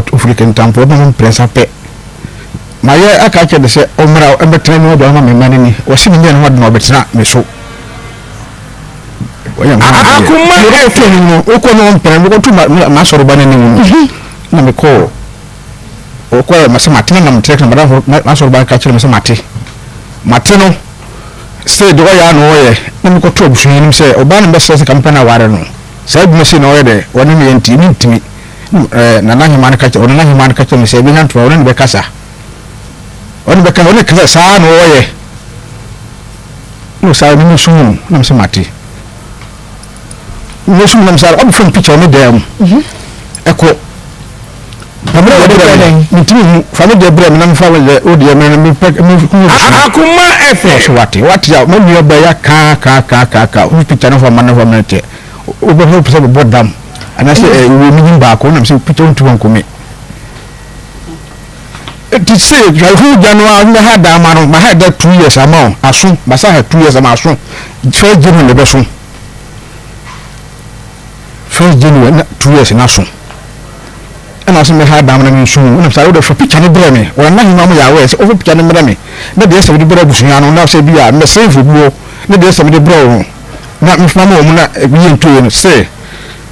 Ɔfiri Kintampo, ɔma me mprɛnsa pɛ. Mayɛ aka akyerɛ no sɛ ɔmmra mmɛtena me hɔ de ɔma me mma no ni. Ɔse menyɛ ne ho ade na ɔbɛtena me so. Ɔyɛ me ho adeɛ. Akoma Mekɔto anim no, wokɔ ne ɔmpene, mekɔto m'asɔreba no anim no, na mekɔɔ ɔkɔɛ ma sɛ mate na nam trɛk na madamfo m'asɔreba no ka kyerɛ me sɛ mate. Mate no, sɛ deɛ ɔyɛ a na ɔyɛ, na mekɔto abusua anim sɛ ɔbaa no mbɛsrɛ sɛ ka mepɛ no aware no. Saa adwuma sei na ɔyɛ dɛ, ɔne me yɛ nti, mentumi. Ɛɛ, Nana Hemaa no ka kyerɛ, Ɔnana Hemaa no ka kyerɛ me sɛ, ɛbɛnya ntoma, ɔne no bɛkasa. Ɔne bɛkasa, ɔne kasa saa na ɔyɛ. Na ɔsaa ɔne me sum no, na me sɛ mate. Me sum na me sɛ ɔbɛfa me picture ne dan mu. Mhm. Ɛkɔ. Fa me deɛ brɛ me, mentumi hu. Fa me deɛ brɛ me na mefa me deɛ, wo deɛ me me pɛ me hu. Akoma ɛfɛ. Ɔsɛ wate, wate a, ma nua bɛyɛ kaa kaa kaa kaa kaa, wo picture no fa ma no fa ma no kyɛ. Wobɛhwɛ wopɛ sɛ bɛbɔ dam anaasɛ ɛwɔ mi nim baako nam sɛ picture wontumi nkome ti sɛ hwɛ gya no a mɛha da ama no maha da 2 years ama o aso masa ha 2 years ama aso first January na ɛbɛso first January na 2 years na so ɛna ɔsɛ mɛha da ama no nso mu ɛna sɛ wode fa picture no brɛ me wɔn ahema mo yɛ awɛ sɛ ɔfa picture no brɛ me na deɛ sɛ mede brɛ abusua no na sɛ bi a mɛsɛn fo bi wɔ na deɛ sɛ mede brɛ wo na mefoma ma wɔn na ebi yɛ ntoe no sɛ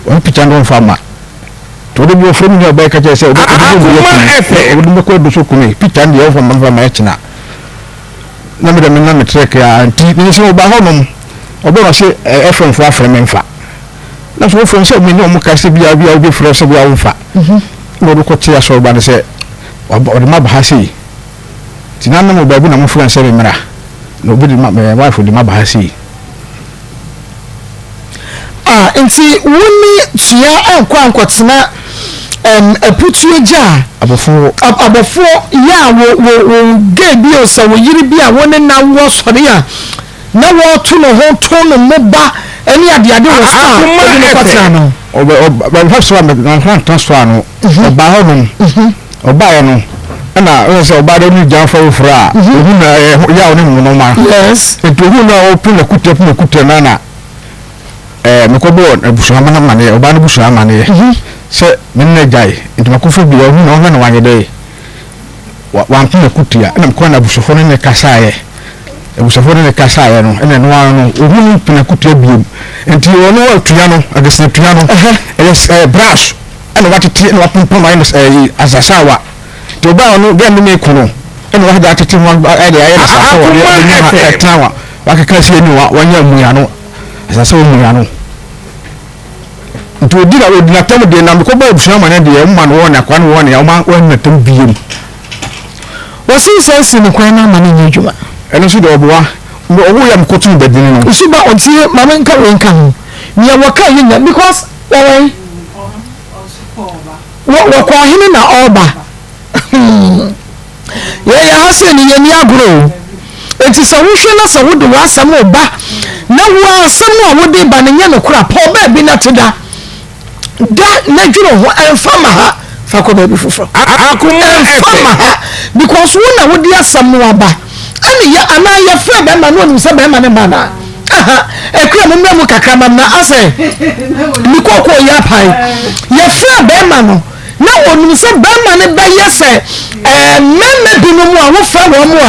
wɔn picture no mfa ma nti wɔde bi wɔfrɛ mu nua ɔbɛyɛ kakyɛ sɛ ɔbɛ ɔbɛ bɛ kumi ɔbɛ bɛkɔ adu so kumi picture no deɛ wɔfa ma mfa ma ɛkyina na mede me na me trek a nti ne nso ɔba hɔ nom ɔbɛ na ɔse ɛfrɛ mfo afrɛ me mfa na so wɔfrɛ sɛ me ne ɔmo ka sɛ bia bia wobɛfrɛ sɛ bia womfa na ɔde kɔte asɔreba no sɛ ɔde ma ba ha sei nti na nam baabi na mofrɛ sɛ me mmra na obi de ma me wife de ma ba ha sei. Ah, nti wo ne Tua ankɔ ankɔtena um, aputuo gya a? Abɔfoɔ. Abɔfoɔ yɛ a wo, wo, wo gay bi o, sɛ wo yere bi a wo ne no awoɔ sɔre a, na wɔreto ne ho to ne mo ba ne adeade wɔ spa a, wode no kɔtena no? Ɔbɛ, ɔba, ɔba so a, mamfa ntena so a no, ɔbaa hɔ nom. Ɔbaeɛ no, ɛna ɔyɛ sɛ ɔbaa dɛ ɔne gya fa foforɔ a, ɔhu na ɛyɛ yaw ne nnoɔma. Yes. Nti ɔhu na ɔpem na kutia pem na kutia na na ɛɛ mekɔbɔɔ abusua ma no amaneɛ, ɔbaa no busua amaneɛ sɛ me ne no agyae. Nti makɔfa bi, ɔhu na ɔhwɛ na wanyɛ dɛ, wampem na kutia. Ɛna mekɔɔ na abusuafoɔ no ne kasaeɛ. Abusuafoɔ no ne kasaeɛ no, ɛna ɛno ara no, ɔhu no mpem na kutia biom. Nti ɔno atua no, agesena tua no, ɛyɛ brush. Ɛna watete na wapompam ayɛ no ɛyi asasawa nti ɔbaa ɔno gɛn ne ne ko no ɛna wahada atete ho ɛde ayɛ no asasawa de ɛde ha ɛtena wa wakeka si ɛni wa wanya mua no asasawa mua no nti odi na odi n'atam deɛ na mekɔ bɔ abusua ma ne deɛ ɔma no wɔn akwa no wɔn ya ɔma wɔn n'atam biem. Wɔsi sɛ si ne kwan na ama ne nyɛ adwuma. Ɛno nso deɛ ɔboa ɔwo yɛ mkoto bɛdini no. Nso ba ɔtie maame nka wei nka ho nea wɔka yɛ nya because wɔwɛn. Wɔkɔ ɔhene na ɔreba. Yɛyɛ ha sɛ ne yɛni agorɔ o. Enti sɛ wohwɛ na sɛ wode w'asɛm reba na wo asɛm no a wode ba no nyɛ nokorɛ a, pɔw baabi na te da. Da na dwene ho, ɛmfa ma ha, fa kɔ baabi foforɔ. Ɛmfa ma ha because wo na wode asɛm no aba. Ɛne yɛ anaa yɛfrɛ bɛrima no onim sɛ bɛrima no mma anaa? Aha, akua mo mmra mu kakra ma na asɛ me kookoo yɛ apae. Yɛfrɛ bɛrima no na onim sɛ bɛrima no bɛyɛ sɛ ɛɛ mmarima binom a wofrɛ wɔn a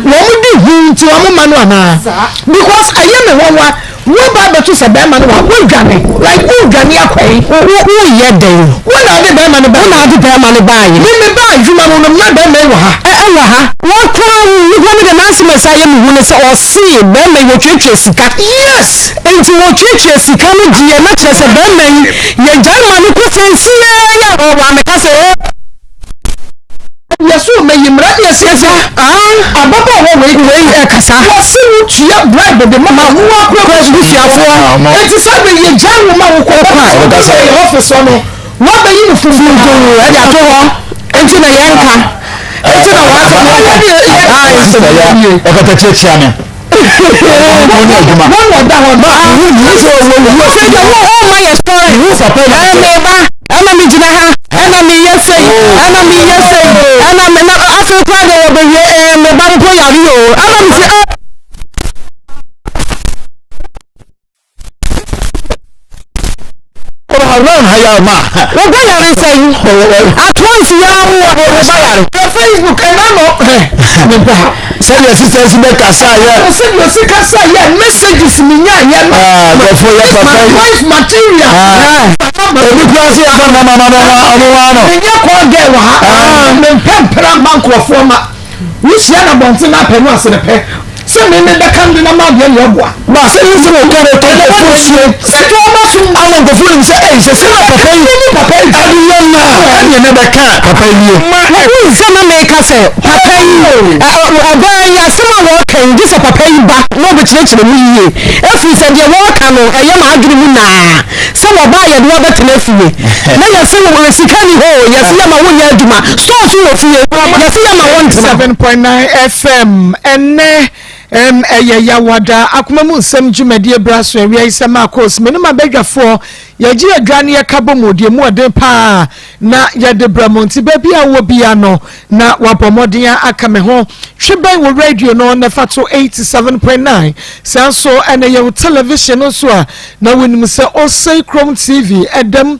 wɔn di hu nti wɔn ma no anaa? Because ɛyɛ me nwanwa. Wo ba bɛto sɛ bɛrima no wa wo dwane like wo dwane akɔ yi. Wo wo yɛ dɛn. Wo na ɔde bɛrima no ba. Wo na ɔde bɛrima no baa yi. Me me ba adwuma mu no na bɛrima yi wɔ ha. Ɛ ɛwɔ ha. Wɔn koraa wo wo hɔ no deɛ n'asɛm a ɛsɛ ayɛ me hu ne sɛ ɔsee bɛrima yi wɔtuatua sika. Yes. Nti wɔtuatua sika no deɛ na kyerɛ sɛ bɛrima yi yɛ gyae ma no kɔ sɛnsiaa yi a ɔwɔ ameka sɛ oo. Yɛ so mɛyi mmara ne ɛsɛ sɛ ababaawa wei wei ɛkasa. Wɔsi wo tua bribe de ma ma wo akora busuafoɔ. Eti sɛ bɛ yɛ gya wo ma wo kɔ kɔ a yɛ ɔfis hɔ no wabɛyi no funfun ɛde ato hɔ eti na yɛn nka eti na wɔn asɛm yɛn nka. Ɔkata kyiakyia me. Wɔn na ɔda hɔ no. Sɛ deɛ wo ɔma yɛ sɔre ɛmeba ɛna megyina ha ɛna meyɛ sei ɛna meyɛ sei ɛna me na afei koraa deɛ wɔbɛwie ɛɛ meba mpo yare o ɛna mesi ɛ. Wobɛ yare sɛn? At once yi ara wo wɔ wo ba yare. Hwɛ Facebook ɛna no hɛ mempɛ ha. Sɛdeɛ sista si bɛ kasa yɛ. Sɛdeɛ osi kasa yɛ messages mi nya yɛ no. Nkurɔfoɔ yɛ papa yi. My wife material. Ebi kura se yɛ fɔ mama mama ɔmo wa no. Menyɛ call girl wɔ ha. Mempɛ mpena mma nkurɔfoɔ ma. Wohyia no abɔnten na apɛ no asene pɛ sɛ me me bɛka no de na ma deɛ ne ɛboa. Ba sɛ yi sɛ wɔka no tɔ nkɔfoɔ sie. Sɛ tɔ ɔma so mu. Ama nkɔfoɔ nim sɛ ɛyi sɛ sɛ na papa yi ne papa yi ɛde yɛ na ɛneɛ ne bɛka papa yi nie. Wohu sɛ na meka sɛ papa yi ɔbaa yi asɛm a wɔreka yi gye sɛ papa yi ba na ɔbɛkyerɛkyerɛ mu yie ɛfiri sɛ deɛ wɔreka no ɛyɛ m'adwene mu naa. Sɛ wɔba a yɛde wo abɛtena fie na yɛse wo sika nni hɔ o, yɛse yɛma wo nyɛ adwuma, store nso wɔ fie, yɛse yɛma wo ntena. 7.9 FM ɛnnɛ ɛm ɛyɛ Yawada akoma mu nsɛm dwumadie bra so awia yi sɛ Marcos me ne m'abadwafoɔ yɛgye adwa ne yɛka bɔ mu deɛ mu ɔden paa na yɛde brɛ mo nti baabi a wowɔ bia no na wabɔ mmɔden aka me ho twe bɛn wo radio no na fa to 87.9 saa nso ɛna yɛ wo television no nso a Na wonim sɛ Osei Krom TV ɛda mu,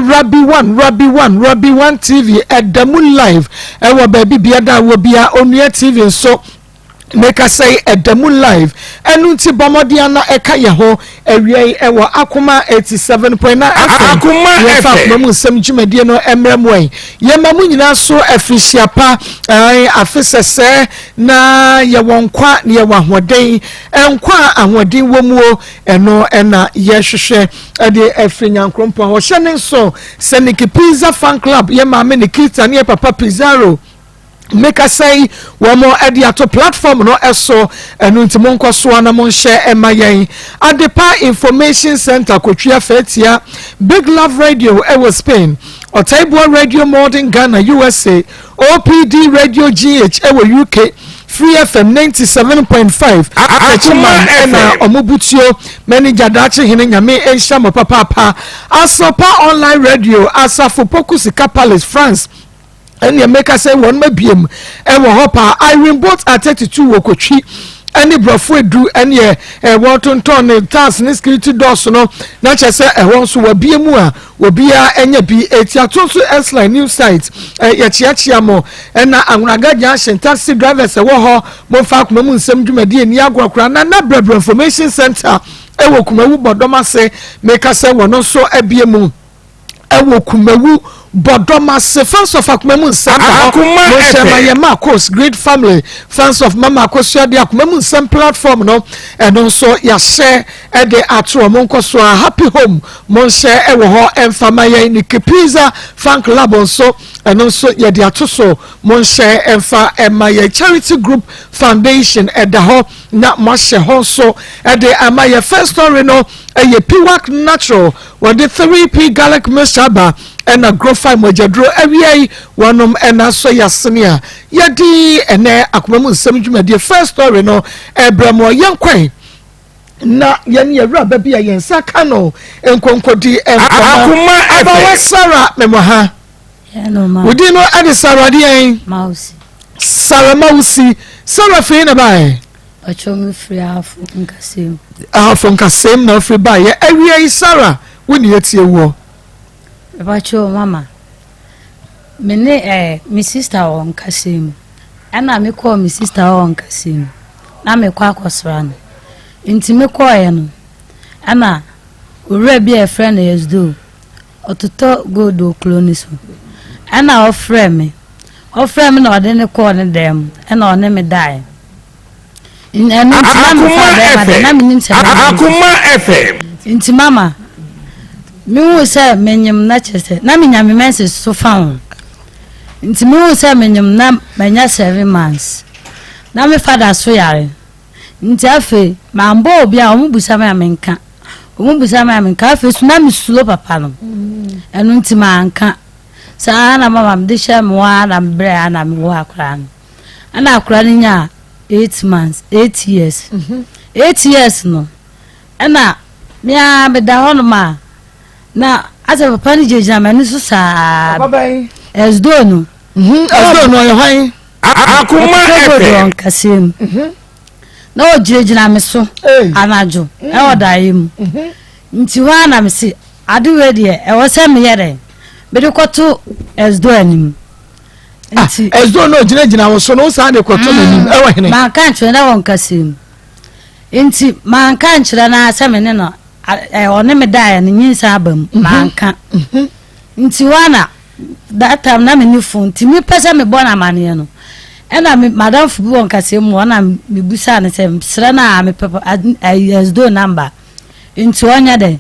Rabi One, Rabi One, Rabi One TV ɛda mu live ɛwɔ baabi biada a wɔ bia, Onua TV nso mekasa yi ɛda mu live. Ɛno nti bɔ mmɔden ana ɛka yɛ ho awia yi ɛwɔ Akoma 87.9 FM. Akoma Yɛfa FM. akoma mu nsɛm dwumadie no mmerɛ mu ɛ. Yɛma mo nyinaa so afirihyia pa, ɛn, afe sɛsɛɛ na yɛwɔ nkwa na yɛwɔ ahoɔden. Nkwa a ahoɔden wɔ mu o, Ɛno na yɛhwehwɛ de afiri Nyankoropɔn hɔ. Hyɛ ne nso sɛ Nikki Pizza Fan Club, yɛ maame Nikita ne yɛ papa Pizarro mekasa yi wɔn de ato platform no so ɛno nti monkɔ soa na monhyɛ ɛma yɛn Adepa Information Center Kotwia Fatia Big Love Radio ɛwɔ Spain Ɔtaiboa Radio Modern Ghana USA OPD Radio GH ɛwɔ UK Free FM 97.5 Techiman ɛna ɔmo butuo manager Daakye Hene Nyame nhyira mo papaapa Asopa Online Radio Asafo Poku Sika Palace France ɛne meka sɛ wɔn abiem ɛwɔ hɔ paa Irene Boat at 32 wɔ Kotwi ɛne borɔfo edu ɛneɛ wɔtontɔn ne tiles ne security doors no na kyerɛ sɛ ɛhɔ nso wɔabie mu a Obiara anya bi. Eti ato nso S-line new site. Yɛkyeakyea mo. Ɛna Anwonaga Junction taxi drivers ɛwɔ hɔ. Momfa akoma mu nsɛm dwumadie nni agorɔ koraa. Nana Brɛbrɛ Information Center ɛwɔ Kumawu Bɔdɔm ase. Meka sɛ wɔn nso abie mu ɛwɔ Kumawu Bɔdɔm ase. Fans of akoma mu nsɛm da hɔ. Monhyɛ ma yɛ Marcos Great Family. Fans of Mama Akosua de akoma mu nsɛm platform no ɛno nso yɛahyɛ ɛde ato wɔn nkɔso a Happy Home Monhyɛ wɔ hɔ mfa ma yɛn ne Kipiza Fan Club nso, ɛno nso yɛde ato so. Monhyɛ mfa ma yɛn Charity Group Foundation ɛda hɔ na moahyɛ hɔ nso de ama yɛn. First story no ɛyɛ Piwak Natural, wɔde 3P Garlic Mixture aba ɛna Grofai mogyaduro. Awia yi wɔnom ɛna asɔ yɛ asene a yɛde ɛnɛ akoma mu nsɛm dwumadie first story no ɛbrɛ mo. Yɛnkwan na yɛne awuraba bi a yɛn nsa ka no nkonkodi nkɔmɔ. Abawa Sarah mɛmɔ ha. Wodi no ɛde Sarah deɛn? Sarah Mausi. Sarah fei na baeɛ? Ɔkyɛw mi firi Ahafo Nkasɛm. Ahafo Nkasɛm na ɔfiri baeɛ. Awia yi Sarah wo ne yɛtie woɔ. Ɔkyɛw mama. Me ne eh, me sister wɔ Nkasɛm. Ɛna me kɔɔ me sister hɔ wɔ Nkasɛm mu. Na me kɔ akɔsra no. Nti me kɔɔɛ no, ɛna owura bi a yɛfrɛ no Yesdo, ɔtotɔ gold wɔ kuro no so. Ɛna ɔfrɛ me. Ɔfrɛ me na ɔde ne kɔɔ ne dan mu, ɛna ɔne me daeɛ. Ɛno nti na mefa bɛrima da, na menim sɛ bɛrima Akoma FM. Nti mama, mehu sɛ menyem na kyerɛ sɛ, na menya me menses so fa ho. Nti mehuu sɛ menyem na manya 7 months na me father so yare nti afei mambɔ obi a ɔmo busa me a menka, ɔmo busa me a menka. Afei so na mesuro papa no, ɛno nti manka saa na mama mede hyɛ me hɔ a na mebrɛ a na mewɔ akwaraa no. Ɛna akwaraa no nyaa 8 months, 8 years, 8 years no ɛna mea meda hɔnom a na asɛ papa no gyinagyina m'ani so saa. Papa bɛn? Ɛsdo no. Ɛsdo no ɔyɛ hwan? Akoma FM. FM. Kɛseɛ mu na ɔgyinagyina me so anadwo ɛwɔ daeɛ mu. Nti hɔ a na mese ade wei deɛ ɛwɔ sɛ meyɛ dɛn. Mede kɔto Ɛsdo anim. Ah, Nti Ɛsdo no ogyinagyina wo so no wosan de kɔto n'anim ɛwɔ hene? Manka nkyerɛ na wɔ nkasɛɛ mu. Nti manka nkyerɛ no ara sɛ me ne no ɔne me daeɛ no nyinsɛn aba mu. Manka. Nti hɔ ara na that time na menni phone nti mepɛ sɛ mebɔ no amaneɛ no ɛna me madamfo bi wɔ nkasɛɛ mu hɔ na mebusaa no sɛ mesrɛ no a mepɛ Ɛsdo number nti ɔnyɛ dɛn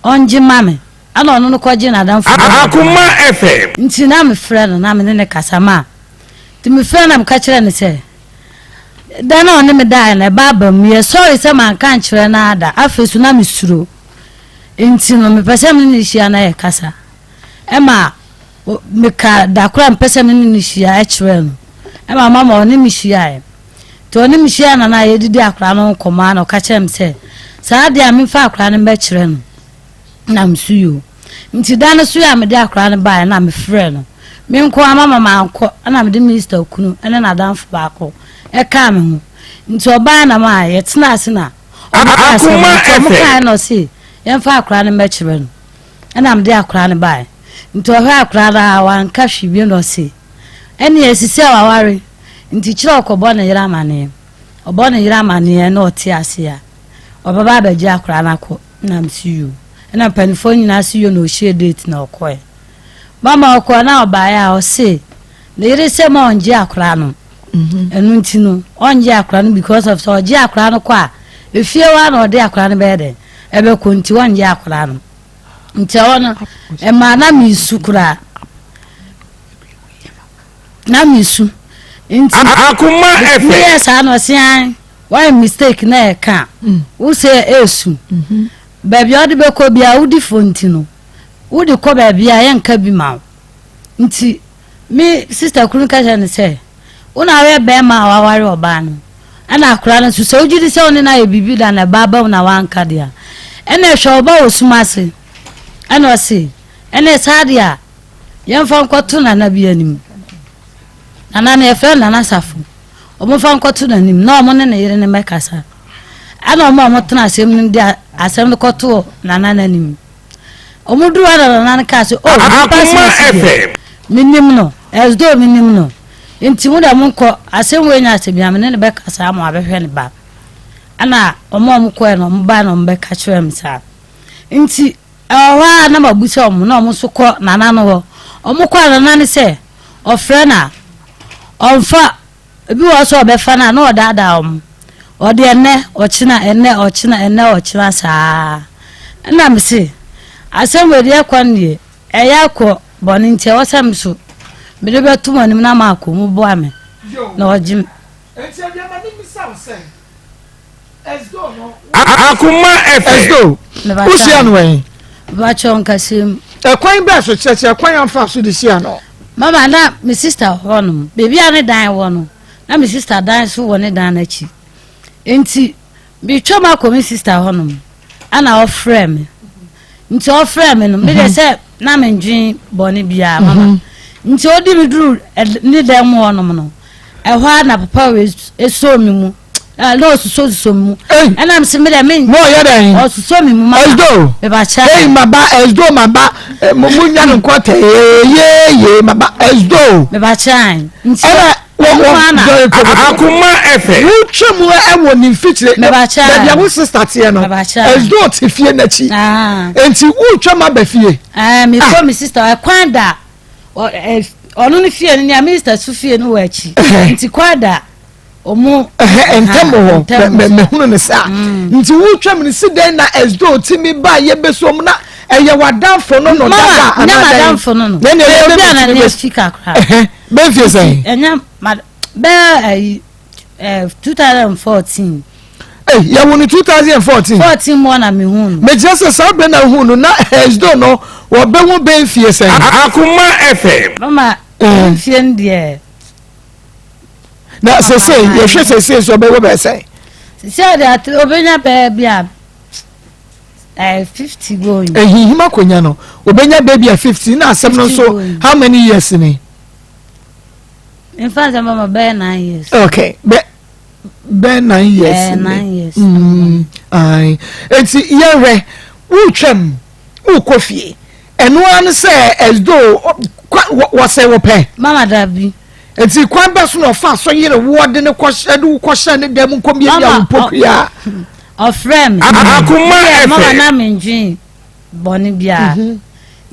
ɔngye ma me. Ɛna ɔno no kɔgyee n'adamfo bi wɔ Akoma FM. Nti na mefrɛ no na me ne no kasa ma nti mefrɛ no na meka kyerɛ no sɛ da no a ɔne me daeɛ no ɛba aba mu meyɛ sorry sɛ manka ankyerɛ no ara da afei so na mesuro nti no mepɛ sɛ me ne no hyia na yɛkasa ɛma meka da koro a mepɛ sɛ me ne no hyia ɛkyerɛ no ɛma mama ɔne me hyiaeɛ nti ɔne me hyia na na yɛdidi akwadaa no ho nkɔmmɔ a na ɔka kyerɛ me sɛ saa deɛ a memfa akwadaa no mbɛkyerɛ no Na me so yoo. Nti da no so a mede akwadaa no baeɛ na mefrɛɛ no. Me nko ara mama mankɔ ɛna mede minista kunu ne n'adamfo baako ɛkaa me ho. Nti ɔbaeɛ na ma yɛtena ase na ɔmo kaa asɛm no. Nti ɔmo kaeɛ na ɔse yɛmfa akwadaa no mmɛkyerɛ no. Ɛna mede akwadaa no baeɛ. Nti ɔhwɛ akwadaa no a wanka hwee bio na ɔse ɛneɛ sisi a waware nti kyerɛ ɔkɔbɔ ne yere amaneɛ. Ɔbɔ ne yere amaneɛ na ɔte ase a ɔbɛba abɛgye akwadaa no akɔ. Na mese yoo. Ɛna mpaninfoɔ nyinaa se yoo na ɔhyɛɛ date na ɔkɔɛ. Mama ɔkɔɛ na ɔbaeɛ a ɔse ne yere sɛ ma ɔngye akora no. Ɛno nti no ɔngye akora no because of sɛ ɔgye akora no kɔ a efie hɔ a na ɔde akora no bɛyɛ dɛn ɛbɛkɔ nti ɔngye akora no. Nti ɛhɔ no ɛmaa na mesu koraa. Na mesu. Nti Akoma FM. meyɛ saa na ɔse an. Wayɛ mistake na ɛka a, wo sɛ ɛresu. Baabi a wode bɛkɔ biara wodi fɔ nti no, wode kɔ baabi a yɛnka bi ma wo. Nti me sister kunu ka kyerɛ no sɛ, wo na woyɛ bɛrima a waware ɔbaa no, ɛna akwadaa no nso sɛ wogye di sɛ wo ne no ayɛ biribi da na ɛba aba mu na wanka deɛ a, ɛna hwɛ wo ba wɔ sum ase. Ɛna ɔse, ɛne saa deɛ a, yɛmfa nkɔto nana bi anim. Nana no yɛfrɛ no Nana Safo. Wɔmfa nkɔto n'anim na wɔn ne ne yere no mmɛkasa. Ɛna wɔn a wɔtena asɛm no de asɛm no kɔtoo nana no anim. Wɔduru hɔ na nana no kaa sɛ, oh, nipa asɛm asi deɛ, menim no, as though menim no. Nti mo deɛ monkɔ, asɛm wei nyɛ asɛm bia, me ne no bɛkasa ama wabɛhwɛ ne ba. Ɛna wɔn a wɔkɔɛ no, wɔn bae na wɔbɛka kyerɛɛ me saa. Nti ɛwɔ hɔ a na mabusa wɔn na wɔn nso kɔ nana no hɔ. Wɔkɔ a nana no sɛ, ɔfrɛ no a, ɔmfa, ebi wɔ hɔ sɛ ɔbɛfa no a na ɔdaadaa wɔn. Ɔde ɛnnɛ, ɔkyena, ɛnnɛ, ɔkyena, ɛnnɛ, ɔkyena saa. Ɛna me se, asɛm wei deɛ ɛkɔ no deɛ, ɛyɛ akɔ bɔne nti ɛwɔ sɛ me so mede bɛto mo anim na maakɔ mu boa me na ɔgye me. Enti aduama no mmisa wo sɛ, Akoma FM. Esdo, wohyia no wɛn? Bakyɛ nkasɛm. Ɛkwan bɛɛ so kyerɛkyerɛ kwan amfa so de hyia no. Mama na me sista hɔ nom. Baabi a ne dan wɔ no, na me sista dan so wɔ ne dan n'akyi. Nti, metwam akɔ me sista hɔ nom, ɛna ɔfrɛ me. Nti ɔfrɛ me no, me deɛ sɛ na mendwen bɔne biara mama. Nti ɔdi me duru ne dan mu hɔ nom no, ɛhɔ ara na papa wei esoo me mu. Na ɔsusɔ susɔ me mu. Ɛna me se me deɛ me. Na ɔyɛ dɛn? Ɔsusɔ me mu mama. Ɛsdo. Mebakyɛ. Ei maba ɛsdo maba mo mo nya no nkɔ tɛ yee yee maba ɛsdo. Mebakyɛ. Nti ɛna wɔ wɔ Akoma FM. Wotwa mu ɛwɔ ne mfikyire. Mebakyɛ. Baabi a wo sista teɛ no. Mebakyɛ. Ɛsdo te fie n'akyi. Nti wotwa mu aba fie. Ɛɛ mekɔ me sista ɛkwan da ɔno ne fie no nea me sista so fie no wɔ akyi. Nti kwan da. Ɔmo ɛhɛ ntɛm wɔ hɔ mɛhunu ne saa mm. nti wotwa mu no si dɛn na ɛsdo timi ba yɛ bɛso mu na ɛyɛ w'adamfo no no dada anaa dɛn madamfo no no na ɛna ɛyɛ obi a na ne fi kakra bɛnfie sɛn ɛnyɛ ma bɛɛ ayi ɛɛ 2014 Hey, yɛwo no 2014. 14 mu na mehu no. Mekyerɛ sɛ saa bere na hu no na ɛsdo no wɔbɛhu bɛnfie sɛn. Akoma FM. Mama bɛnfie no deɛ. na sese yɛhwɛ sese so ɔbɛwɔ bɛyɛ sɛn. sese ɔde ate obenya bɛɛ bi a ɛɛ 50 going. Ehihim akonya no obenya bɛɛ bi a 50 na asɛm no nso how many years ni. Nfa sɛ mama bɛyɛ 9 years. Okay bɛ bɛyɛ 9 years. Bɛyɛ 9 years. Mm, ayi eti yɛhwɛ wotwam wokɔ fie. Ɛno ara ne sɛ as though wɔsɛ wo pɛ. Mama dabi. Nti kwan bɛ so na ɔfa so yere woɔ de ne kɔhyɛ de wo kɔhyɛ ne dan mu nkɔmiamia wo mpokua. Ɔfrɛ me. Akoma FM. Mama na mendwen bɔne biara. Mhm.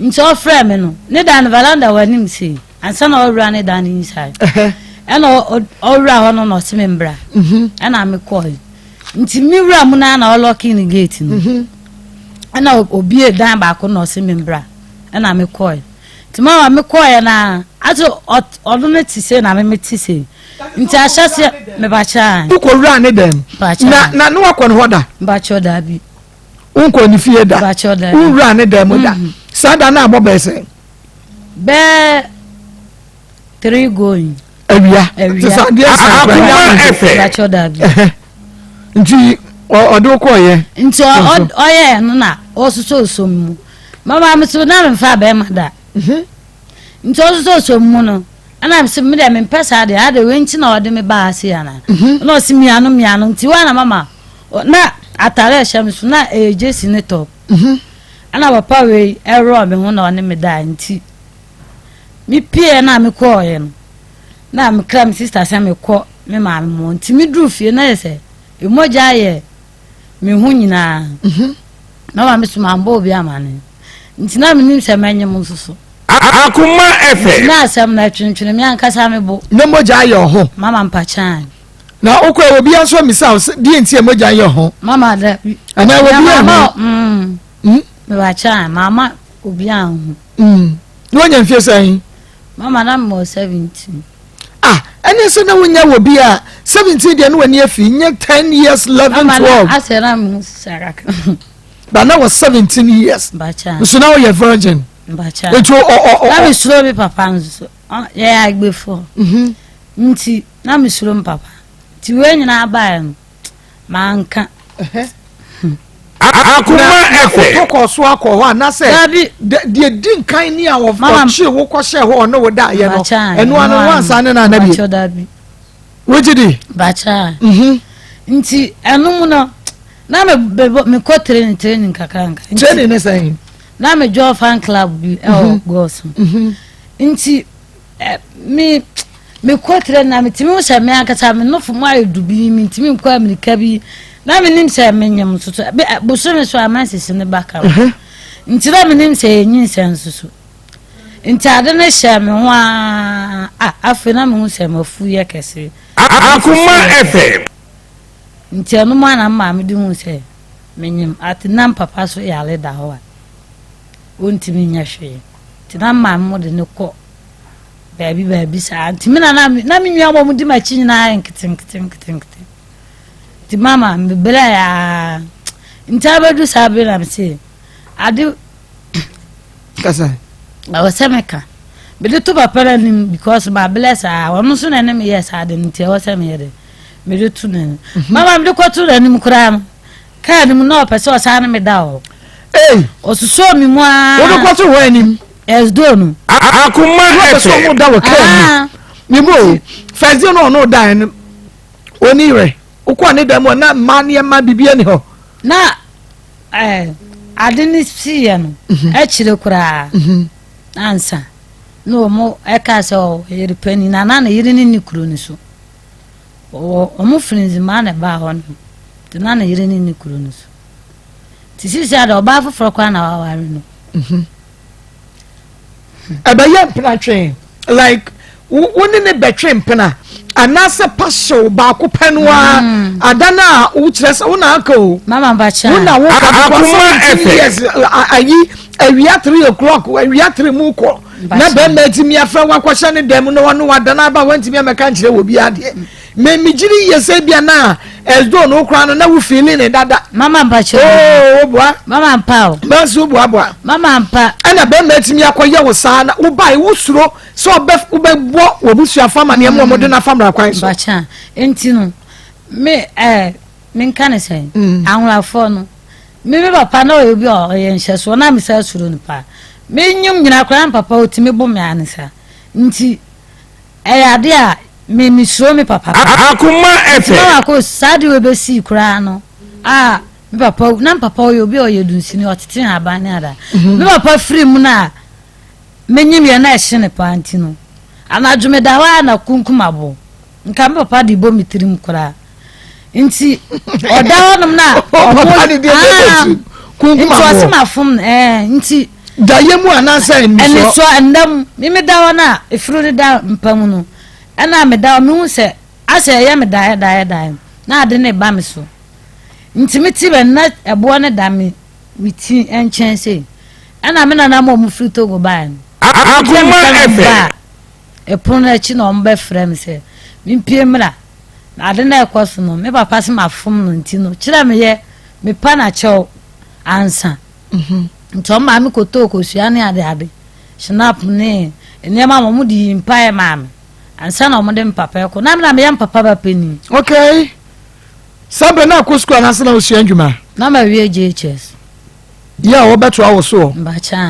Nti ɔfrɛ me no, ne dan no veranda wɔ anim sei. Ansa na ɔwura ne dan no inside. Ɛna ɔwura hɔ no na ɔse me mbra. Mhm. Ɛna mekɔe. Nti me wura mu no na ɔlɔke ne gate no. Mhm. Ɛna obie dan baako na ɔse me mbra. Ɛna mekɔe. Nti mama mekɔeɛ no a, aso ɔno no te sei na me mete sei. Nti ahyɛseɛ mebakyɛ. Wokɔwura ne dɛm. Na na ne wakɔ ne hɔ da. Mebakyɛ daabi. Wonkɔ ne fie da. Mebakyɛ daabi. Wowura ne dɛm da. Mhm. Saa da no abɔ bɛyɛ sɛn? Bɛɛ three going. Awia. Awia. Te sɛ adeɛ san kora Akoma nyɛ ahodoɔ. FM. Mebakyɛ daabi. Nti ɔde wo kɔɔyɛ. Nti ɔyɛɛ no na ɔsosɔ osom mu. Mama me so na memfa bɛrima da. Mhm. Nti ɔsosɔ osom mu no ɛna me se me deɛ mempɛ saa deɛ ade wei nti na ɔde me baa ha sei anaa. Mhm. Ɛna ɔse miano miano nti wa na mama na atare a ɛhyɛ me so na ɛyɛ jersey ne top. Mhm. Ɛna papa wei ɛworɔ me ho na ɔne me daa nti mepieɛ na mekɔɔeɛ no na mekra me sister sɛ mekɔ me maame mu nti meduru fie na yɛ sɛ mogya ayɛ me ho nyinaa mhm. na maame so mambɔ obi amane nti na menim sɛ mɛnyem nso so Akoma FM. Na asɛm no ɛtwentwene me ankasa me bo. Ne mogya ayɛ ɔho. Mama mpakyan. Na wokɔ ɛwɔ bi nso misa wo deɛ nti a mogya yɛ ho. Mama da. Ɛnna ɛwɔ bi ɛho. Mm. Mewakyan mama obi anhu. Mm. Na wanya mfie sɛn? Mama na mewɔ 17. Ah, ɛne sɛ na wonya wɔ bi a 17 deɛ ne w'ani afi nyɛ 10 years 11 12. Mama na asɛ na mehu sara. Ba na wɔ 17 years. Mbakyɛ. Nso na woyɛ virgin. Mbakyɛ. Nti ɔ ɔ ɔ. Na mesuro me papa nso. Yɛyɛ agbefoɔ. Mhm. Nti na mesuro me papa. Nti wei nyinaa baeɛ no manka. Akoma FM. Na wotɔ kɔɔ so akɔ hɔ anaasɛ deɛ di nkan ni a ɔkyee wo kɔhyɛ hɔ ɔne wo daeɛ no ɛno ano wansa ne no ana bi wogye di bakya mhm. nti ɛno mu no na mekɔ training training kakra nka training ne sɛn na medwɔ fan club bi ɛwɔ mhm. gɔs mhm. nti Me mekɔ tire na metumi hu sɛ me ankasa me nofo mu ayɛ du bi mentumi nkɔ amirika bi na menim sɛ menyem nso so bosome so a mansisi ne ba ka mhm. nti na menim sɛ yɛnyinsɛ nso so nti ade no hyɛ me ho a afei na mehu sɛ mafu yɛ kɛse. Akoma FM. Nti ɛno mu a na maame de hu sɛ menyem ate nam papa so yare da hɔ a ɔntumi nyɛ hwee. Nti na maame mo de no kɔ baabi baabi saa. Nti me na na na me nua wɔn di m'akyi nyinaa yɛ nkete nkete nkete nkete. Nti mama mebrɛ yaa. Nti abɛdu saa bere na mese ade kasa. Ɛwɔ sɛ meka. Mede to papa no anim because mabrɛ saa. Ɔno nso na ɛne me yɛ saa de no nti ɛwɔ sɛ meyɛ de mede to n'anim. Mhm. Mama mede kɔto n'anim koraa no. Kaa no mu na ɔpɛ sɛ ɔsan ne me da hɔ. Ei! Ɔsosɔɔ me mu aa. Wode kɔto hɔ anim. Ɛsdo no. Akoma ɛfɛ. Ɔpɛ sɛ ɔmo da wɔ kaa mu. Ne mu o. First day no ɔno da no. Oni yerɛ. Wokɔ ne dan mu na mmaa nneɛma biribi ani hɔ. Na ɛɛ ade ne siiɛ no mhm. akyire koraa. Mhm. Ansa na wɔn ɛka sɛ ɔyere panin na na ne yere ne ne kuro no so. Wɔwɔ wɔn firi Nzemaa na ɛbaa hɔ nom, nti na ne yere ne ne kuro no so. Nti sisi ada ɔbaa foforɔ koraa na waware no. Mhm. Ɛbɛyɛ mpena twe like wo ne ne bɛtwe mpena anaasɛ pahyew baako pɛ no ara mm. ada no a wokyerɛ sɛ wo na aka o mama bakyɛ wo na wo ka because 17 years ayi awia 3 o'clock awia 3 mu kɔ na bɛrima atumi afrɛ wakɔhyɛ ne dɛm na ɔno wadana aba wantumi amɛka nkyerɛ wɔ bi adeɛ mɛ megyiri yie sɛ bia na ɛsdo no koraa no na wo feeling ne dada. Mama mpa kyerɛ. Oo woboa. Mama mpa o. Mɛnso woboaboa. Mama mpa. Ɛna bɛrima atumi akɔyɛ wo saa na wobae wosuro sɛ ɔbɛ wobɛbɔ w'abusuafo amaneɛ mu ɔmode no afa mmara kwan so. Bakyɛ nti no me ɛɛ menka ne sɛn mm. ahorafoɔ no Me me papa na ɔyɛ obi a ɔyɛ nhyɛsoɔ na me saa suro no paa. Me nyom nyina koraa me papa ɔtumi bo me ansa. Nti ɛyɛ adeɛ a me me suro me papa paa. Akoma Nti FM. mama kɔ saa adeɛ wei bɛsii koraa no a. Me papa na me papa ɔyɛ obi a ɔyɛ dunsini, ɔtete nhaban ne ada. Me papa firi mu no a menyim yɛ na ɛhye ne paa nti no, anadwo meda hɔ a na kunkum abo. Nka me papa de bɔ me tirim koraa. Nti ɔda hɔnom na ɔmo kunkum nti ɔse mafom no ɛɛ nti. Dayɛ mu anaasɛ nnisoɔ? Nnisoɔ nda mu. Me meda hɔ no a efunu no da mpa mu no ɛna meda hɔ mehu sɛ asɛ ɛyɛ me daeɛ daeɛ daeɛ na ade no reba me so. Nti me ti bɛ na ɛboɔ no da me me ti nkyɛn sei. Ɛna me nana ma ɔmo firi Togo baeɛ no. Akoma FM. Ɛpono no akyi na ɔmo bɛfrɛ me sɛ mempue mmra. Na ade no ɛkɔ so no me papa se mafom no nti no kyerɛ me yɛ mepa no akyɛw ansa. Nti ɔmo maa me kɔtɔɔ kosua ne ade ade, schnapp ne nneɛma ma ɔmo de yii mpaeɛ maa me ansa na ɔmo de me papa ɛkɔ. Na me na meyɛ me papa ba panin. Okay. Saa berɛ na akɔ sukuu anaasɛ na wosua adwuma? Na mawie JHS. Yɛ a wɔbɛtoa wo soɔ.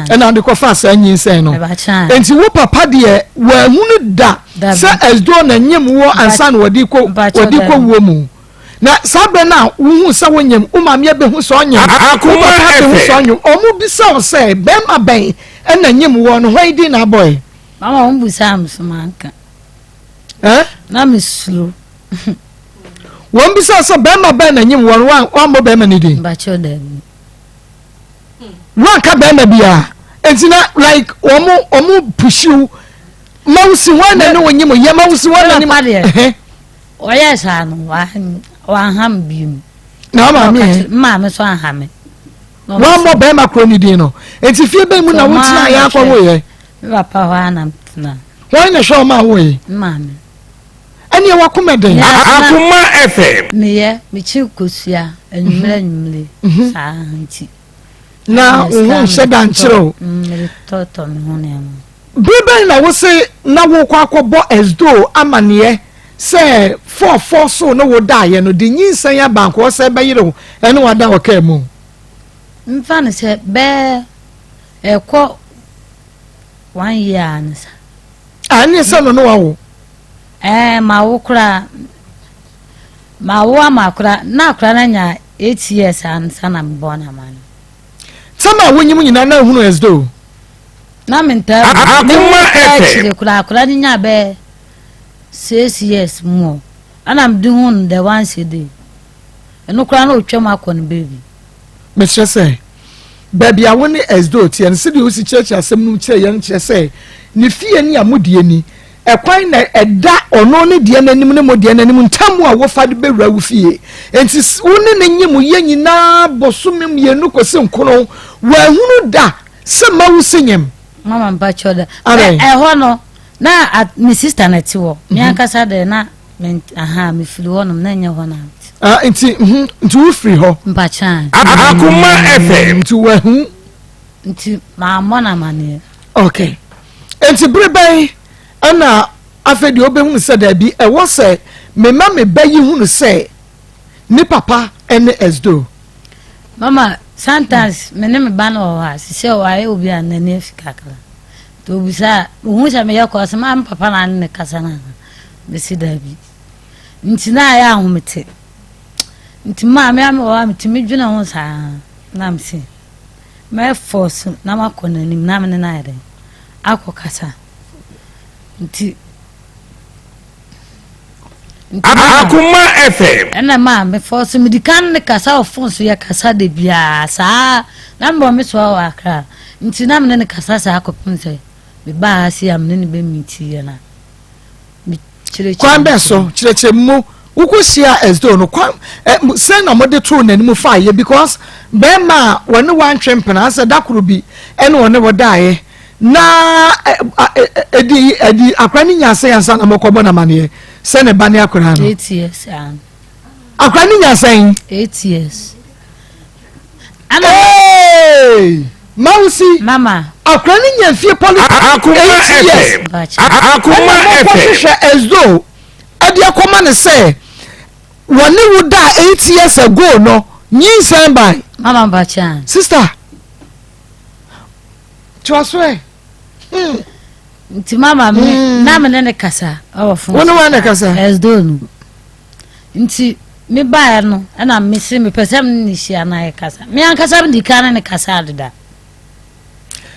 Ɛna wode kɔfaa saa nyinsɛn no. Enti wo papa deɛ wanhunu da sɛ Ɛsdoo na nyem woɔ ansa na wɔde kɔ wɔde kɔ wuo mu. Na saa berɛ no a wohuu sɛ wonyem, wo maame abɛhu sɛ ɔnyem, wo papa abɛhu sɛ ɔnyem, wɔn bisa wo sɛ bɛrima bɛn na nyem woɔ no, hwan din na abɔe? Mama wɔn busaa me so manka. Eh? Na mesuro. Wɔn bisa sɛ bɛrima bɛn na nyim wɔn wɔammɔ bɛrima ne din. Mbakyɛw daabi. Wɔanka bɛrima biara. Nti na like wɔn wɔn pusiw ma wosi wɔn na ne wɔn nyim yɛ ma wosi wɔn na ne. Papa deɛ ɔyɛ saa no wanha me bi mu. Na ɔmaame yɛ. Maame so anha me. Wɔammɔ bɛrima koro ne din no. Nti fie bɛn mu na wotena yɛ akɔ wo yɛ. Me papa hɔ ara na metena. Wɔn na hwɛ ɔma wo yi. Maame. Ɛneɛ wakoma den. Akoma FM. Meyɛ, mekyi kosua anwummerɛ anwummere mhm. saa nti. Na wo ho nhyɛ da nkyerɛ o. Mm, mede tɔtɔ me ho nneɛma. Bere bɛn na wo se na wokɔ akɔbɔ ɛsdo amaneɛ sɛ fɔɔfɔɔ so ne wo daeɛ no de nyinsɛn aba nkoɔ sɛ bɛyere wo ɛne wada wɔ kaa mu? Mfa no sɛ bɛɛ ɛkɔ one year ansa. Ah, ɛne sɛ no ne wawo? Ɛɛ, mawo koraa. Mawo ama akora, na akora no anya 8 years ansa na mebɔɔ no ama no. Sɛm a wonyim nyinaa na ehunu ɛsdo? Na mentaa hu. Mehu koraa akyire koraa, akora no nyaa bɛyɛ 6 years mu hɔ. Ɛna mede hu no the once a day. Ɛno koraa na ɔtwam akɔ no baabi. Mekyerɛ sɛ, baabi a wo ne Esdor teɛ no, sɛdeɛ wosi kyerɛkyerɛ asɛm no mu kyerɛ yɛn no kyerɛ sɛ ne fie ne a mo deɛ ni. Ɛkwan na ɛda ɔno ne deɛ no anim ne mo deɛ no anim ntam a wofa de bɛwura wo fie. Enti wo ne no nye mo yɛ nyinaa bosome mmienu kɔsi nkono, wanhunu da sɛ mawusi nyem. Mama mpakyɛw da. Adɛn? Ɛhɔ no, na me sister na ɛte hɔ. Me ankasa deɛ na Me aha me firi hɔ nom na nyɛ hɔ na mete. Ah nti mhm nti wo firi hɔ. Mpakyan. Akoma FM. Nti wahu. Nti maa mmɔ na amaneɛ. Okay nti bere bɛn ɛna afei deɛ wobɛhunu sɛ daabi ɛwɔ sɛ mema me ba yi hunu sɛ ne papa ɛne Esdo. Mama sometimes me ne me ba no wɔ hɔ a sisɛ wayɛ obi a n'ani afi kakra nti obisa a ohun sɛ meyɛ kɔ ɔsɛ maa me papa na ne ne kasa no ana. Mese daabi. Nti na ayɛ ahomete. Nti maa me ama wɔ a metumi dwene ho saa na mese mɛfɔ so na makɔ n'anim na mene no ayɛ dɛn akɔ kasa. Nti Akoma FM. Ɛna maa mefɔ so medi kan ne kasa wɔ fon so yɛ kasa de biara saa na mebɔ me soa wɔ Accra nti na mene ne kasa saa kɔpem sɛ mebaa ha sei a mene ne bɛmiti yɛ na Kwan bɛn so? Kyerɛkyerɛ mu. Wokɔhyiaa Esdor no, kwan ɛ sɛn na wɔde too n'anim faeɛ? Because bɛrima a wɔne wantwe mpena asɛ da koro bi ɛne ɔne wo daeɛ na ɛdi ɛdi akora no nyaa sɛn ansa na mokɔbɔ no amaneɛ sɛ ne ba ne akora no? Akora no nyaa sɛn? 8 years. Hey! Mawusi. Mama. Akora no nya mfie pɔli. Akoma FM. Akoma FM. Ɛna mokɔ hwehwɛ Esdo ɛde akɔma no sɛ wɔne wo da 8 years ago no nyinsɛn ban. Mama Bacha. Sister. Toa so ɛ. Hmm. Nti mama me hmm. na me ne ne kasa ɛwɔ fon. Wo ne wa ne kasa? Esdo no. Nti. Mebaeɛ no, ɛna mese mepɛ sɛ me ne no hyia na yɛkasa. Me ankasa medi kan ne no kasaa deda.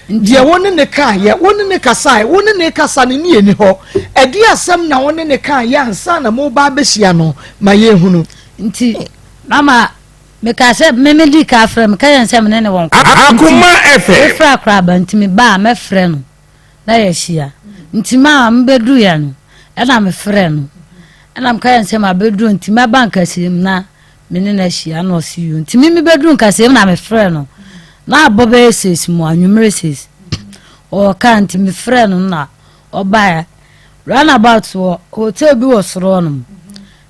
Deɛ wo ne ne kaeɛ, wo ne ne kasaeɛ, wo ne ne kasa no ne ɛni hɔ. Ɛdeɛ asɛm na wo ne ne kaeɛ ansa na moreba abɛhyia no? Ma yɛnhunu. Nti mama mekaa sɛ me medi kan frɛ meka kyerɛ no sɛ me ne ne wɔ nkɔmmɔ. Akoma FM. Wofrɛ akora aba nti meba a mɛfrɛ no na yɛahyia. Nti maa mebɛduruiɛ no ɛna mefrɛ no ɛna meka kyerɛ no sɛ mabɛduru nti mɛba nkasɛm na me ne no ahyia na ɔse yoo nti me mebɛduru nkasɛm na mefrɛ no na abɔ bɛyɛ ses mu anwummerɛ ses ɔwɔ kaa nti mefrɛ no na ɔbaeɛ runabout wɔ hotel bi wɔ soro hɔnom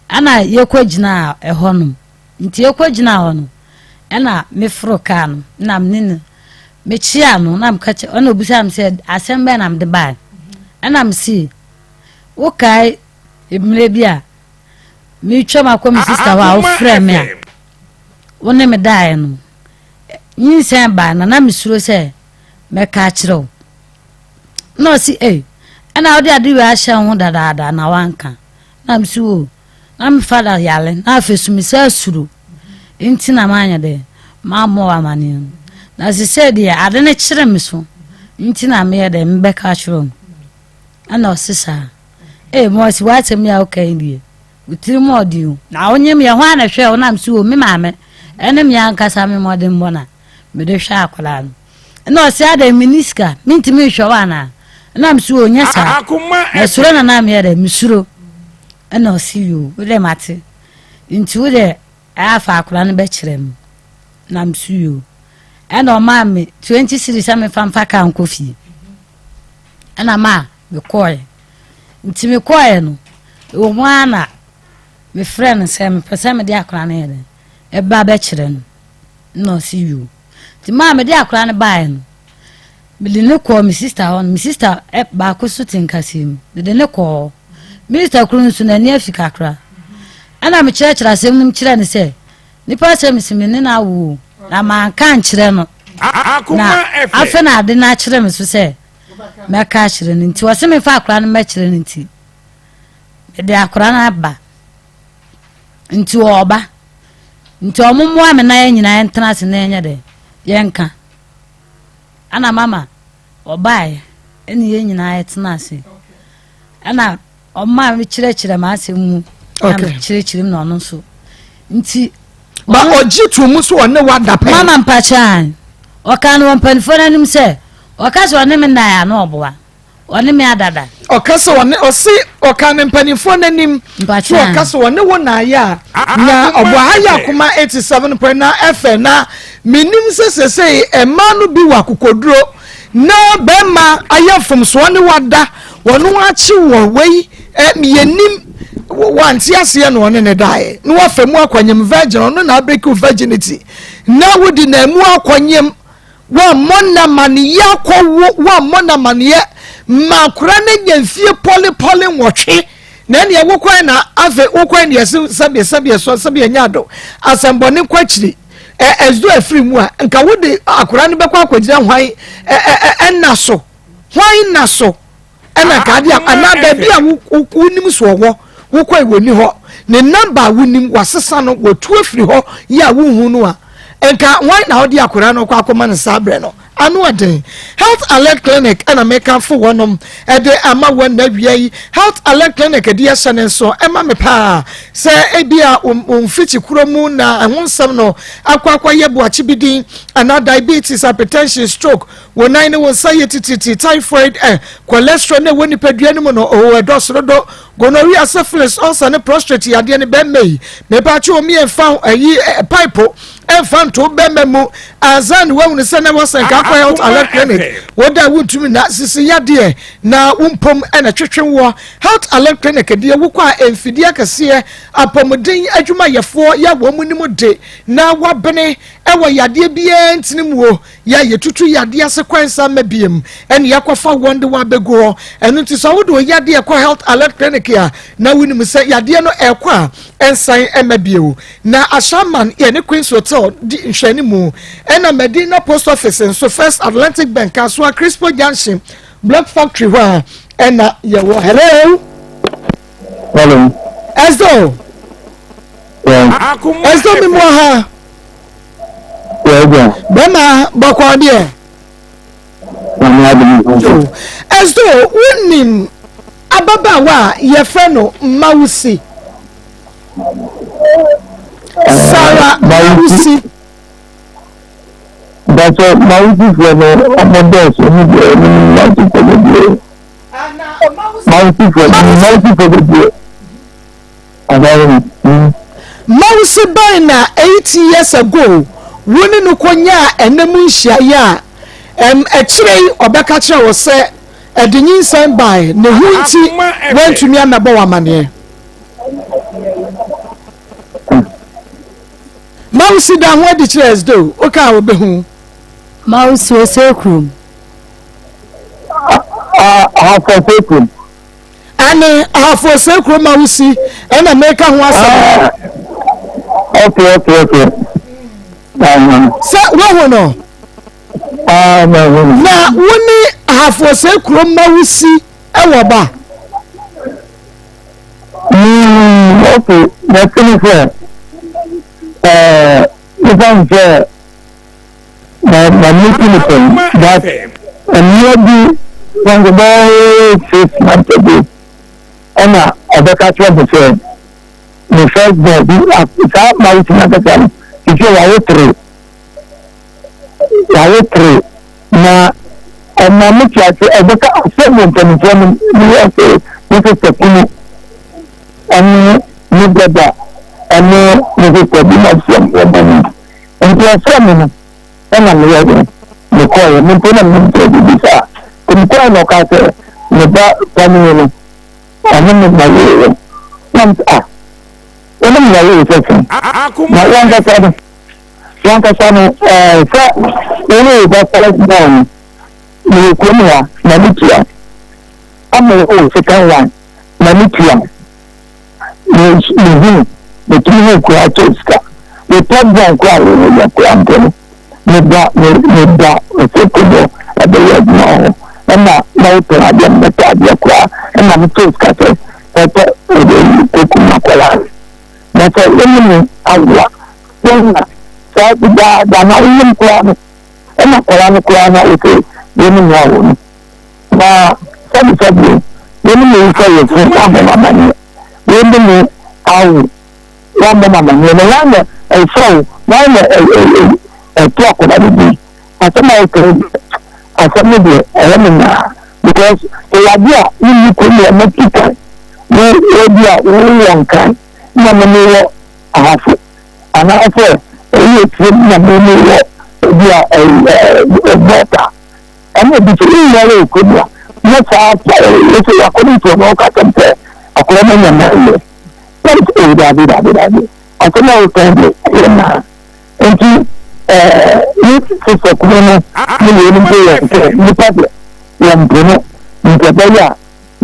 ɛna yɛkɔ gyinaa ɛhɔnom nti yɛkɔ gyinaa hɔ no ɛna meforo kaa no na me ne no mekyia no na meka kyɛ ɛna obisaa me sɛ asɛm bɛn na mede baeɛ ɛna mese wokae mmerɛ bi a Meretwam akɔ me sista hɔ a wofrɛɛ me a wo ne me daeɛ no, nyinsɛn baa na na mesuro sɛ mɛka akyerɛ wo. Na ɔse ei, ɛna wode ade wei ahyɛ wo ho dadaada na wanka. Na mese o, na me fada yare na afei so mesɛ asuro nti na manyɛ dɛ mammɔ wo amaneɛ no. Na sesei deɛ ade no kyere me so nti na meyɛ dɛ mebɛka akyerɛ wo. Ɛna ɔse saa. Ee, Mercy, w'asɛm yi a woka yi deɛ, wo tirim ɔden o. Na wonyem yɛ, hwan na ɛhwɛɛ wo? Na mese o, me maame ɛne me ankasa me mmɔdenbɔ na mede hwɛ akwadaa no. Ɛna ɔse adɛn, menni sika, mentumi nhwɛ wo anaa? Ɛna mese o, nyɛ saa. Na suro na na meyɛ dɛ, mesuro. Ɛna ɔse yoo, wo deɛ mate. Nti wo deɛ ɛyɛ afa akwadaa no bɛkyerɛ me. Na mese yoo. Ɛna ɔmaa me 20 cedis sɛ memfa mfa kaa nkɔ fie. Ɛna maa mekɔɔɛ. Nti mekɔɔɛ no, ɛwɔ mu ara na mefrɛɛ no sɛ mepɛ sɛ mede akwadaa no yɛ dɛn, ɛba bɛkyerɛ no. Ɛna ɔse yoo. Nti maa mede akwadaa no baeɛ no, mede no kɔɔ me sista hɔ no, me sista baako so te nkasɛɛ mu, mede no kɔɔ hɔ. Me sista koro nso n'ani afi kakra. Ɛna mekyerɛkyerɛ asɛm no mu kyerɛɛ no sɛ, nipa sɛ mese me ne no awo o, na manka ankyerɛ no. Na afei na ade no akyerɛ me so sɛ mɛka akyerɛ no nti ɔse memfa akora no mɛkyerɛ no nti mede akora no aba nti ɔba nti ɔmo mmoa me na yɛn nyinaa yɛntena ase na yɛnyɛ dɛ yɛnka ɛna mama ɔbaeɛ ɛne yɛn nyinaa yɛtena ase ɛna ɔmaa me kyerɛkyerɛ m'asɛm mu na mekyerɛkyerɛ mu na ɔno nso nti ba ɔgye to mu so ɔne wada pɛn mama mpakyɛn ɔka no wɔ mpanimfoɔ no anim sɛ ɔka sɛ ɔne me nnaeɛ a na ɔboa ɔne me adada ɔka sɛ ɔne ɔse ɔka ne mpanimfoɔ no anim so ɔka sɛ ɔne wo naayɛ a na ɔboa ha yɛ akoma 87.9 fm na menim sɛ sesei mmaa no bi wɔ akokoduro na bɛrima ayɛ mfomsoɔ ne wada wɔn akye wɔ wei yɛnim wante aseɛ na ɔne ne daeɛ na wafa mu akɔnyem virgin ɔno na abreak virginity na wodi na mu akɔnyem wammɔ na amaneɛ akɔwo wammɔ na amaneɛ ma akora no anya mfie pɔlepɔle nwɔtwe na ɛneɛ wokɔɛ na afei wokɔɛ ne yɛse sɛbeɛ sɛbeɛ sɔ sɛbeɛ nya ado asɛmbɔne kɔ akyiri ɛsdo afiri mu a nka wode akora no bɛkɔ akɔgyina hwan ɛna so hwan na so ɛna nka adeɛ anaa baabi a wonim so ɔwɔ wokɔ wɔ ni hɔ ne namba a wonim wasesa no watu afiri hɔ yɛ a wonhu no a nka hwan na wode akora no kɔ akɔma no saa berɛ no ano ɔden health alert clinic ɛna mekamfo wɔnom ɛde ama wɔn na awia yi health alert clinic de ɛhyɛ ne nso ɛma me paa sɛ ebi a wɔn mfikyi kuro mu na ɛho nsɛm no akɔ akɔyɛ boakye bi din anaa diabetes hypertension stroke Wo nan ne wo nsa yɛ titiritii, typhoid, eh, cholesterol na ɛwɔ nipadua no mu no, oh, ɛdɔɔso dodo. Gonorrhea, syphilis, ulcer ne prostrate yadeɛ no bɛmma yi. Mepaakyɛ omi ɛmfa ayi eh, pipe ɛmfa nto bɛmma mu. Ansa na wahunu sɛ na wɔsɛn ka akɔ health alert clinic. Woda a wontumi na sisi yadeɛ na wo mpom ɛna twetwe woɔ. Health alert clinic deɛ wokɔ a mfidie akɛseɛ, apɔmuden adwumayɛfoɔ yɛ wɔn nim de na wabene ɛwɔ yadeɛ biara ntini mu o. Yɛ a yɛtutu yadeɛ ase kwan san ma biem ɛne yɛakɔfa wɔn de wɔn abɛgu hɔ. Ɛno nti sɛ wode wo yadeɛ kɔ Health Alert Clinic a, na wonim sɛ yadeɛ no ɛrekɔ a ɛnsan mma bio. Na Ashaiman yɛne Queens Hotel di nhwɛanimu. Ɛna Medina Post Office nso First Atlantic Bank, Kasoa, Crispo Junction, Block Factory hɔ a ɛna yɛwɔ. Hello. Hello. Ɛsɛ o. Ɛsɛ mi mu ha. Bɛma bɔkɔɔ deɛ. Ɛsɛ wonim ababaawa a yɛfrɛ no Mawusi. Sarah Mawusi. Bàtɛ Mawusifoɔ no ɔmo dɔɔso ɔmo deɛ ɔmo Mawusifoɔ bebree. Mawusifoɔ Mawusifoɔ bebree. Mawusi bɛn na 18 years ago wo ne no kɔnyaa ɛnɛ mu nhyiaeɛ a ɛm akyire yi ɔbɛka kyerɛ wo sɛ ɛde nyinsɛn bae ne ho nti wantumi ammɛbɔ wo amaneɛ? Mawusi da ho adi kyerɛ Esdo, woka a wɔbɛhu. Mawusi Osei-Kurom. Ahafo Osei-Kurom. Ane, Ahafo Osei Kurom Mawusi, ɛna meka ho asɛm. Ah, okay, okay, okay. Sɛ woahu no? Ah, mahu no. Na wo ne Ahafo Osei Kurom Mawusi ɛwɔ ba? Mm, okay, na ɛte ne sɛ, ɛɛ, nipa sɛ, na na meeti ne pɛn, but mmerɛ bi, wɔn bɛyɛ 6 months ago, ɛna ɔbɛka kyerɛ me sɛ, ne first born bi, saa mawusi na kasa no, sisi wawo three, wawo three, na ɔma me te ase, ɔbɛka asɛm wɔ mpanimfoɔ no ne yɛ sɛ ne sista kunu ɛne ne dada ɛne ne sista bi na asɛm wɔ ma no. Nti ɔfrɛ me no, ɛna meyɛ dɛ mekɔɔyɛ. Me mpo na menim sɛ biribi saa. Nti mekɔɔyɛ na ɔkaa sɛ ne ba panin no, ɔne me na yeeɛ. Na mesɛ ah, wo ne me na yee sɛ sɛn? Na wankasa no, wankasa no ɛɛ sɛ wo ne wo ba first born no, mewɔ kurom ha na metua. Ama wo second one na metua. Mehu metumi hu koraa kyɛ sika metɔ bɔn koraa wɔyɛ koraa mpo no meba meba ɔsɛkɔ hɔ ɛbɛyɛ adwuma hɔ ɛna na wotɔn adeɛ no mɛtɔ adeɛ koraa ɛna metɔ sika sɛ ɛtɔ ɛde koko ma kɔlaa no na sɛ wone me awoa wɔn na saa daa na woyam koraa no ɛna kɔlaa no koraa na wosɛ wone me awo no. Na sɛbesɛbe o, wei ne me nsa yɛ funu, woammɔ me amanneɛ. Wei ne me awo, woammɔ me amanneɛ. Na hwan na ɛsɔ wo, hwan na ɛto akwadaa no din? Asɛm a woka yi deɛ, asɛm no deɛ, ɛyɛ me naa. Because ɛyɛ adeɛ a wonni kurom a matu kwan. Wo ebi a wowɔ Nkran na me mewɔ Ahafo. Anaasɛ ɛyɛ Etiom na me mewɔ ebi a Volta. Ɛna ebi sɛ yɛn nyinaa yɛ kurom a na saa yɛsɛ according to ɔno ɔka kyɛm sɛ akɔrɔ no nya nan yɛ na sɛ ɛyɛ daabi daabi daabi asɛm a wɔka de ɛyɛ naa nti ɛɛ ne sisɛ kuro no ne yɛn mpo yɛ sɛ nipa deɛ yɛn mpo no nti ɛbɛyɛ a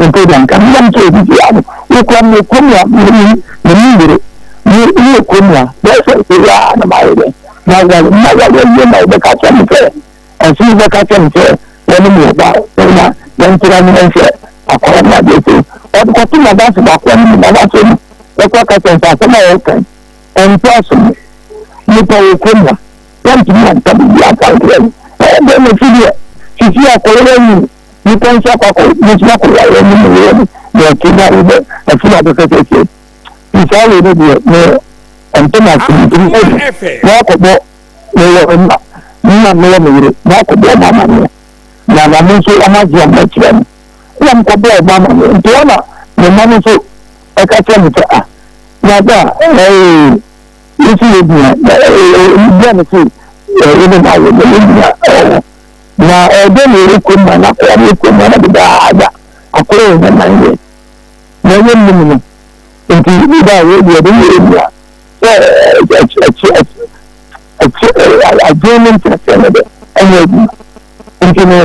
mpo deɛ nka ne yam sɛ obi si ano wokura mi kurom a mi mi mi yere mi mi kurom a bɛyɛ sɛ ɛyɛ a na ma yɛ dɛ na wale na wale yie na ɔbɛka kyɛm sɛ. Ɔsoro bɛka kyerɛ me sɛ wɔne me wɔ ba na yɛntra ne nhwɛ akwadaa no adeɛ sei. Ɔde kɔto n'adamfo baako a ne mu n'adamfo no bɛkɔ aka kyerɛ no sɛ asɛm a wɔreka yi, ɛnto asom. Nipa wɔ kurom ha, wɔntumi anka biribi amfa ankyerɛ no. Ɛyɛ dɛn na ɛsi deɛ sisi akwadaa yi anyin, nipa nso akɔ akɔ ne nso akɔware ne mu yere no deɛ ɛte na wobɛ afiri abɛka sɛ sei. Nti saa wei no deɛ me ɛnto m'asom nti me wakɔbɔ Mewɔ mma, me na meyɛ me yere, makɔbɔ wɔn amanneɛ, na na me nso wɔagye wɔn akyerɛ me. Ɛna mekɔbɔɔ wɔn amanneɛ, nti hɔ na me mma no nso ɛka kyerɛ me sɛ, ah, na da a, ɛɛ, yɛsi yɛ dua, ɛɛ, me se, ɛɛ, ne ma wɔ, na yɛ dua ɛwɔ hɔ. Na ɛdɛ na yɛ kurom ma, na akɔla no yɛ kurom ma, na dedaada, akɔla yɛ nyɛ nan yɛ, na ɛyɛ nnim no, nti da a yɛ deɛ, ɛde yɛ dua. Adwene ne nteaseɛ no de ɛnyɛ adwuma nti no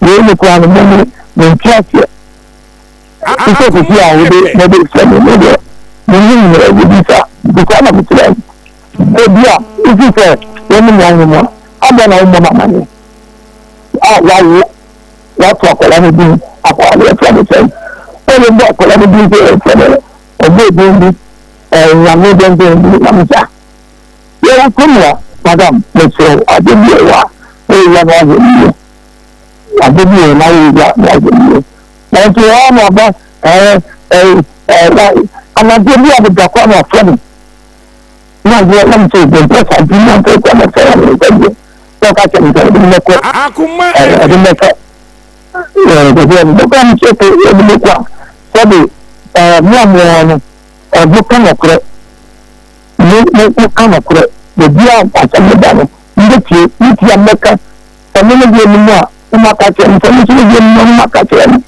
wei ne koraa no mene mente aseɛ te sɛ sisi a wode mɛde sɛ me me deɛ menim mmerɛ wodi sa nti saa na mekyerɛ no ebi a wosi sɛ wɔne me anwom a abɔ na wommɔ m'amanneɛ a wawo wato akwadaa no din akwadaa no yɛfrɛ no sɛn wɔde bɔ akwadaa no din sɛ yɛfrɛ no ɔbɔ din bi. Nyame dɛndɛn bi na me sa. Yɛwɔ kurom ha, madam, mesrɛ wo, ade bi wɔ hɔ a, woyɛ na wahwɛ no yie. Ade bi wɔ hɔ na woyɛ na wahwɛ no yie. Nanso hɔ ara na aba ɛɛ ɛɛ ɛɛ anadwo bi a meda kɔ na wafrɛ me. Na adeɛ na mesɛ mempɛ saa nti na mfrɛ kɔ na mfrɛ na mempɛ deɛ. Na ɔka kyerɛ me sɛ ɔde me bɛkɔ ɛɛ ɔde me bɛkɔ ɛɛ baabi a mebɛkɔ a mesɛ ɔde me kɔ a sɛbe ɛɛ mo a mowɔ no Moka nokorɛ, mo, mo, moka nokorɛ, baabi a asɛm no da no, mobɛtie, motie a mobɛka, sɛ me me deɛ nim a, na moaka akyerɛ me, sɛ me nso me deɛ nim a, na moaka akyerɛ me.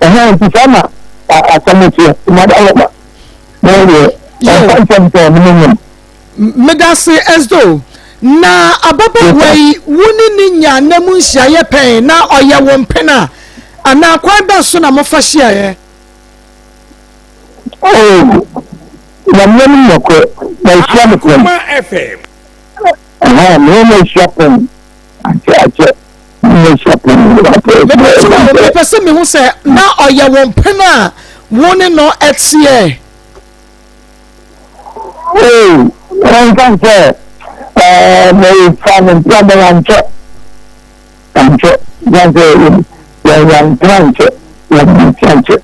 Ɛhɛn, nti saa na asɛm no teɛ, mada hɔ ma, mo deɛ, ɔmfa nkyerɛ me sɛ ɔne me nyem. Medase Esdo, na ababaawa yi wo ne no nyaa nna mu nhyiaeɛ pɛn na ɔyɛ wo mpena anaa kwan bɛn so na mofa hyiaeɛ? Oh, Nyame anim nokorɛ, mahyia no pɛn. Ɛhɛn, me ne no ahyia pɛn. Akyɛ, akyɛ, me ne no ahyia pɛn. Mepɛ mepɛ sɛ mehu sɛ na ɔyɛ wo mpena a wo ne no teɛ. Oh, ɛnka sɛ, ɛɛ, mefa no mpena bɛn ankyɛ. Ankyɛ, ɛsiane sɛ yɛn yɛantena ankyɛ, yɛante ankyɛ.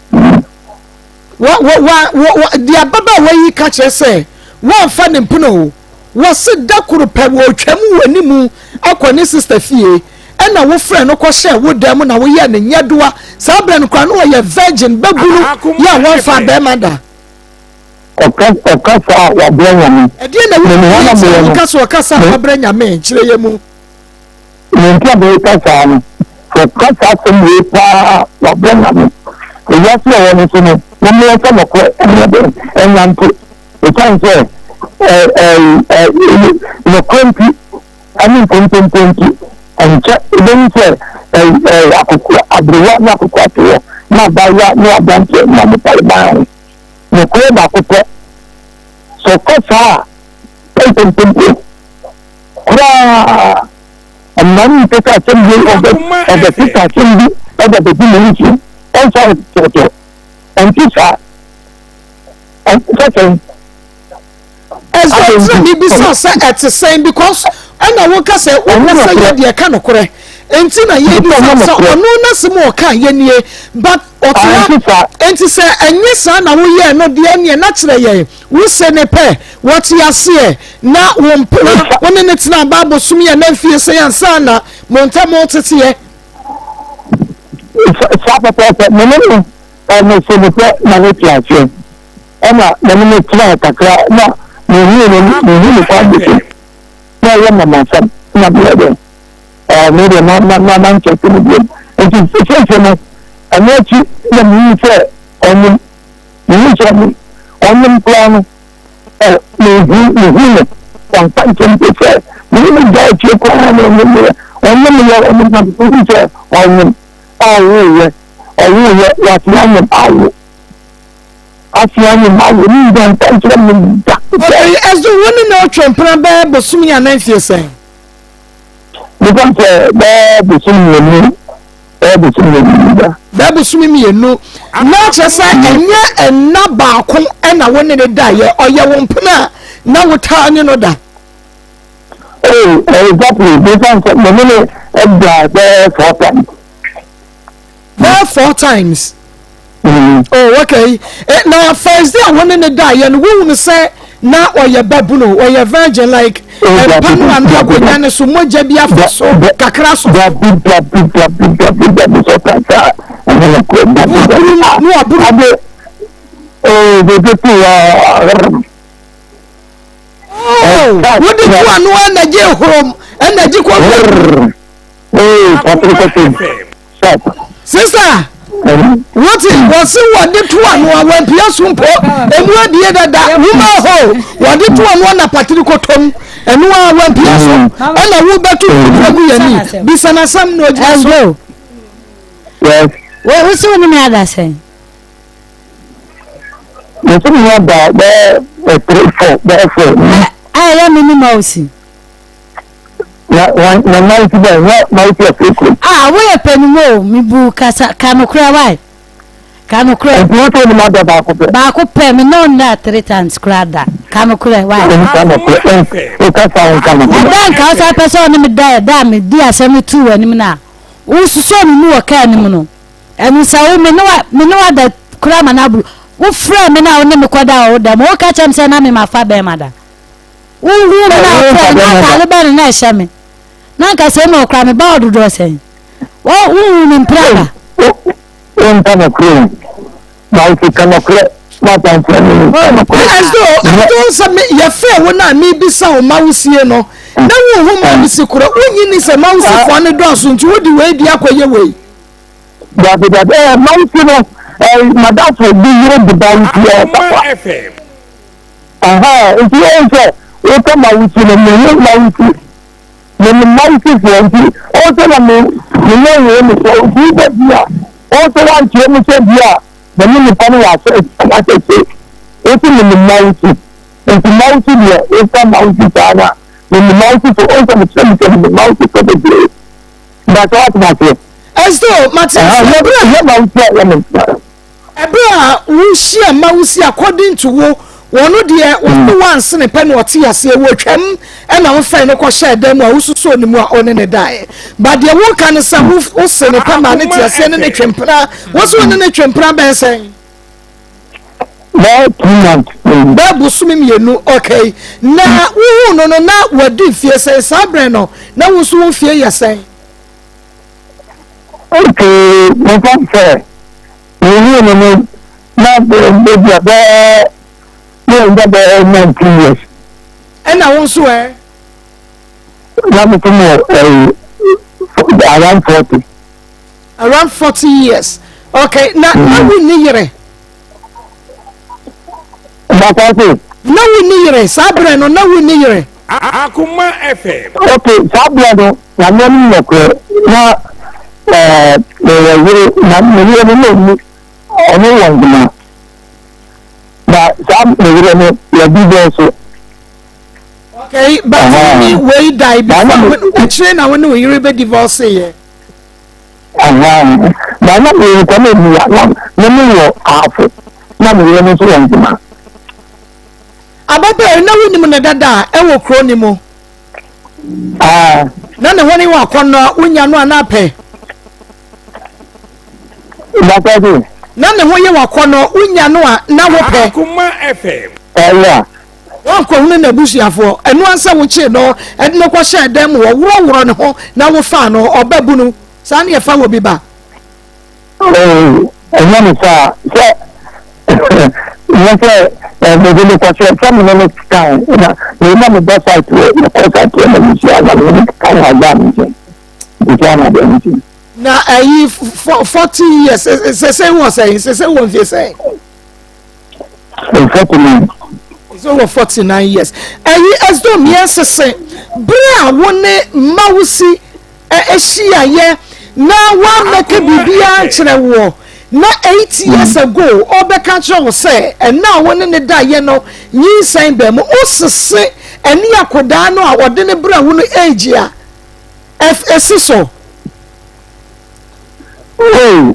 Wɔ wɔ wɔ wɔ wɔ deɛ ababaawa yi ka kyerɛ sɛ wɔmfa ne mpena o. Wɔse da koro pɛ wɔretwam wɔ anim akɔ ne sista fie ɛna wofrɛ no kɔhyɛɛ wo dan mu na woyɛɛ no nyɛdoa. Saa berɛ no koraa na ɔyɛ virgin babunu yɛ a wɔmfaa bɛrima da. Ɔka ɔka saa a wabrɛ Nyame. Ɛdeɛn na wonim nti a woka sɛ ɔka saa a wabrɛ Nyame? Kyerɛ yɛn mu. Nea enti a mereka saa no, sɛ ɔka saa asɛm wei paa a, wabrɛ Nyame. Ewiase a ɔwɔ no so no, momma yɛmfa nɔkorɛ nyɛ dɛn? Ɛnnante. Esiane sɛ ɛ ɛ ɛ nɔkorɛ nti ɛne nkontompo nti, ɛnkyɛ wobɛhu sɛ ɛ ɛ akokoa, aberewa ne akokoa te hɔ, na abaayewa ne aberanteɛ na wɔpare ban ho. Nɔkorɛ baako pɛ. Sɛ ɔka saa a, nkontompo. Koraa. Mmara no mpɛ sɛ asɛm bi ɔbɛ ɔbɛkeka asɛm bi ɛde abɛgu n'ani so. Ɔmfa tɔtɔ. Ɛnte saa. Ɛnte sɛn. Ɛsɛ ɔtena mi bisa sɛ ɛte sɛn because ɛna woka sɛ wopɛ sɛ yɛ deɛ ɛka nokorɛ nti na yɛbisa sɛ ɔno n'asɛm a ɔka yɛ nie but ɔte ha nti sɛ ɛnyɛ saa na woyɛɛ no deɛ neɛ na kyerɛ yɛn Wo se ne pɛ, wɔte aseɛ, na wo mpena, wo ne no tena aba abosom yɛ na mfie sɛn ansa na mo ntam reteteɛ? Saa pɛpɛɛpɛ, me ne no, me se ne pɛ na ne te aseɛ, ɛna me ne no tenaa kakra na mehuu no, mehuu no kwan bi so, na ɛyɛ mmamasɛm, na meyɛ dɛ, ɛɛ, me deɛ ma, ma, ma, mankyɛke no biom. Nti seesei no, ɛno akyi na mehuu sɛ ɔnim. Mehu sɛ ɔno, ɔnom koraa no, ɛ, mehu, mehu no. Wamfa nkyɛ mpo sɛ me ne no gyae akyire koraa na ɔnom yɛ, ɔnom yɛ, ɔnom na mehu sɛ ɔnom. Ɔwoeɛ, ɔwoeɛ, wase anyem awo. Ase anyem awo, ne nyinaa mfa nkyerɛ me da. Okay, ɛso wo ne no retwe mpena bɛyɛ bosome anaa mfie sɛn? Mefa sɛ bɛyɛ bosome mmienu, bɛyɛ bosome mmienu da. Bɛyɛ bosome mmienu. Na kyerɛ sɛ ɛnyɛ nna baako na wo ne no daeɛ, ɔyɛ wo mpena a na wotaa ne no da. Oh, exactly. Mefa sɛ me ne no da bɛyɛ four times. Bɛyɛ four times. Mm. Oh, okay. Eh, na first day a wɔne ne daeɛ no wohunu sɛ na ɔyɛ babunu ɔyɛ virgin like oh, mpa no ano akonnwa no so mogya bi afa so kakra so. Dabi dabi dabi dabi dabi sɛ kasa ɛne no kɔ dabi dabi. Ne waburu. Ade ee bebe tu ya. Oh, wode tu ano a na gye horom ɛna gye kɔ. Ee patro kɔtɔ. Sista, wote wɔse wɔde to ano a wampia so mpo emu abie dada woma hɔ wɔde to ano na patiri kɔtɔm ɛno a wampia so ɛna wobɛto kura gu yɛni bisa n'asɛm na ogyina so. Yes. Wo wo se wo ne me ada sɛn? Me se me ada bɛɛ three four bɛɛ four. A ɛyɛ me ne ma wo si. Na na na mighty bɛn na mighty afiri kurom. Ah woyɛ panin o mebu kasa ka nokorɛ wai. Ka nokorɛ. Nti wo sɛ wonim ada baako pɛ? Baako pɛ, me ne wo nnaa three times koraa da. Ka nokorɛ, why? Nka nokorɛ, wokasa wo nka nokorɛ. Ɛda nka wo san pɛ sɛ ɔne me da ɛ, da a medi asɛm no too w'anim no a, wosusoo me mu wɔ kaa no mu no. Ɛno sɛ wo, me ne wa, me ne wo ada koraa ma no aboro. Wofrɛɛ me no a wo ne me kɔdaa wɔ wo dan mu, woka kyerɛ me sɛ na me mafa bɛrima da. Wohuu me no a wofrɛɛ me, na ataade bɛn na na ɛhyɛ me? Na anka sɛ mmɔ koraa me ba wɔ dodoɔ sɛn? Wo, wohuu me mpira da? Wonka nokorɛ o, na wo ka nokorɛ na atamfoɔ no nka nokorɛ. As though as though sɛ me yɛfrɛ wo no a mebisa wo ma wo sie no na wonhu ma wo si korɔ wonyi ni sɛ ma wo sifoɔ no dɔɔso nti wode wei di akɔyɛ wei. Dabi dabi ɛɛ ma wo si no ɛɛ madamfo bi yere de ba wo si ɛɛ papa. Aha nti wɔn sɛ woka ma wo si no mehu ma wo si. Menim Mawusifoɔ nti ɔwɔ sɛ na me meyɛ wei me sɛ nti wobɛ bi a ɔwɔ sɛ woankyerɛ mu sɛ bi a na me nipa no wɔ asɛ asɛ se wo se menim Mawusi nti Mawusi deɛ woka Mawusi saa no a menim Mawusifoɔ ɔwɔ sɛ mekyerɛ mu sɛ menim Mawusifoɔ bebree mpakyɛ woate maseɛ. Ɛso mate aseɛ berɛ a. Ɛyɛ Mawusi a ɛyɛ me. Ɛberɛ a wohyia mma wo si according to wo, wɔn deɛ wɔne wo ansene pɛ na ɔte aseɛ, wɔtwam ɛna wofɛe no kɔhyɛɛ dan mu a wosusoo ne mu a ɔne ne daeɛ. But deɛ woka ne sɛ wo wose ne pɛ maa ne te aseɛ ne ne twe mpena, wo se wo ne ne twe mpena bɛyɛ sɛn? Bɛyɛ 2 months. Bɛyɛ bosome 2, okay. Na wohuu no no na wadi mfie sɛn? Saa berɛ no na wo nso wo mfie yɛ sɛn? Okay, mefa sɛ mehuu no no na baabi a bɛɛ na ɛnya bɛyɛ 19 years. Ɛna wo nso ɛ? Na me nso mewɔ ɛyi around 40. Around 40 years. Okay, na na wo nni yere? Bàtà se. Na wo nni yere saa berɛ no, na wo nni yere? Akoma FM. Okay, saa berɛ no na me ne nokorɛ na ɛɛ mewɔ yere na me yere no na ɔnni ɔno wɔ Nzema na saa me yere no yɛdi bɛn so. Okay, but wo ne wei dae before akyire na wo ne wo yere bɛ divorce yɛ? Na na me nkwa na emu ya na me ne wɔ Ahafo na me yere no nso wɔ Nzema. Ababaa yi na wonim no dada a ɛwɔ kuro no mu? Ah. Na ne ho ne wɔ akɔnnɔ a wonya no anaa pɛ? Bàtà bi. Na ne ho yɛ wɔ akɔnnɔ wonya no a na wopɛ? Akoma FM. Ɛyɛ. Woankɔhunu n'abusuafoɔ. Ɛno ara sɛ wokyee no de no kɔhyɛɛ dan mu, wɔworɔworɔ ne ho na wofaa no ɔbabunu. Saa ne yɛfa wɔ bi ba. Oo, ɛnyɛ ne saa. Sɛ nyɛ sɛ mede no kɔhyɛ sɛ me ne no kae na me na meba site hɔ mekɔ site hɔ na mehyia na me ne no kae wɔ agya me nkyɛn mehyia no agya me nkyɛn. Na ayi 40 years sese wɔ sɛn sese wɔ mfie sɛn. 49. So wɔ 49 years. Ɛyi ɛsdɔ mmiɛ sese bere a wo ne mawusi ɛhyiayɛ na wammɛka biribiara nkyerɛ woɔ na 8 years ago ɔbɛka kyerɛ wo sɛ ɛna a wo ne ne daeɛ no nyinsɛn bɛn mu wosese ɛne akodaa no a ɔde ne brɛ wo no age a ɛsi so. Oh,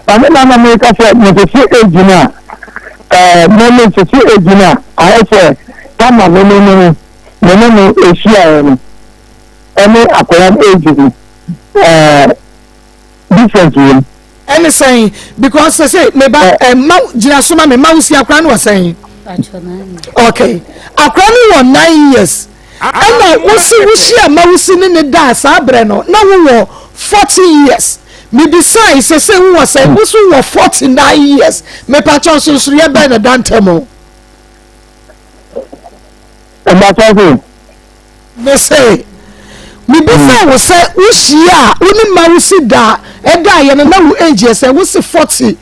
ɛno na na meka sɛ mesese age no a ɛɛ me mesese age no a ayɛ sɛ kama me ne no me ne no ehyiaeɛ no ɛne akwadaa no age no ɛɛ difference wɔ mu. Ɛne sɛn? Because sɛ sɛ meba ɛma gyina so ma me ma wo si akwadaa no wɔ sɛn? Okay, akwadaa no wɔ 9 years. Ɛna wosi wohyia ma wosi ne ne daa saa berɛ no na wowɔ 40 years. Mebisae sɛ sɛ wowɔ sɛn, wo so wɔ 49 years. Mepakyɛw, nsonsonoeɛ bɛn na da ntam o? Ɛbata so. Mese mebisa wo sɛ wohyia a wo ne ma wosi da ɛdaeɛ no na wo age yɛ sɛ? Wo se 40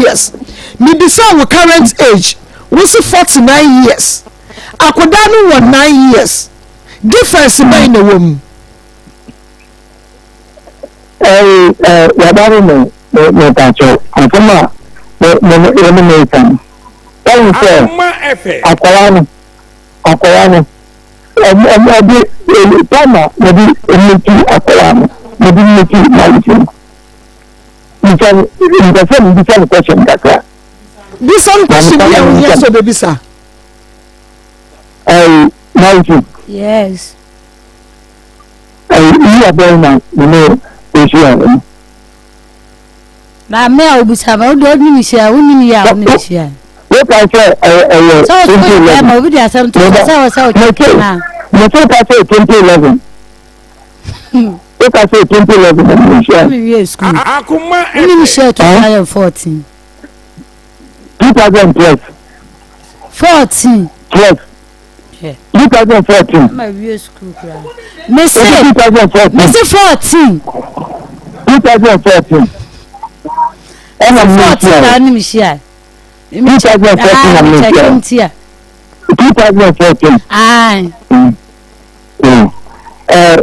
years. Mebisa wo current age, wo se 49 years. Akodaa no wɔ 9 years. Difference bɛn na ɛwɔ mu? Ɛɛ ɛɛ yabare me me me pakyɛw asɛm a me me me ne me ka no ɛwɔ sɛ akwadaa no ɛm ɛm ɛde ɛɛ time a yɛde mmeti akwadaa no yɛde mmeti marriage no. Bisa no, mpɛ sɛ mebisa no question kakra. Bisa no question bi a wohia sɛ ɔbɛbisa. Ɛyi, Nancy. Yes. Ɛyi, yi abɛn na me ne ohyia no. Maame a obisa ma wode ɔne me hyia wonim yɛ a wone me hyia. Woka sɛ ɛyɛ 2011. Sɛ obi de asɛm to sɛ sɛ wɔ sɛ wotwe na. Mese woka sɛ 2011. Woka sɛ 2011 na me hyia. Me wie school. Wone me hyia 2014. 2012. 14. 12. 2014. Ma wie school kura. Mese. 2014. Mese 14. 2014. Ɛna mi hyia. 14 na mi hyia. 2014 na mi hyia. 2014. Ayi.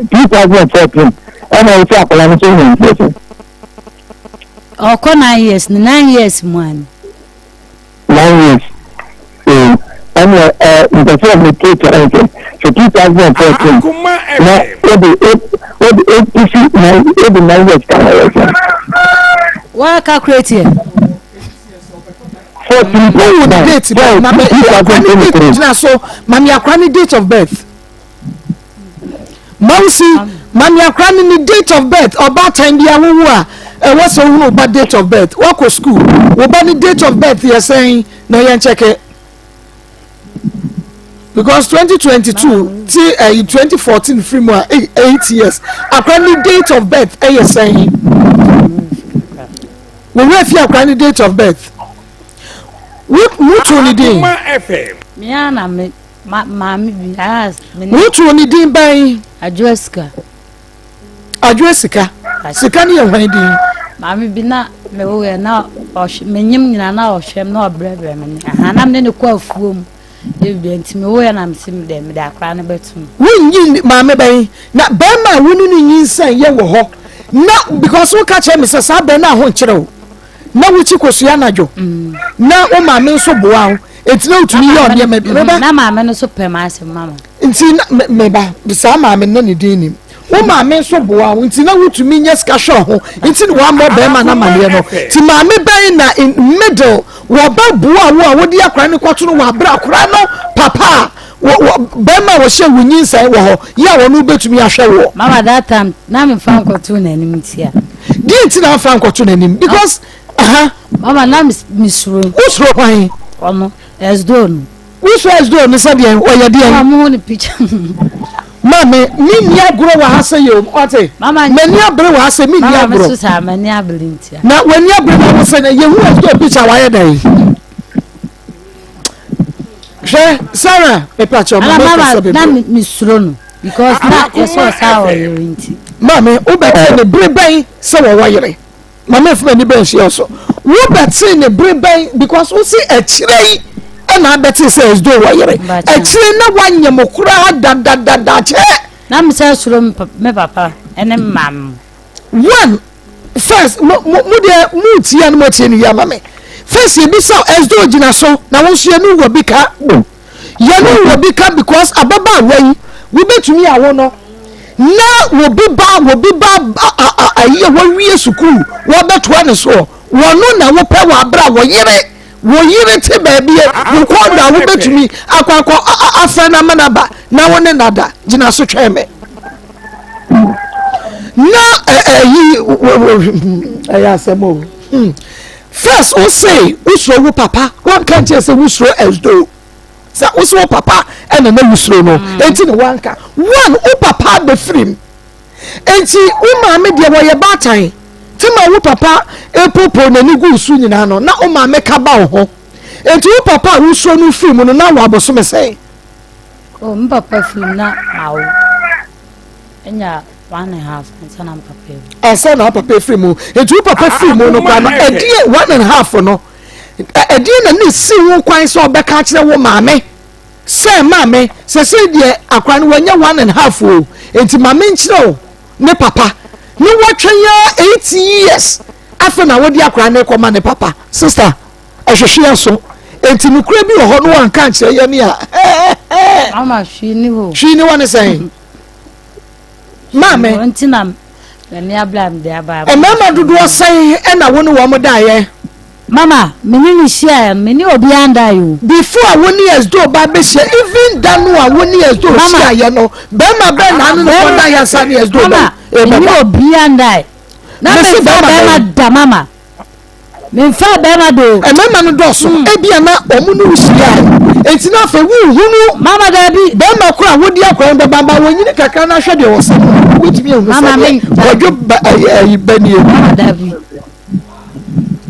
2014 ɛna o sɛ akwadaa no so nyɛ nfɛ so. Ɔkɔ 9 years 9 years mu ani. 9 years ee ɛna ɛ mpɛ sɛ ɔmo take kyerɛ sɛ sɛ 2014 na ɔde ɔde ɔpusi nine ɔde 9 years kan ɔyɛ sɛ. Wɔn calculate yɛ. 14 plus 9 date bɛ na bɛ akora ne date gyina so maame akora ne date of birth mawusi maame akora ne ne date of birth ɔbaatan bi awowo a ɛwɔ sɛ ohun ɔba date of birth wakɔ school ɔba ne date of birth yɛ sɛn na yɛn kyɛkɛ because 2022 ti ɛyi 2014 firi mu a 8 years akora ne date of birth ɛyɛ sɛn wɔwura fi akora ne date of birth wotu ne din mea na me maame bi wotu ne din bɛn Adwoa Sika. Adwoa Sika. Sika ne yɛ hwan din? Maame bi na mewɔ na ɔhwɛ menyim nyina na ɔhwɛ m na ɔbrɛbrɛ me ne aha na mene ne kɔ afuo mu ebia nti mewɔ yɛ na mese mede mede akora no bɛto no. Wonyi maame bɛn na bɛrima a wo ne no nyinsɛn yɛ wɔ hɔ na because woka kyerɛ me sɛ saa bɛn no a ho nkyerɛ wo na wokyi kosua anadwo na wo maame nso boa wo enti na wotumi yɛ ɔnneɛma bi meba na maame no nso pɛ m'asɛm mama nti na meba saa maame no na ne din nim wo maame nso boa wo nti na wotumi nya sika hwɛ ho nti na wammɔ bɛrima no amaneɛ no nti maame bɛn na in middle wɔbɛ boa wo a wode akora no kɔto no wɔ aberɛ akora no papa a bɛrima a wɔhyɛ wo nyinsɛn wɔ hɔ yɛ a wɔn bɛtumi ahwɛ woɔ. Mama that time na me fa nkɔto n'anim ntia. Deɛ nti na afa nkɔto n'anim because aha. Mama na me suro. Wo suro hwan? Ɔno ɛsdo no. Wo suro ɛsdo no sɛ deɛ ɔyɛ deɛ. Mama mo hu ne picture. Maame mi ni agorɔ wɔ ha sɛ yɛ o ɔte. Mama m'ani abere wɔ ha sɛ mi ni agorɔ. Mama mi so saa m'ani abere ntia. Na w'ani abere na wo sɛ na yɛ hu ɛsdo picture wayɛ dɛ. Hwɛ Sarah mepakyɛ ɔmo mɛ kasa bebree. Na mi suro no because na yɛsɛ ɔsa wɔ yere nti. Maame wobɛte ne bere bɛn sɛ wɔwɔ yere maame efuma ni bɛn hyia so wobɛte ne bere bɛn because wosi akyire yi ɛna abɛte sɛ ɛsdo wɔ yere akyire na wanyɛ mo koraa dadadada kyɛ. Na mi sɛ suro me papa ɛne maame. One first mo mo mo deɛ mo tie no mo tie no yie ama me first ebisa ɛsdɛ ogyina so na wɔn nso yɛn wɔ bi ka yɛn wɔ bi ka because ababaawa yi wobɛtumi awo no na wɔbi ba wɔbi ba ayi a wɔwie sukuu wɔbɛtoa ne soɔ wɔn na wɔpɛ wɔ abere a wɔyere Wo yere te baabi a wo kɔn dɔ a wobɛtumi akɔ akɔ afrɛ no ama no aba na wo ne no ada. Gyina so twɛn me. Na ɛyi ɛyɛ asɛm o. Hmm. First wo se wosuro wo papa wanka nkyerɛ sɛ wosuro ɛsdo sɛ wo se wo papa ɛna na wosuro no hmm. enti na wanka one wo papa abɛfirim Enti wo maame deɛ wɔyɛ baatan nti ma wo papa poopoo n'ani guu so nyinaa no na wo maame ka ba wo ho. Enti wo papa a wosuro no firi mu no na wɔ abosome sɛn? Oh, me papa firi mu na mawo anya 1.5 ansa na me papa ewu. Ansa na wo papa firi mu. Enti wo papa firi mu no koraa no ɛdeɛ 1.5 no ɛdeɛ na ne si wo kwan sɛ ɔbɛka akyerɛ wo maame? Sɛ maame, sɛsɛi deɛ akora no wanya 1.5 o, enti ma menkyerɛ wo ne papa. Ne watwɛn ara 8 years afei na wode akora no rekɔma ne papa. Sister, ɛhwehwe aso. Enti nokorɛ bi wɔ hɔ no wanka ankyerɛ yɛn a, Mama, hwee ni hɔ. Hwee ni hɔ ne sɛn? Maame. Nti na M'ani abere a mede aba. Mmarima dodoɔ sɛn ɛna wo ne wɔn daeɛ? Mama, me ne no hyiaeɛ no, me ne obiara ndaeɛ o. Before a wo ne Esdo ba bɛhyia, even da no a wo ne Esdo hyiaeɛ no, barima bɛn na ane no kɔdaeɛ ansa ne Esdo bɛ Mama, me ne ɛbɛba? obiara ndaeɛ. Na Mese memfaa barima barima bɛn? da, mama. Memfaa barima da o. Mmarima no dɔɔso, ebia na wɔn ne wo hyiaeɛ, enti na afei wonhunu Mama, daabi. barima koro a wode akwadaa no bɛba, ma wɔnyini kakra na hwɛ deɛ ɔsɛ no a, wobɛtumi ahu Mama, sɛ deɛ men- Kwadwo ba ɛyi ɛyi ba nie. Mama, daabi.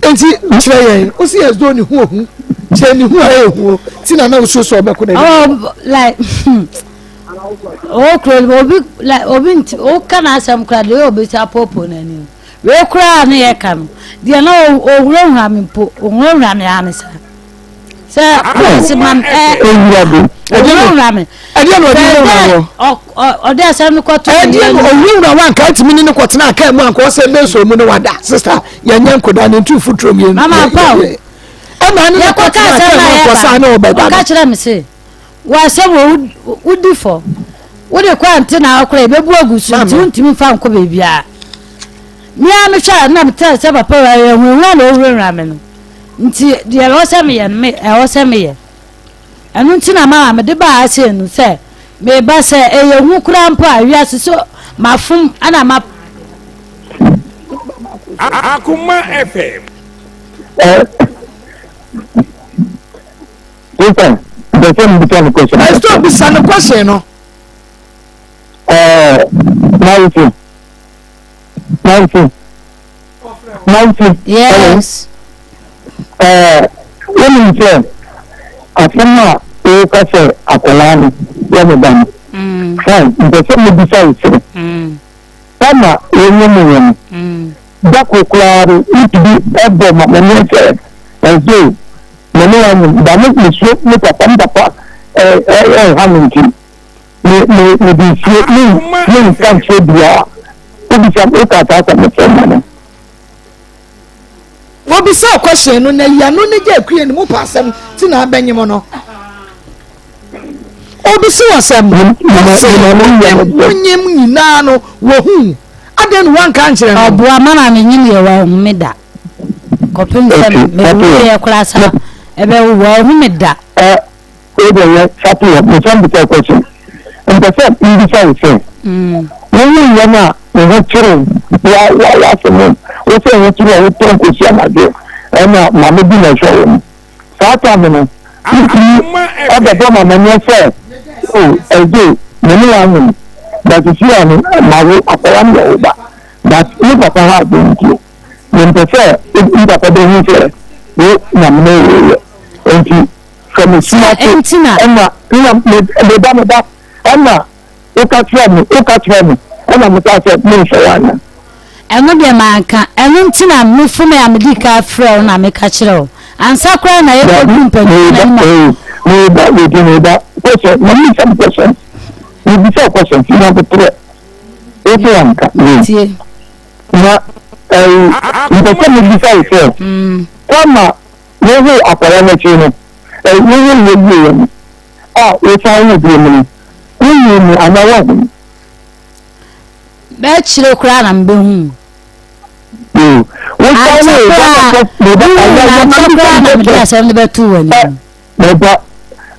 Enti kyerɛ yɛn, wo se yɛn dɔ ne ho ohu, kyerɛ ne hu a ɛyɛ hu o, ti na na wosuo sɛ ɔbɛko n'anim. Oh, like, ɔwɔ kuro no obi like obi nti woka n'asɛm koraa deɛ obi sɛ apoopo n'anim wei koraa ne yɛ ka no deɛ na ɔhurahura me mpo ɔhurahura me ara ne saa sɛ ɔsi ma ɛ ɔhurahura me Ɛdeɛ na ɔde wurawura wɔ. Ɔde asɛm no kɔto. Ɛdeɛ na ɔwurawura wɔ anka ntumi ne no kɔtena kaa mu anka ɔsɛ bɛsɔ mu ne wada sista yɛnyɛ nkoda ne ntu futuro mu yɛn. Mama pa o. Ɛna ne no kɔtena kaa mu anka ɔsɛ ne ɔbɛda no. Ɔka kyerɛ me se wɔ asɛm wɔ wodi fɔ wode kɔ ante na akora ebebu agu so nti wontumi nfa nkɔ baabiara. Mmea mehwɛ a na metɛ sɛ papa wɔ ɛhunahuna na ɔwurawura me no nti deɛ ɛwɔ sɛ meyɛ no me ɛwɔ sɛ meyɛ. Ɛno nti na mama mede baa ha sei no sɛ meba sɛ ɛyɛ hu koraa mpo a wiase so mafom ɛna ma. Akoma FM. Sister, mpɛ sɛ mbisa no question. Pastor bisa no question no. Ɛɛ, Nancy, Nancy. Nancy. Yes. Ɛɛ, wonim sɛ asɛm a woka sɛ akwadaa no yɛ me ba no. Fine, mpɛ sɛ mebisa wo sɛ, sama wonye me wɔ no, da koro koraa no, wotumi bɔ ma m'ani sɛ ɛnso me ne wanyem, ba me mesuro me papa, me papa ɛha me nti. Me me mede nsuo me me nka nkyerɛ biara wobisa woka saa asɛm no kyerɛ ma no. Wɔbisa question no na yano ne gya akue no mu pa asɛm ti na abɛnyem no. Obisi wasɛm ɔse wonyem nyinaa no wɔhu adɛn na wanka ankyerɛ no. Ɔboa mama menyem yɛ wanhu me da kɔpem sɛ mewuiɛ koraa sa ɛbɛwo wanhu me da. Wei deɛ yɛ sate yɛ mesan bisa wo question mpɛ sɛ mbisa wo sɛ wohu yɛn a wo ho kyere wo wa wa w'ase no wo sɛ wo kyere a wotɔ nkosi anadwo ɛna maame bi na ɛhwɛ wo no saa time no wotumi ɛbɛbɔ ma manyɛ sɛ o ɛgye me ne wanyem but sisi a no ma wo akwadaa no yɛ wo ba but ne papa ha adwene nti mempɛ sɛ ne papa bɛhu sɛ wo na me ne wo yɛ nti Sɛ mesua Sɛ so nti na. ɛna na me me ba me ba ɛna woka kyerɛ me woka kyerɛ me ɛna me kaa sɛ menhwɛ wo ana. Ɛno deɛ manka. Ɛno nti na me fome a medi kan frɛ wo na meka kyerɛ wo. Ansa koraa na Dabi yɛkɔduru mpanyinfoɔ no meba anim a. ee meba wedi meba question na mebisa me question mebisa wo question ti na abotrɛ wote anka wei Tie. na ɛyi mpɛ sɛ mebisa wo sɛ kwama Wohuu akwadaa no akyiri no, ɛ, wohuu no wieeɛ no, a wosan woo bio mu no, wohuu no anaa woanhu no? Bɛkyerɛ koraa na mebɛhu. Yoo, wosan Ankyɛ woo ba koraa, na meba, wohuu ɛyɛ, no yɛ, ankyɛ ma koraa na mebisa mede wo asɛm no bɛtoo ɛ, w'anim. meba,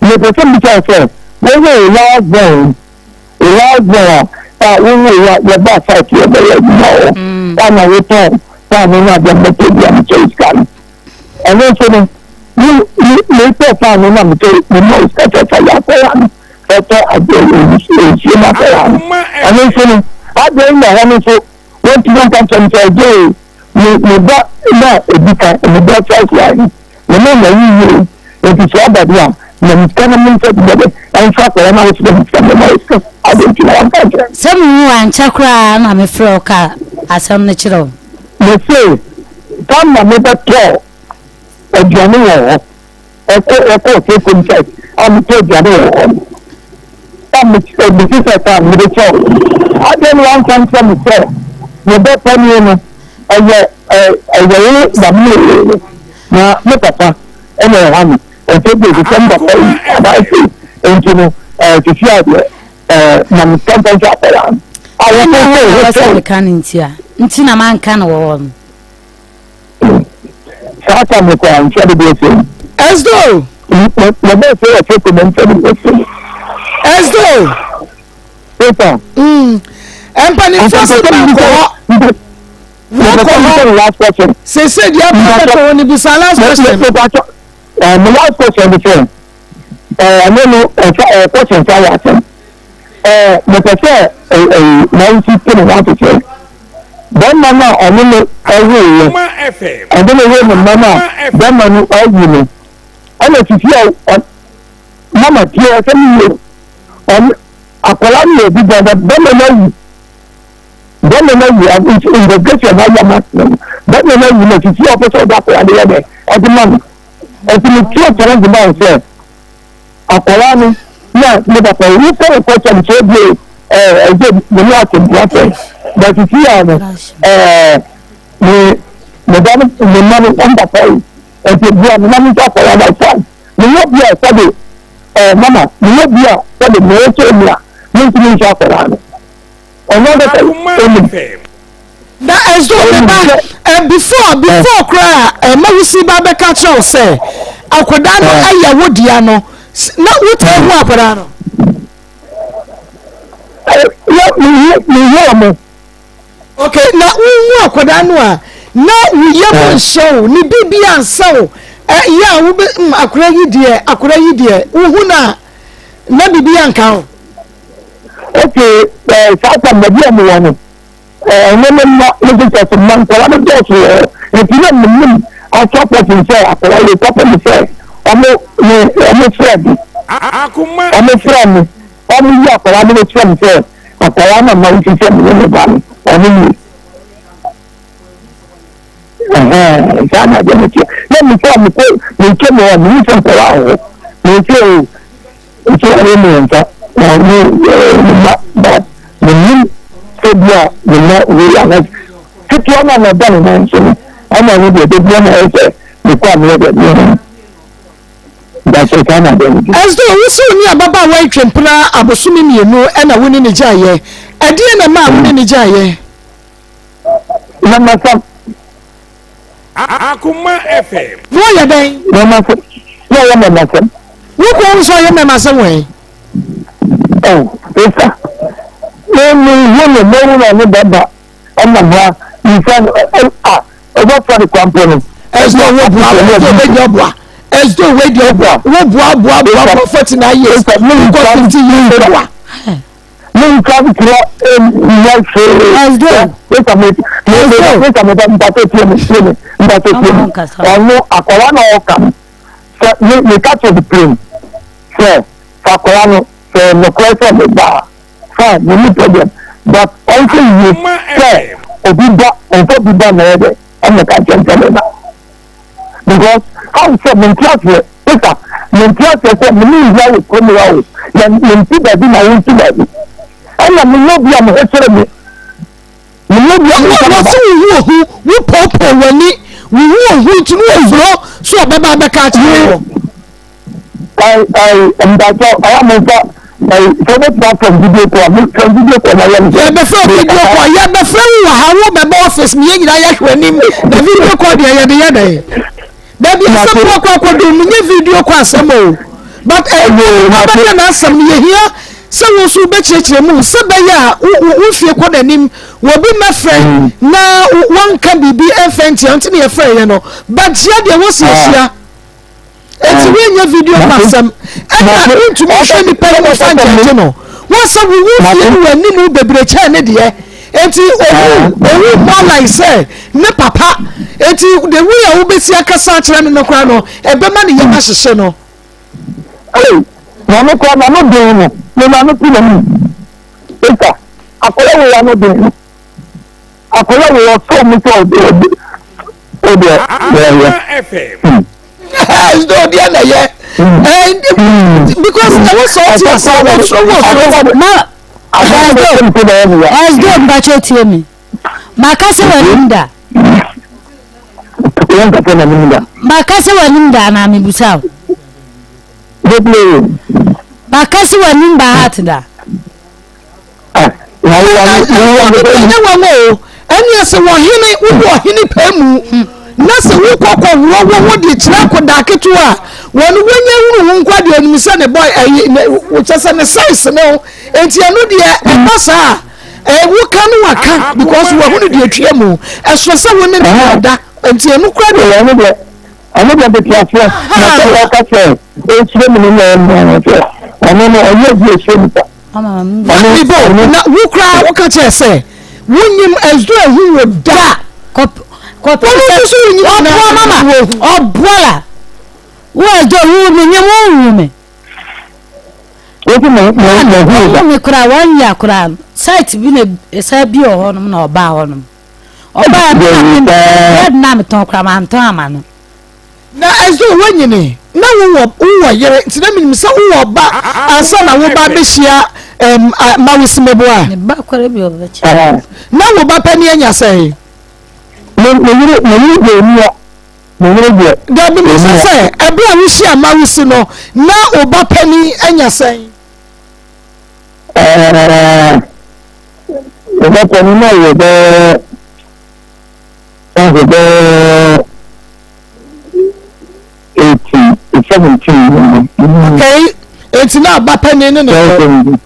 mepɛ sɛ mebisa wo sɛ, wohuu last born, last born a, a wohuu a yɛbaa site yɛbɛyɛ adwuma wɔ hɔ, a na wotɔn paano no adeɛ mbɛtɔ bi a mekyɛ wo sika no. Ɛno nso no, me me metɔ paano na metɔ mema wo sika sɛ fa yɛ akɔla no ɛtɔ adeɛ nsuo no akɔla no. Ɛno nso no, adɛn na ɛhɔ no nso wɔntumi nka nkyɛn sɛ ɛgye me me ba na ebi ka me ba first line no me ne na yi yie nti sɛ ɔba bi a na me sika no me nsa bi bɛdɛ ɛnfa akɔla no a wɔsɛ me sika mema wo sika adɛn nti na wɔnka nkyerɛ. Sɛ mehu wo ankyɛ koraa na mefrɛ wo ka asɛm no kyerɛ wo. Mese, Tam na mebɛtɔɔ aduane wɔ hɔ, ɛkɔ ɛkɔɔ Sekom site a metɔ aduane wɔ hɔ no, a mese sɛ tam mede kyɛw. Adɛn na woanka nkyerɛ me sɛ me ba panin no, ɛyɛ ɛyɛ wo na me woo no, na me papa na ɛha me, ɛsɛ bi ɛsɛ sɛ me papa yi anaa sei, enti no ɛɛ sisi adeɛ ɛɛ na me nka nkyerɛ akwadaa no. Ɛna hɔ na ɛwɔ sɛ meka no nti a nti na manka no wɔ hɔ no. Saa tam no koraa nkyɛ de bɛyɛ sɛ. Ɛsdo. Mɛbɛ sɛ wɔ sɛ kɔmɛ nkyɛ de bɛyɛ sɛ. Ɛsdo. Peter. Mpanimfoɔ sɛ baakɔ hɔ. Wakɔ hɔ. Sese deɛ ɛbɛkɔ hɔ no bisa last question. My last question is sɛ ɛne no ɛfa ɛɛ question fa yɛ asɛm ɛɛ mepɛ sɛ ɛɛ nansi te ne ho ase sɛ bɛrima no a ɔne no ɛwoeɛ ɔde no woo ne mma no a bɛrima no awu no ɛna sisi a mama tie ɛsɛ ne yie ɔne akwadaa no yɛ obi bɔ bɛrima no awu. Bɛrima no awu a nti investigation na ayɛ ama no bɛrima no awu na sisi a ɔpɛ sɛ ɔde akwadaa no yɛ dɛ ɔde ma no nti me tuo challenge ma wo sɛ akwadaa no na ne papa yi wokɔ wokɔ kyɛ no sɛ ebie ɛɛ ɛgye me ne asɛm bi asɛ na sisi a no ɛɛ me me ba no me mma no wɔn papa yi nti bua me na me nso akwadaa no afa me yɛ bi a sɛde ɛɛ mama me yɛ bi a sɛde me yɛ sɛ mi a me ntumi nso akwadaa no. Ɔno ankasa onim. Na ɛso me ba eh, before before koraa eh, ma wusi ba bɛka kyerɛ wo sɛ akwadaa no ɛyɛ wo dea no na wotaa hu akwadaa no. Mehu ɔmo. Okay, na wohu akwadaa no a na wo yam nhyɛ wo ne biribi ansa wo yɛ a wobɛ mm, akwadaa yi deɛ akwadaa yi deɛ wohu no a na biribi anka wo. Okay, eh, saa tam baabi a mewɔ no, eh, ɛnyɛ me mma, me sisters mma, nkwadaa no dɔɔso wɔ hɔ. Nti na menim asɔ pɔtin sɛ akwadaa yi kɔpɛ me sɛ ɔmo me ɔmo frɛ me. Ɔmo frɛ me, ɔmo yi akwadaa no kyerɛ me sɛ akwadaa no ma nti sɛ me ne me ba no, ɔno nie. Ɛhɛn, saa na adeɛ no teɛ. Na mekɔ a mekɔ mentwa mu hɔ a mehu sɛ nkwadaa wɔ hɔ. Mente o. Nso ɔyɛ mmiɛnsa na ɔne ne mma ba menim sɛ bi a ne mma wei ana ketewa no a na ɔda ne nan so no ɛna ɔno deɛ da bia na ɛyɛ sɛ mekɔ a meyɛ deɛ meyɛ no dakyɛ saa na adeɛ no di. Ɛsɛ wo sɛ wo ne ababaawa yi twempena abosome mmienu ɛna wo ne no gyaeɛ. Ɛdeɛn na ɛmaa wo ne no gyaeɛ? Nyamasɛm. Akoma FM. Na ɔyɛ dɛn? Nyamasɛm. Na ɔyɛ mɛmasɛm. Wo kɔn ho sɛ ɔyɛ mɛmasɛm wɔ he? Oh, esa. Me me hu no me hu no ne bɛba ɛna ha nsa no ɛ a ɔbɛfa no kwampo no. Ɛsɛ wo boa wo deɛ ɔbɛnya boa ɛsɛ wo deɛ wo boa boa boa boa 49 years wokɔ 50 years boa. Menka nkyerɛ nyɛ hwee. Mesa me mesa me mpatɔ tie me tie me mpatɔ tie me. Ɔno akwadaa na ɔka no sɛ me meka kyerɛ no plain sɛ sɛ akwadaa no sɛ nokorɛ sɛ me ba a fine me ni problem but ɔnhwɛ yie sɛ obi ba ɔnfa obi ba na ɛyɛ dɛ ɛmɛka kyerɛ sɛ me ba. Because how sɛ mente aseɛ sister mente aseɛ sɛ me ne nwura wɔ kurom ha o na mente baabi na wonte baabi ɛna meyɛ obi a me ho kyerɛ me meyɛ obi a me nsa Wɔse wo ho ohu wo poopoo w'ani wo ho ohu nti no osuro so ɔbɛba abɛka akyerɛ wo. Ai ai mpatsɔ ɔyɛ mo nfa ai sɛ wobɛtumi afrɛ me video call a me frɛ me video call na yɛ me sɛ Yɛbɛfrɛ wo video call yɛbɛfrɛ wo wɔ ha wo bɛba office me yɛn nyinaa yɛhwɛ w'anim na video call deɛ yɛde yɛ dɛn baabi asɛm no akɔ akɔdu no nyɛ video call asɛm o but abɛka n'asɛm no yɛhia sɛ wo nso wobɛkyerɛkyerɛ mu sɛ bɛyɛ a wo mfie kɔ n'anim wɔbi mmɛfrɛ na wɔnka biribi ɛmfɛ ntia nti ne yɛfrɛ yɛ no but hyia deɛ wɔsi ahyia Eti woanyɛ video ho asɛm ɛna wontumi nhwɛ nipa yi mu fa ngyɛgye no. Wɔn sɛ wo wo fie no wɔ anim bebree kyɛn ne deɛ. Eti owu owu more like sɛ ne papa. Eti the way a wobɛsi akasa akyerɛ no no koraa no ɛbɛma ne yam ahyehye no. Ei, maame koraa n'ano den no, me maame ti n'anim. Esa, akwadaa wei ano den no. Akwadaa wei ɔsɔ mu sɛ ɔde ɔde ɔde ɛyɛ. Ɛsɛ ɔdeɛ na ɛyɛ because ɛwɔ sɛ ɔte ase ɔsoro wɔ soro. Ma ɛsdo mpakyɛ tie mi maka sɛ w'anim da. Maka sɛ w'anim da anaa mebusa o. Maka sɛ w'anim ba heart da. Ɛnyɛ nwanwa o, ɛneɛ sɛ wɔhene wowɔ ɔhene paa mu na sɛ wokɔ kɔworɔ wo ho de kyerɛ akɔdaa ketewa a, wɔn wɔnya hunu wo nkwa deɛ onim sɛ ne bɔ ɛyi ne kyɛ sɛ ne size ne ho nti ɛno deɛ ɛba saa a woka no waka because wahunu deɛ atwa mu ɛsono sɛ wo ne ne da nti ɛno kora deɛ. Ɛno deɛ ɛno deɛ mete aseɛ na sɛ wɔka sɛ ɛkyerɛ mu no na ɛmmoa no sɛ ɔno no ɔnyɛ bi ɛkyerɛ nipa. Mebo na wo koraa woka kyerɛ sɛ wonyim ɛzo ehu wo da. Kɔpem sɛ ɔboa mama ɔboa la wo ɛzo wu me nyim wo wu me. Ɔwo me koraa wɔn yɛ koraa site bi na ɛsɛ bi wɔ hɔnom na ɔbaa hɔnom ɔbaa mi na mi bread na mi tɔn koraa ma ntɔn ama no. Na ɛsɛ woanyini na wowɔ wowɔ yere nti na menim sɛ wowɔ ba ansa na wo ba bɛhyia um, Mawesimeboa. Ne ba kɔrɔ bi ɔbɛkyɛ. Na wo ba pani anya sɛn? Me yere me yere deɛ ɔni hɔ. Me yere deɛ. Dabi misa sɛ ɛberɛ a wohyia Mawesi no na wo ba pani anya sɛn? Ɛɛ, me ba pani na yɛ bɛɛ bɛɛ 18, 17. Okay, eti na aba panin ne ne kɔ.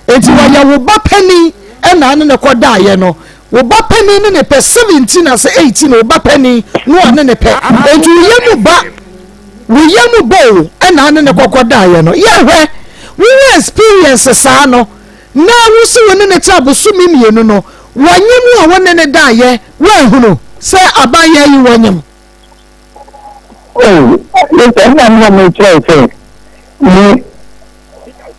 Eti wɔyɛ wo ba panin ɛna ne ne kɔ daayɛ no. Wo ba panin ne ne pɛ 17 ase 18 wo ba panin no ɔne ne pɛ. Eti wo yɛ mu ba wo yɛ mu bɔ o ɛna ne ne kɔkɔ daayɛ no. Yɛhwɛ wo wɔ experience saa no na wo si wo ne ne te abosome mmienu no wɔnyem wo a wo ne ne daayɛ woahunu sɛ aban yɛ yi wɔnyem. Oh, ɛnna na mekyerɛ sɛ me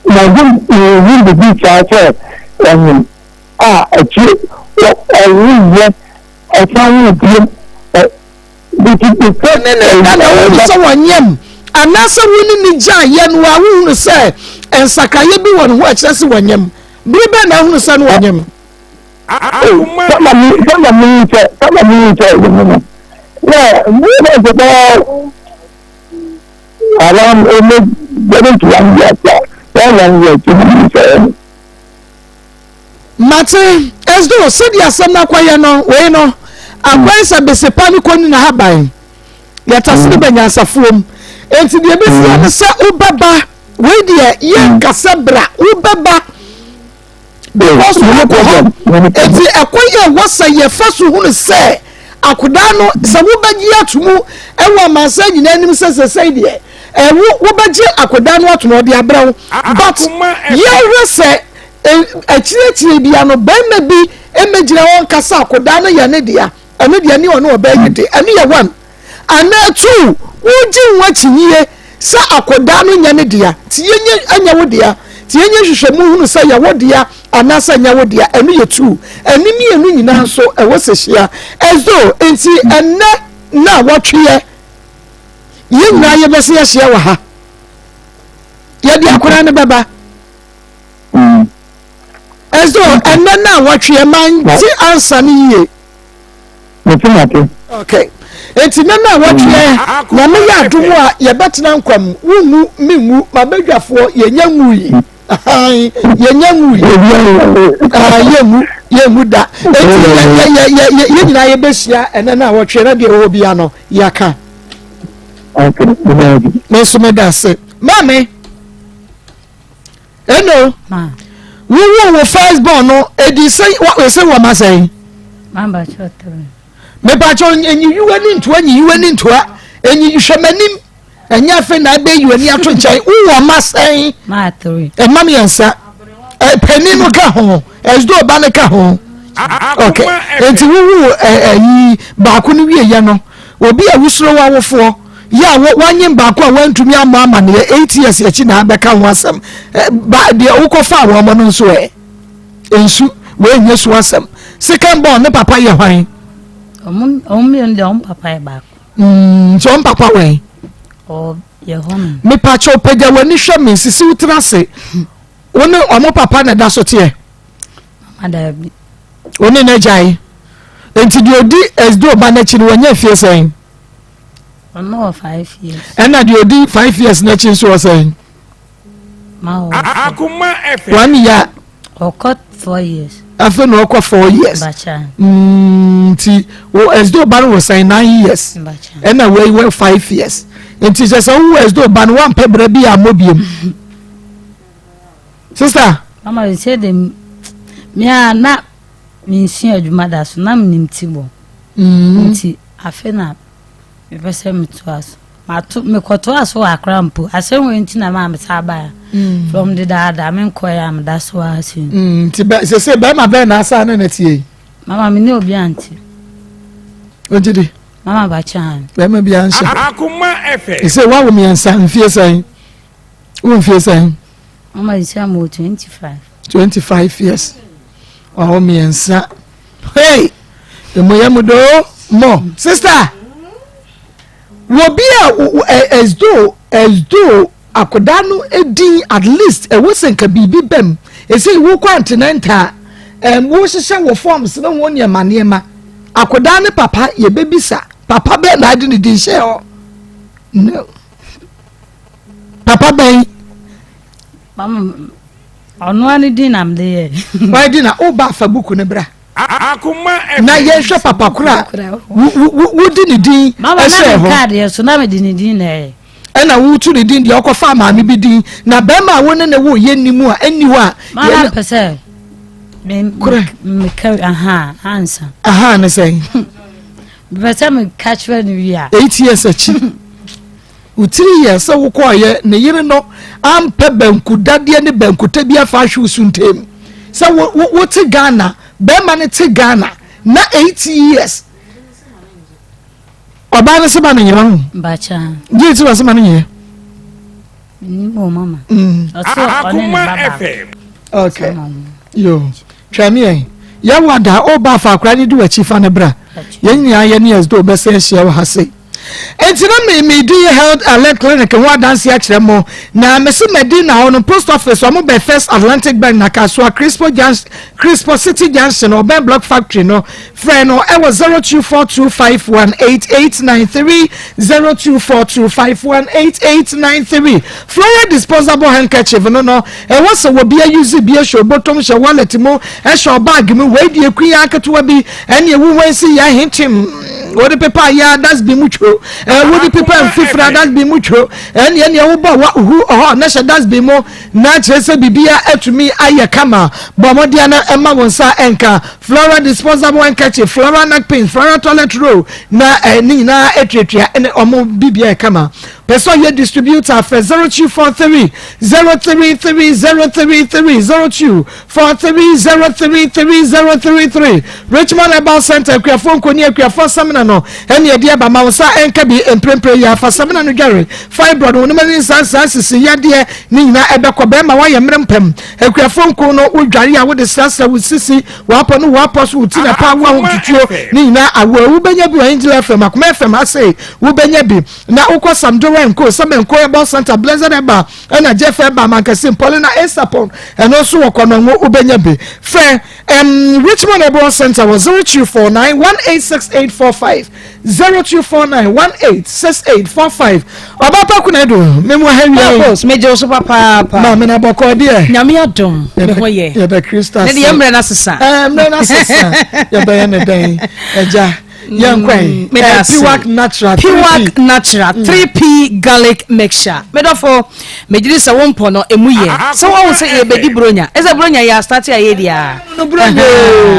mahu mehu biribi saa sɛ ɔnyem a akyire ɔwoyɛ ɔsan wo biom biti ne ne da na wohu sɛ wɔnyem anaasɛ wo ne ne gyaeɛ no a wohunu sɛ nsakraeɛ bi wɔ ne ho a ɛkyerɛ sɛ wɔnyem bere bɛn na wohunu sɛ no wɔnyem. Sama mi sama mi sɛ sama mi sɛ ɛyɛ mu no na mu na sɛ bɛɛ around almost getting to one year sa bɛɛ one year ti mi sɛ ɛyɛ. Mate, Esdo, sɛdeɛ asɛm no akɔyɛ no, wei no, akɔyɛ sɛ besepa ne kɔni na haban. Yɛtase no bɛ nyansafoɔ mu. Enti deɛ ɛbɛsi ne sɛ wobɛba, wei deɛ yɛnka sɛ bra, wobɛba. Because wokɔ hɔ, enti ɛkwan yɛ wɔ sɛ yɛfa so hunu sɛ akodaa no sɛ wobɛgye ato mu ɛwɔ amansan nyinaa anim sɛ sɛsɛi deɛ ɛwo wobɛgye akodaa no ato no ɔde abrɛ wo, but yɛhwɛ sɛ akyiriakyiri bia no bɛrima bi mmɛgyina hɔ nka sɛ akodaa no yɛ ne dea, ɛno deɛ ne ɔne ɔbaa yi de, ɛno yɛ one. Anaa two, wogye ho akyinnye sɛ akwadaa no nyɛ ne dea, nti yɛnyɛ ɛnyɛ wo dea, nti yɛnyɛ nhwehwɛmu hunu sɛ yɛ wo dea anaasɛ ɛnyɛ wo dea, ɛno yɛ two. Ɛne mmienu nyinaa nso ɛwɔ sɛ hyia. Ɛzo, nti ɛnnɛ na wɔtweɛ, yɛn nyinaa yɛbɛsɛ yɛahyia wɔ ha. Yɛde akwadaa no bɛba. Ɛzo, ɛnnɛ na wɔtweɛ, mante ansa no yie. Mete mate. Okay. Enti nna no a wɔtweɛ, Nyame yɛ adom a yɛbɛtena nkwa mu, wonwu, menwu, m'abadwafoɔ, yɛnya nwui. Ahan, yɛnya nwui. Ah, yɛnwu, yɛnwu da. Enti yɛ, yɛ, yɛ, yɛ, yɛ, yɛn nyinaa yɛbɛhyia ɛnɛ no a wɔtweɛ na deɛ ɛwɔ bia no, yɛaka. Okay, Me nso meda ase. Maame, Eno, wowo wo first born no, edi sɛ ɛsɛ wɔ ma sɛn? Mepakyɛ enyiyiwa ni ntoa nyiyiwa ni ntoa enyi hwɛ m'anim ɛnyɛ afei na abɛ yi w'ani ato nkyɛn wowɔ ma sɛn? Ɛma mmiɛnsa panin no ka ho ɛsdo ɔba no ka ho ok nti wowo ɛyi baako no wie yɛ no obi a wosoro w'awofoɔ yɛ a wanyem baako a wantumi ammɔ amaneɛ eight years akyi na abɛka ho asɛm ba deɛ wokɔfaa wɔn no nso ɛ nsu wɔnyɛ su asɛm second born ne papa yɛ hwan. Ɔmo mmienu deɛ ɔmo papa yɛ baako. Nti ɔmo papa wɛn. Ɔyɛ hɔ nom. Mepakyɛw pagya w'ani hwɛ me sisi wo tena ase wo ne ɔmo papa na ɛda so teɛ. Mama daabi. Wo ne n'agyae nti deɛ odi ɛsdo ba n'akyi no wɔnyɛ fie sɛn. Ɔno wɔ five years. Ɛna deɛ odi five years n'akyi nso wɔ sɛn. Ma wɔ four. One year. Ɔkɔ 4 years. Afei na ɔkɔ 4 years. Nti wo ɛsde ɔba no wɔ sɛn 9 years. Ɛna wei wɔ 5 years. Nti sɛ sɛ wo ɛsde ɔba no wampɛ brɛ bi a mmɔ biem. Sister. Mama sɛ de me a na mensua adwuma da so na menim ti bɔ. Nti afei na mepɛ sɛ metoa so. Mato mekɔtoa so wɔ Accra mpo. Asɛm wei nti na maa mesan baeɛ. From dedaada menkɔeɛ a meda so ara si. Nti bɛ sese bɛrima bɛn na asa ne na tie yi. Mama me ne obi ante. Ogye di. Mama bakyan. Bɛrima bi anhyɛ. Akoma FM. Sɛ wawo mmiɛnsa mfie sɛn? Wo mfie sɛn? Mama sisi ama wɔ 25. 25 years. Wawo mmiɛnsa. Hey! Emu yɛ mu doo mɔ. Sister! Wɔ bi a as though as though akwadaa no din at least ɛwɔ sɛ nka biribi bɛm ɛsɛ wokɔ antenatal ɛm wohyehyɛ wɔ forms ne ho nneɛma nneɛma akwadaa ne papa yɛbɛbisa papa bɛn na ade ne din hyɛ hɔ no papa bɛn. Ɔno ara ne din na mede yɛ. Wɔn din na woba afa buku ne bra. Akoma Na yɛnhwɛ papa koro a wodi ne din ɛhyɛ hɔ. Mama na me kaadi so na mede ne din na ɛyɛ. Ɛna wotu ne din deɛ ɔkɔfa maame bi din na bɛrima a wo ne ne wo yɛ nni mu a ɛnni hɔ a. Mama mpɛ sɛ me meka aha ansa. Aha ne sɛn. Mepɛ sɛ meka kyerɛ no wie a. 8 years akyi. Wo tiri yɛ sɛ wokɔɔyɛ ne yere no ampɛ banku dadeɛ ne bankuta bi afa ahwe wo so ntem sɛ wo wo wote Ghana bɛrima no te Ghana na 8 years ɔbaa no sɛ ma no nyɛ ho Bacha. gye ti wɔ sɛ ma no nyɛ. Nim o mama. Ɔsɛ ɔne ne Akoma ba baako. FM. Okay. Yo. Twɛ me yɛn. Yɛwɔ ada ɔba afa akora ne di w'akyi fa ne bra. Yɛn nyinaa yɛ ne yɛs do bɛsɛ ahyia wɔ ha sei. Enti na me medi Health Alert Clinic ho adanse akyerɛ mo. Na mese Medina hɔ no post office wɔn bɛn First Atlantic Bank na Kasoa Crispo Junction Crispo City Junction ɔbɛn Block Factory no. Frɛ no ɛwɔ 0242518893 0242518893. Flora disposable handkerchief no no ɛwɔ sɛ wɔbi ayuzi bi ɛhyɛ obotom hyɛ wallet mu ɛhyɛ ɔbag mu wei deɛ kuya ketewa bi ɛne ewu wɔnsi yɛ ahenkyem wode pepa yɛ dustbin mu twuro ɛɛ wode pepa mfifira dustbin mu twuro ɛne ɛne wobɔ wa hu ɔhɔ na hyɛ dustbin mu na kyerɛ sɛ biribia atumi ayɛ kama. Bɔ mmɔden na ɛma wo nsa ɛnka Flora disposable handkerchief, Flora napkins, Flora toilet roll na eh, ne nyinaa atuatua ɛne ɔmo bibia yɛ kama. Pɛ sɛ ɔyɛ distributor frɛ 0243 033 033 0243 033 033. Richmond Herbal Center, Akuafoɔ Nkoni, Akuafoɔ Samina no ɛne ɛde aba. Ma wo nsa ɛnka bi mprempren yi afa samina no dware fibroid, wɔn ani nsansan, sisi yadeɛ ne nyinaa ɛbɛkɔ. Bɛrima wayɛ mmerɛ mpam, Akuafoɔ Nko no wodware a wode srasra wo sisi wapɔ no wapɔ so wo ti na pa wo ahotutuo ne nyinaa awo. Wobɛnya bi wɔ Angel FM, Akoma FM ha sei wobɛnya bi. Na wokɔ Samdora Nko, Sɛmɛnko Herbal Center, Blessed Herbal ɛna Jeff Herbal Mankasi Paulina Esapon ɛno nso wɔ Kɔnɔngo wobɛnya bi. Frɛ Richmond Herbal Center wɔ 0249 186845 0249 186845. Ɔba pa kuna do memu ha wia. Purpose, megye wo so papaapa. Maame na bɔkɔ deɛ. Nyame adom, me ho yɛ. Yɛbɛ Kristo ase. Ne deɛ mmerɛ no asesa. Ɛɛ, mmerɛ no asesa. Yɛbɛyɛ ne dɛn agya yɛn kwan. Meda ase. Piwak Natural 3P. Piwak Natural 3P garlic mixture. Medɔfo, megye di sɛ wo mpɔ no emu yɛ. Sɛ wɔn sɛ yɛbɛdi bronya. Ɛsɛ bronya yɛ asate a yɛdi a. No bronya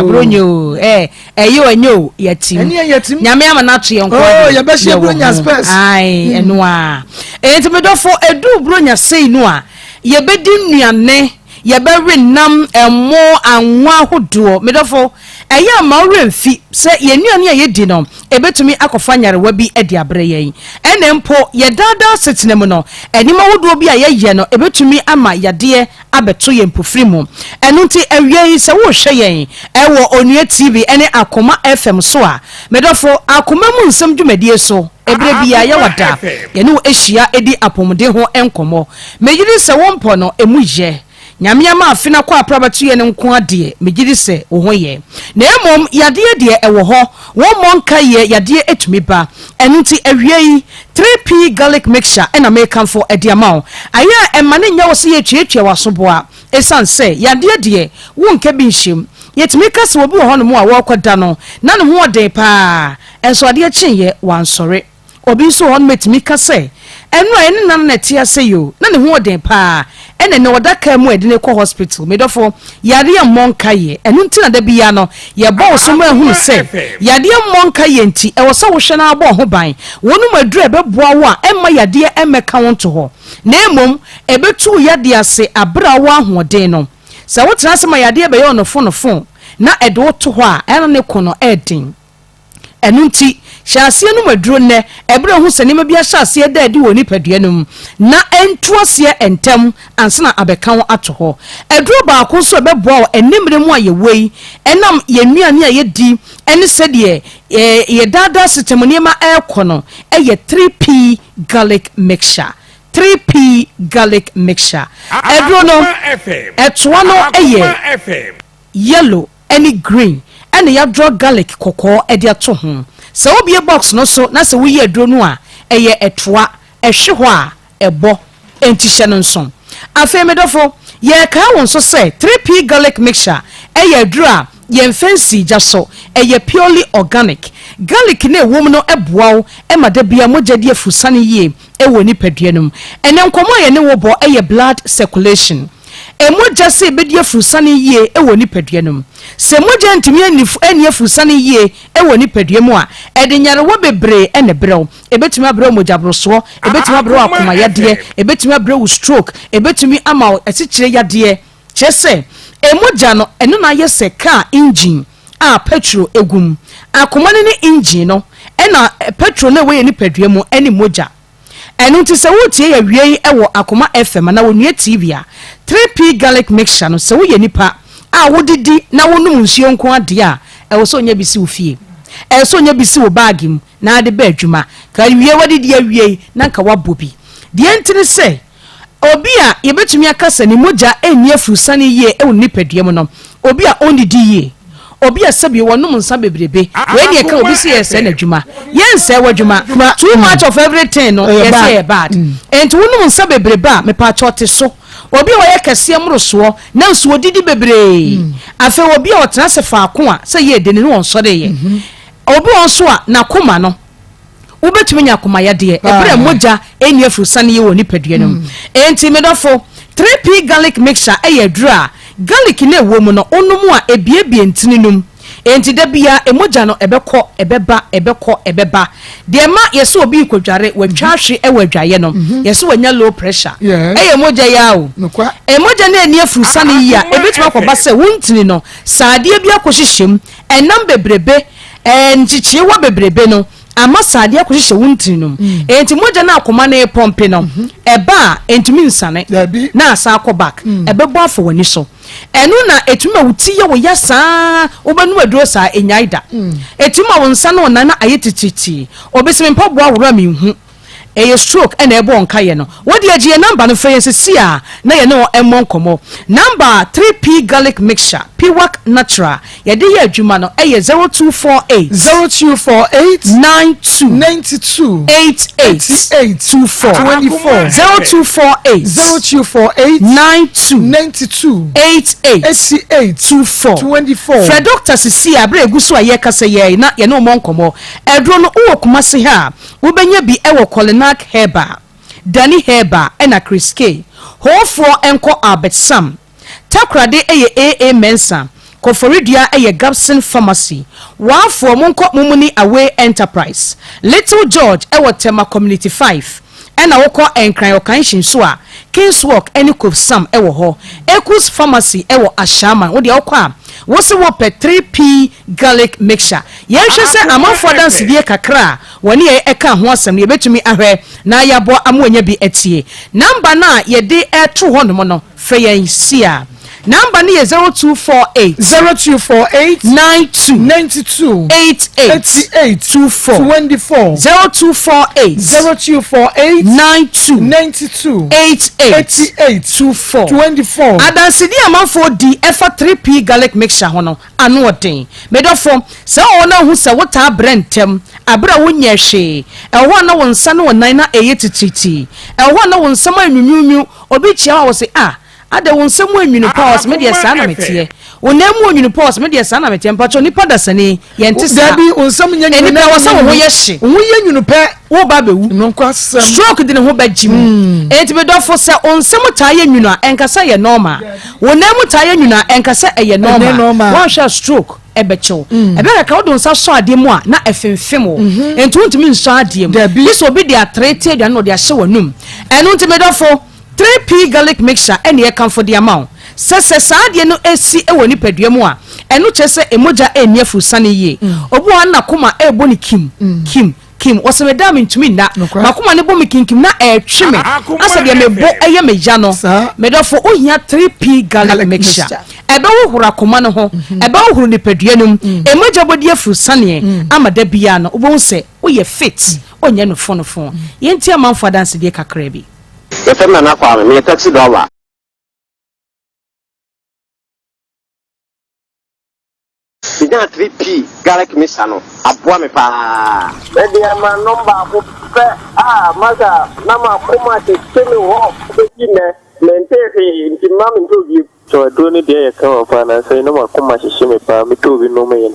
o. Bronya o. Ɛɛ ɛyɛ o ɛnyɛ o yɛtim. Ɛne yɛtim. Nyame ama no ato yɛn nko. Oh, yɛbɛhyɛ bronya spɛs. Ae, ɛno a. Enti medɔfo, edu bronya sei no a, yɛbɛdi nnuane, yɛbɛwe nam, ɛmo, anwa ahodoɔ. Medɔfo, ɛyɛ a ma wo werɛ mfi sɛ yɛn nnuane a yɛdi no, ɛbɛtumi akɔfa nyarewa bi de abrɛ yɛn. Ɛna mpo, yɛn daa daa asetena mu no, nneɛma ahodoɔ bi a yɛyɛ no, ɛbɛtumi ama yadeɛ abɛto yɛn mpofiri mu. Ɛno nti, awia yi, sɛ worehwɛ yɛn wɔ Onua TV ne Akoma FM so a, me dɔfo, Akoma mu nsɛm dwumadie so, ɛberɛ biara yɛwɔ da, yɛne wo hyia di apɔmuden ho nkɔmmɔ. Megye di sɛ wo mpɔ no, ɛmu yɛ. Nyame ama afe no akɔ aprɛ abɛto yɛn nko ara deɛ, megye di sɛ wo ho yɛ. Na mmom yadeɛ deɛ ɛwɔ hɔ, wo mmɔ nkaeɛ, yadeɛ tumi ba. Ɛno nti awia yi, 3P Garlic Mixture na merekamfo de ama wo. Ayɛ a ɛmma no nyɛ wo sɛ yɛretuatua w'asoboa. Esiane sɛ yadeɛ deɛ, wonka bi nhyɛ mu. Yɛtumi ka sɛ obi wɔ hɔnom a wɔrekɔda no, na ne ho ɔden pa ara, nso adeɛ kyeeɛ, wansɔre. Obi nso wɔ hɔnom a ɛtumi ka sɛ, Ɛno a ɛne nana na ɛte ase yi o, na ne ho ɔden pa ara, ɛna ɛnnɛ ɔda kaa mu a yɛde no rekɔ hospital. Me dɔfo, yareɛ mmɔ nkaeɛ. Ɛno nti na da biara no, yɛbɔ wo so ma ahunu sɛ, yadeɛ mmɔ nkaeɛ nti, ɛwɔ sɛ wohwɛ na wabɔ wo ho ban. Wonom aduru a ɛbɛboa wo a ɛmma yadeɛ mmɛka wo nto hɔ, na mmom ɛbɛtu wo yadeɛ ase berɛ a wowɔ ahoɔden no. Sɛ wotena ase ma yadeɛ bɛyɛ wo nofonofo na ɛde wo to hɔ a, ɛna ne ko no yɛ den. Ɛno nti, hyɛ aseɛ nom aduro nnɛ ɛberɛ a wohu sɛ nneɛma bi ahyɛ aseɛ reda adi wɔ wo nipadua no mu, na ɛntu aseɛ ntɛm ansa na abɛka wo ato hɔ. Aduro baako nso a ɛbɛboa wo ɛnnɛ mmerɛ mu a yɛwɔ yi, ɛnam yɛn nnuane a yɛdi ne sɛdeɛ yɛn daadaa asetam nneɛma rekɔ no, yɛ 3P Garlic Mixture. 3P Garlic Mixture. Aduro no, ɛtoa no yɛ yellow ne green ɛna yɛadrɔ garlic kɔkɔɔ de ato ho. Sɛ wobue box no so na sɛ woyi aduro no a, ɛyɛ ɛtoa, ɛhwe hɔ a, ɛbɔ. Enti hyɛ no nso. Afei me dɔfo, yɛrekae wo nso sɛ 3P Garlic Mixture yɛ aduro a yɛmfa nsii gya so, ɛyɛ purely organic. Garlic no a ɛwɔ mu no boa wo ma da biara mogya di afurusane yie wɔ nipadua no mu. Ɛnnɛ nkɔmmɔ a yɛne wo bɔ yɛ blood circulation. Mogya sɛ ɛbɛdi afurusane yie wɔ nipadua no mu. Sɛ mogya ntumi anni afurusane yie wɔ nipadua mu a, ɛde nyarewa bebree na ɛbrɛ wo. Ɛbɛtumi abrɛ wo mogyaborosoɔ, ɛbɛtumi abrɛ wo akoma yadeɛ, ɛbɛtumi abrɛ wo stroke, ɛbɛtumi ama wo asikyire yadeɛ. Kyerɛ sɛ, mogya no, ɛno na ayɛ sɛ kaa engine a petrol gu mu. Akoma no ne engine no, ɛna petrol no a ɛwɔ yɛn nipadua mu ne mogya. Ɛno nti sɛ woretie yɛn awiei wɔ Akoma FM anaa Onua TV a, 3P Garlic Mixture no, sɛ woyɛ nipa a wodidi na wonom nsuo nko ara deɛ a, ɛwɔ sɛ onya bi si wo fie. Ɛwɔ sɛ onya bi si wo baage mu na ade ba adwuma. Ka wie wadidi awiei na nka woabɔ bi. Deɛ nti ne sɛ, Obi a yɛbɛtumi aka sɛ ne mogya nni afurusane yie wɔ ne nipadua mu no, obi a ɔnnidi yie, obi a sɛbio ɔnom nsa bebrebe, wei ne yɛka obi sɛ yɛresɛe n'adwuma. Yɛnsɛe w'adwuma. Too much of everything no, yɛsɛ ɛyɛ bad. Enti wonom nsa bebrebe a, mepaakyɛw te so. Obi a ɔyɛ kɛseɛ mmorosoɔ, nanso ɔdidi bebree. Afei obi a ɔtena ase faako a sɛ yɛ dene no ɔnsɔreeɛ. Obi wɔ hɔ nso a, n'akoma no, Wobɛtumi anya akomayadeɛ ɛberɛ a mogya nni afurusane yie wɔ nipadua no mu. Enti me dɔfo, 3P Garlic Mixture yɛ aduro a garlic no a ɛwɔ mu no wonom a ɛbuebue ntini no mu. Enti da biara mogya no ɛbɛkɔ, ɛbɛba, ɛbɛkɔ, ɛbɛba. Deɛ ɛma yɛsɛ obi rekɔdware, watwa ahwe wɔ adwaeɛ no, yɛsɛ wanya low pressure. Ɛyɛ mogya yi ara o. Mogya no anni afurusane yie a, ɛbɛtumi akɔba sɛ wo ntini no, sradeɛ bi akɔhyehyɛ mu, ɛnam bebrebe, Nkyekyeewa bebrebe no ama sradeɛ akɔhyehyɛ wo ntini no mu. Enti mogya no a akoma no repɔmpe no, ɛba a, ɛntumi nsane na asan akɔ back. Ɛbɛbɔ afa w'ani so. Ɛno na ɛtumi ma wo ti yɛ wo ya saa, wobɛnom aduro saa, ɛnnyae da. Ɛtumi ma wo nsa ne wo nan ayɛ titiritii. Obi se me mpaboa woro a menhu. Ɛyɛ stroke na ɛbɔɔ nkaeɛ no. Wo deɛ gye yɛn number no frɛ yɛn sesei a na yɛne wo mmɔ nkɔmmɔ. Number a 3P Garlic Mixture, Piwak Natural, yɛde yɛ adwuma no yɛ 0248. 0248. 92. 92. 88. 88. 24. 24. 0248. 0248. 92. 92. 88. 88. 24. 24. Frɛ doctor sesei a berɛ a ɛgu so a yɛrekasa yi ara yi na yɛne wo mmɔ nkɔmmɔ. Aduro no wowɔ Kumasi ha a, Wobɛnya bi wɔ Kolinak Herbal, Dani Herbal ɛna Chris K. Hoofoɔ nkɔ Albert Sam. Takoradi yɛ AA Mensah, Koforidua yɛ Gabson Pharmacy. Waafoɔ monkɔ Mumuni Away Enterprise. Little George wɔ Tema Community 5 ɛna wokɔ Nkran Ɔkanhyi nso a, Kingswalk ne Kofsam wɔ hɔ. Ekus Pharmacy wɔ Ashaiman. Wodeɛ wokɔ a, wose wopɛ 3P Garlic Mixture. Yɛnhwɛ sɛ amanfoɔ adansedie kakra a wɔne yɛn ɛkaa ho asɛm no yɛbɛtumi ahwɛ na yɛaboa ama wɔanya bi atie. Number no a yɛde reto hɔnom no, frɛ yɛn sia. Number no yɛ 0248. 0248. 92. 92. 88. 88. 24. 24. 0248. 0248. 92. 92. 88. 88. 24. 24. Adansedie a amanfoɔ di ɛfa 3P Garlic Mixture ho no, Ano ɔden. Me dɔfo, sɛ wowɔ hɔ na wuhu sɛ wotaa brɛ ntɛm bere a wonyɛɛ hwee, ɛwɔ hɔ a na wo nsa ne wo nan na ɛreyɛ titiritii, ɛwɔ hɔ a na wo nsam ayɛ nwunwuunwu, obi kyia wo a wose, Ah! Adɛ wo nsa mu anwunu paa ɔse me deɛ saa na meteɛ. Wo nan mu onwunu paa ɔse me deɛ saa na meteɛ. Mpakyɛw nipa dasani yɛnte saa. Dabi wo nsam nyɛ nwunu. Nipa wɔ sɛ wo ho yɛ hye. Wo ho yɛ nwunu pɛ. Wo ba bɛwu. Nokwasɛm. Stroke de ne ho bɛgye mu. Enti me dɔfo sɛ wo nsam taa yɛ nwunu a ɛnka sɛ ɛyɛ normal. Wo nan mu taa yɛ nwunu a ɛnka sɛ ɛyɛ normal. Woanhwɛ a stroke ɛbɛkye wo. Ɛbɛyɛ kakra wode wo nsa sɔ adeɛ mu a na ɛfemfem wo. Enti wontumi nsɔ adeɛ mu. Gye sɛ obi de atere te aduane na ɔde ahyɛ w'anum. Ɛno nti me dɔfo. 3P Garlic Mixture na yɛkamfo de ama wo. Sɛ sɛ saa adeɛ no si wɔ nipadua mu a, ɛno kyerɛ sɛ mogya nni afurusane yie. Obi wɔ hɔ a na n'akoma rebɔ no kim, kim, kim. Ɔsɛ meda a mentumi nna. M'akoma no bɔ me kinkim na ɛretwe me asɛ deɛ me bo yɛ me ya no. Me dɔfo, wohia 3P Garlic Mixture. Ɛbɛhohoro akoma no ho, ɛbɛhohoro nipadua no mu. Mogya bɛdi afurusaneɛ ama da biara no wobɛhu sɛ woyɛ fit, wonyɛ nofonofo. Yɛntie amanfoɔ adansedie kakraa bi. Yɛfrɛ me Nana Kwame, meyɛ taxi driver. Menyaa 3P garlic mixture no, aboa me paa. Me deɛ manom baako pɛ a masa na makoma hyehye me hɔ bɛsi nnɛ mentee hwee nti mma mentɔ bio. Sɛ aduro no deɛ yɛ kama paa nansa yi na makoma hyehye me paa metɔɔ bi nomee no.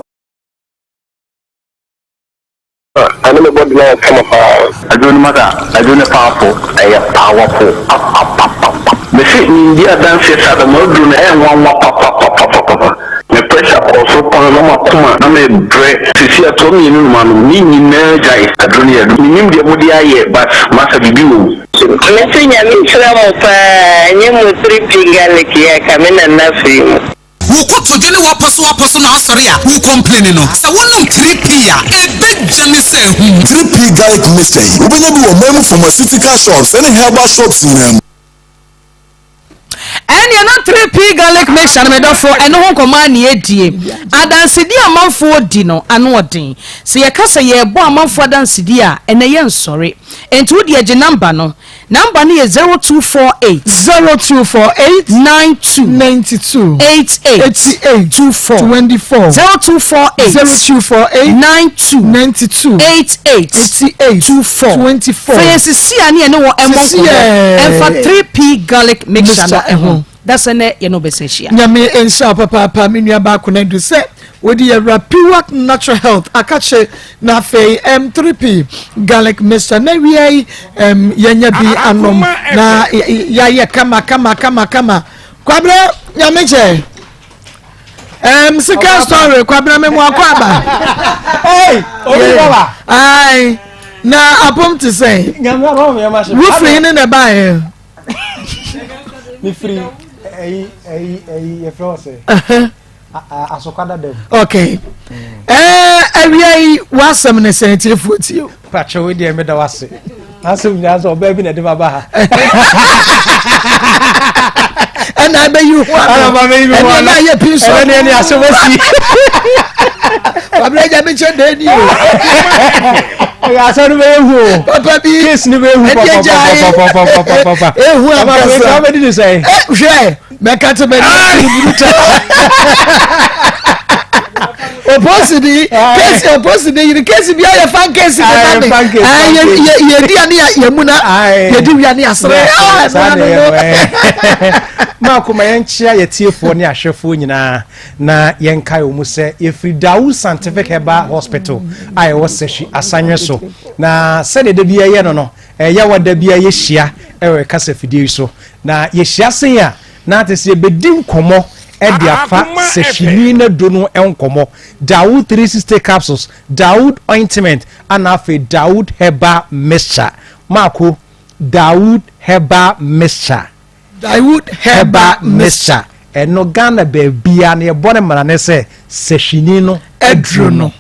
Ɛne me body no ayɛ kama paa. Aduro no masa aduro no powerful ɛyɛ powerful papapapapa mese mendi adanseɛ saa da m'aduro no ɛyɛ nwanwa papapapapapa me pressure kɔɔ soro paa na makoma na me brɛ sisi atoa mienu no manom ne nyinaa gyae aduro no yɛ aduro menim deɛ mode ayɛ but masa biribi wɔ mu. Mese Nyame nhyira mo paa nyɛ mo 3P garlic yi a ka me nana firi mu. Wo kotodwe ne w'apɔsowapɔso na asɔre a wo complaini no, sɛ wonom 3P a, ɛbɛgyane sɛ ahum. 3P Garlic Mixture yi, wobɛnya bi wɔ ɔman mu pharmaceutical shops ne herbal shops nyinaa mu. Ɛnneɛ na 3P Garlic Mixture no, me dɔfo, ɛno ho nkɔmmɔ ara na yɛdie. Adansedie a amanfoɔ di no, ano ɔden. Sɛ yɛka sɛ yɛrebɔ amanfoɔ adansedie a, ɛnnɛ yɛnsɔre. Enti wo deɛ gye number no. Number no yɛ 0248. 0248. 92. 92. 88. 88. 24. 24. 0248. 0248. 92. 92. 88. 88. 24. 24. Fɛ yɛn sisi a ne yɛne wɔ ɛmmɔ nkɔmmɔ ɛmfa 3P garlic mixture no ɛho. Dasɛ nɛ yɛne wo bɛsan ahyia. Nyame nhyira wo papaapa me nua baa Konadu sɛ wode yɛwura Piwak Natural Health akakye na afei M3P garlic mixture na wia yi yɛnya bi anom na yɛayɛ kama kama kama kama Kwabrɛ Nyame kyɛ sika story Kwabrɛ me mu akɔ aba Hey, obi baba. Ai na apom te sɛn wofiri ne na ɛbaeɛ mefiri ɛyi ɛyi ɛyi yɛfrɛ wɔ sɛ asokwa dada mu. ok ɛɛ awia yi w'asɛm ne sɛn tiefoɔ tie o. pàtó wo deɛ meda w'ase n'asɛm nyinaa sɛ ɔbaa bi na ɛde ma ba ha. ɛna abɛyi ho ano ɛna ɛna ayɛ pii so ɛna ɛne asɛm asi. wabere agya mi kyɛ dan ni o. ɛyɛ asɛm no bɛyɛ hu o. papa bi case no bɛyɛ hu pɔpɔpɔpɔpɔpɔpɔpɔ. ehu ankasa papa bɛ di ni sɛ. hwɛ mɛka te bɛ ni buru ta. oposi ni kesi oposi ni yiri kesi bi ayɛ fan kesi de ma mi yɛ yɛ yɛ di ani yɛ mu na yɛ di wia ni asere saa na ɛyɛ no maako ma yɛnkyea yɛtiefoɔ ne ahwɛfoɔ nyinaa na yɛnkae wɔ mu sɛ yɛfiri Dawu Scientific Herbal Hospital a ɛwɔ Sahwi Asanwe so na sɛdeɛ da bi yɛyɛ no no ɛyɛ wɔ da bi a yɛhyia ɛwɔ ɛkasa fidie yi so na yɛhyia sen a na te sɛ yɛbɛdi nkɔmmɔ ɛde afa sahwini no do no nkɔmmɔ Dawood 360 capsules Dawood ointment ana afei Dawood herbal mixture maako Dawood herbal mixture Dawood herbal mixture ɛno Ghana baabia no yɛbɔ no mmara ne sɛ sahwini no aduro no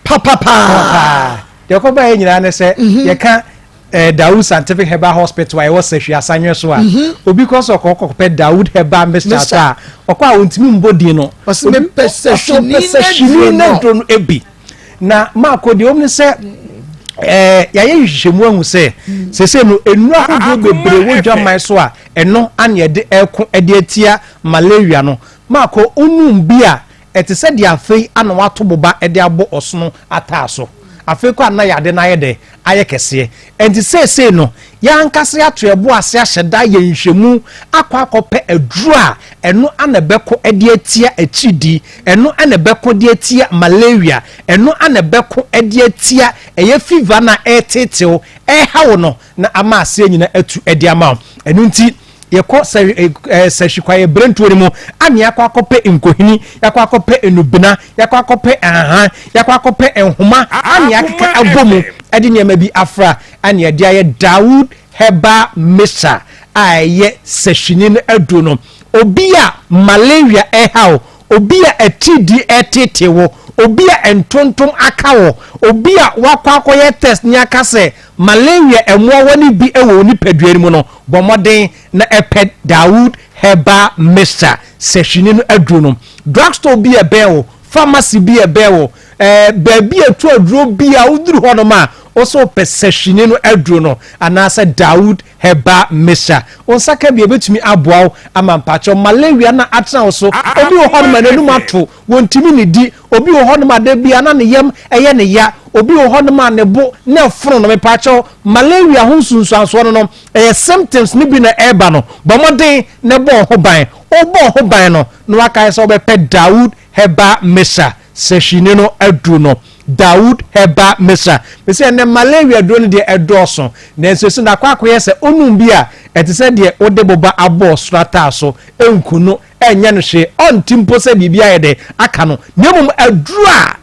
papapaa deɛ ɛkɔba yɛ nyinaa ne sɛ mhm. yɛka eh, Dawood Scientific Herbal Hospital a ɛwɔ Sahwi Asanwe so a mhm. obi kɔ sɛ ɔkɔ kɔpɛ Dawood Herbal Mixture atɔ a ɔkɔ a ɔntumi mbɔ din no ɔsɛ mepɛ sahwini no aduro no bi Na Marko, deɛ ɛwom ne sɛ, ɛɛ yɛayɛ nhwehwɛmu ahu sɛ sese no nnuro ahodoɔ bebree wɔ dwaman so a ɛno ana yɛde ɛko ɛde atia malaria no. Marko, wonum bi a ɛte sɛ deɛ afei ana wato boba ɛde abɔ ɔsono ataa so. Afei kɔ a na yade no ayɛ dɛ. ayɛ kɛseɛ. Ɛnti seesei no, yɛn ankasa yɛato yɛn bo ase ahyɛ da ayɛ nhwɛmu akɔ akɔpɛ aduro a ɛno ana ɛbɛko de atia akyiridii, ɛno ana ɛbɛko de atia malaria, ɛno ana ɛbɛko de atia ɛyɛ fever no a ɛreteetee wo, ɛreha wo no, na ama aseɛ nyina atu de ama wo. Ɛno nti, yɛkɔ sɛhwi kwaeɛ berɛntuo no mu ana yɛakɔ akɔpɛ nkohini, yɛakɔ akɔpɛ nnubena, yɛakɔ akɔpɛ nhahan, yɛakɔ akɔpɛ nhoma ana yɛakeka abɔ mu de nneɛma bi afra ana yɛde ayɛ Dawood Herbal Mixture a ɛyɛ sɛhwini no aduro no. Obi a malaria ɛha wo, obi a atiridii ɛretete wo, obi a ntontom aka wo, obi a wakɔ akɔyɛ test ne aka sɛ malaria mmoawa no bi wɔ wo nipadua no mu no, bɔ mmɔden na pɛ Dawood Herbal Mixture sɛhwini no aduro no. Drugstore bi a ɛbɛn wo, pharmacy bi a ɛbɛn wo, ɛɛ baabi a ɛtu aduro bi a woduru hɔnom a, wo nso wopɛ sɛhwini no aduro no anaasɛ Dawood Herbal Mixture. Wo nsa ka bi a, ɛbɛtumi aboa wo ama mpakyɛw malaria no a atena wo so. Obi wɔ hɔnom a n'anum ato, wɔntumi nnidi. Obi wɔ hɔnom a da biara na ne yam yɛ ne ya. Obi wɔ hɔnom a ne bo na ɛfono no. Mepaakyɛw, malaria ho nsunsuansoɔ no no, ɛyɛ symptoms no bi na ɛreba no. Bɔ mmɔden na bɔ wo ho ban. Wobɔ wo ho ban no, na woakae sɛ wobɛpɛ Dawood Herbal Mixture sɛhwini no aduro no. Dawood Herbal Mixture. Mese ɛnnɛ malaria aduro no deɛ ɛdɔɔso, nanso ɛsi no akɔ akɔyɛ sɛ wonom bi a, ɛte sɛ deɛ wode boba abɔ ɔsoro ataaso, ɛnku no. ɛnyɛ no hwee, ɔnte mpo sɛ biribi ayɛ dɛ aka no, na mmom aduru a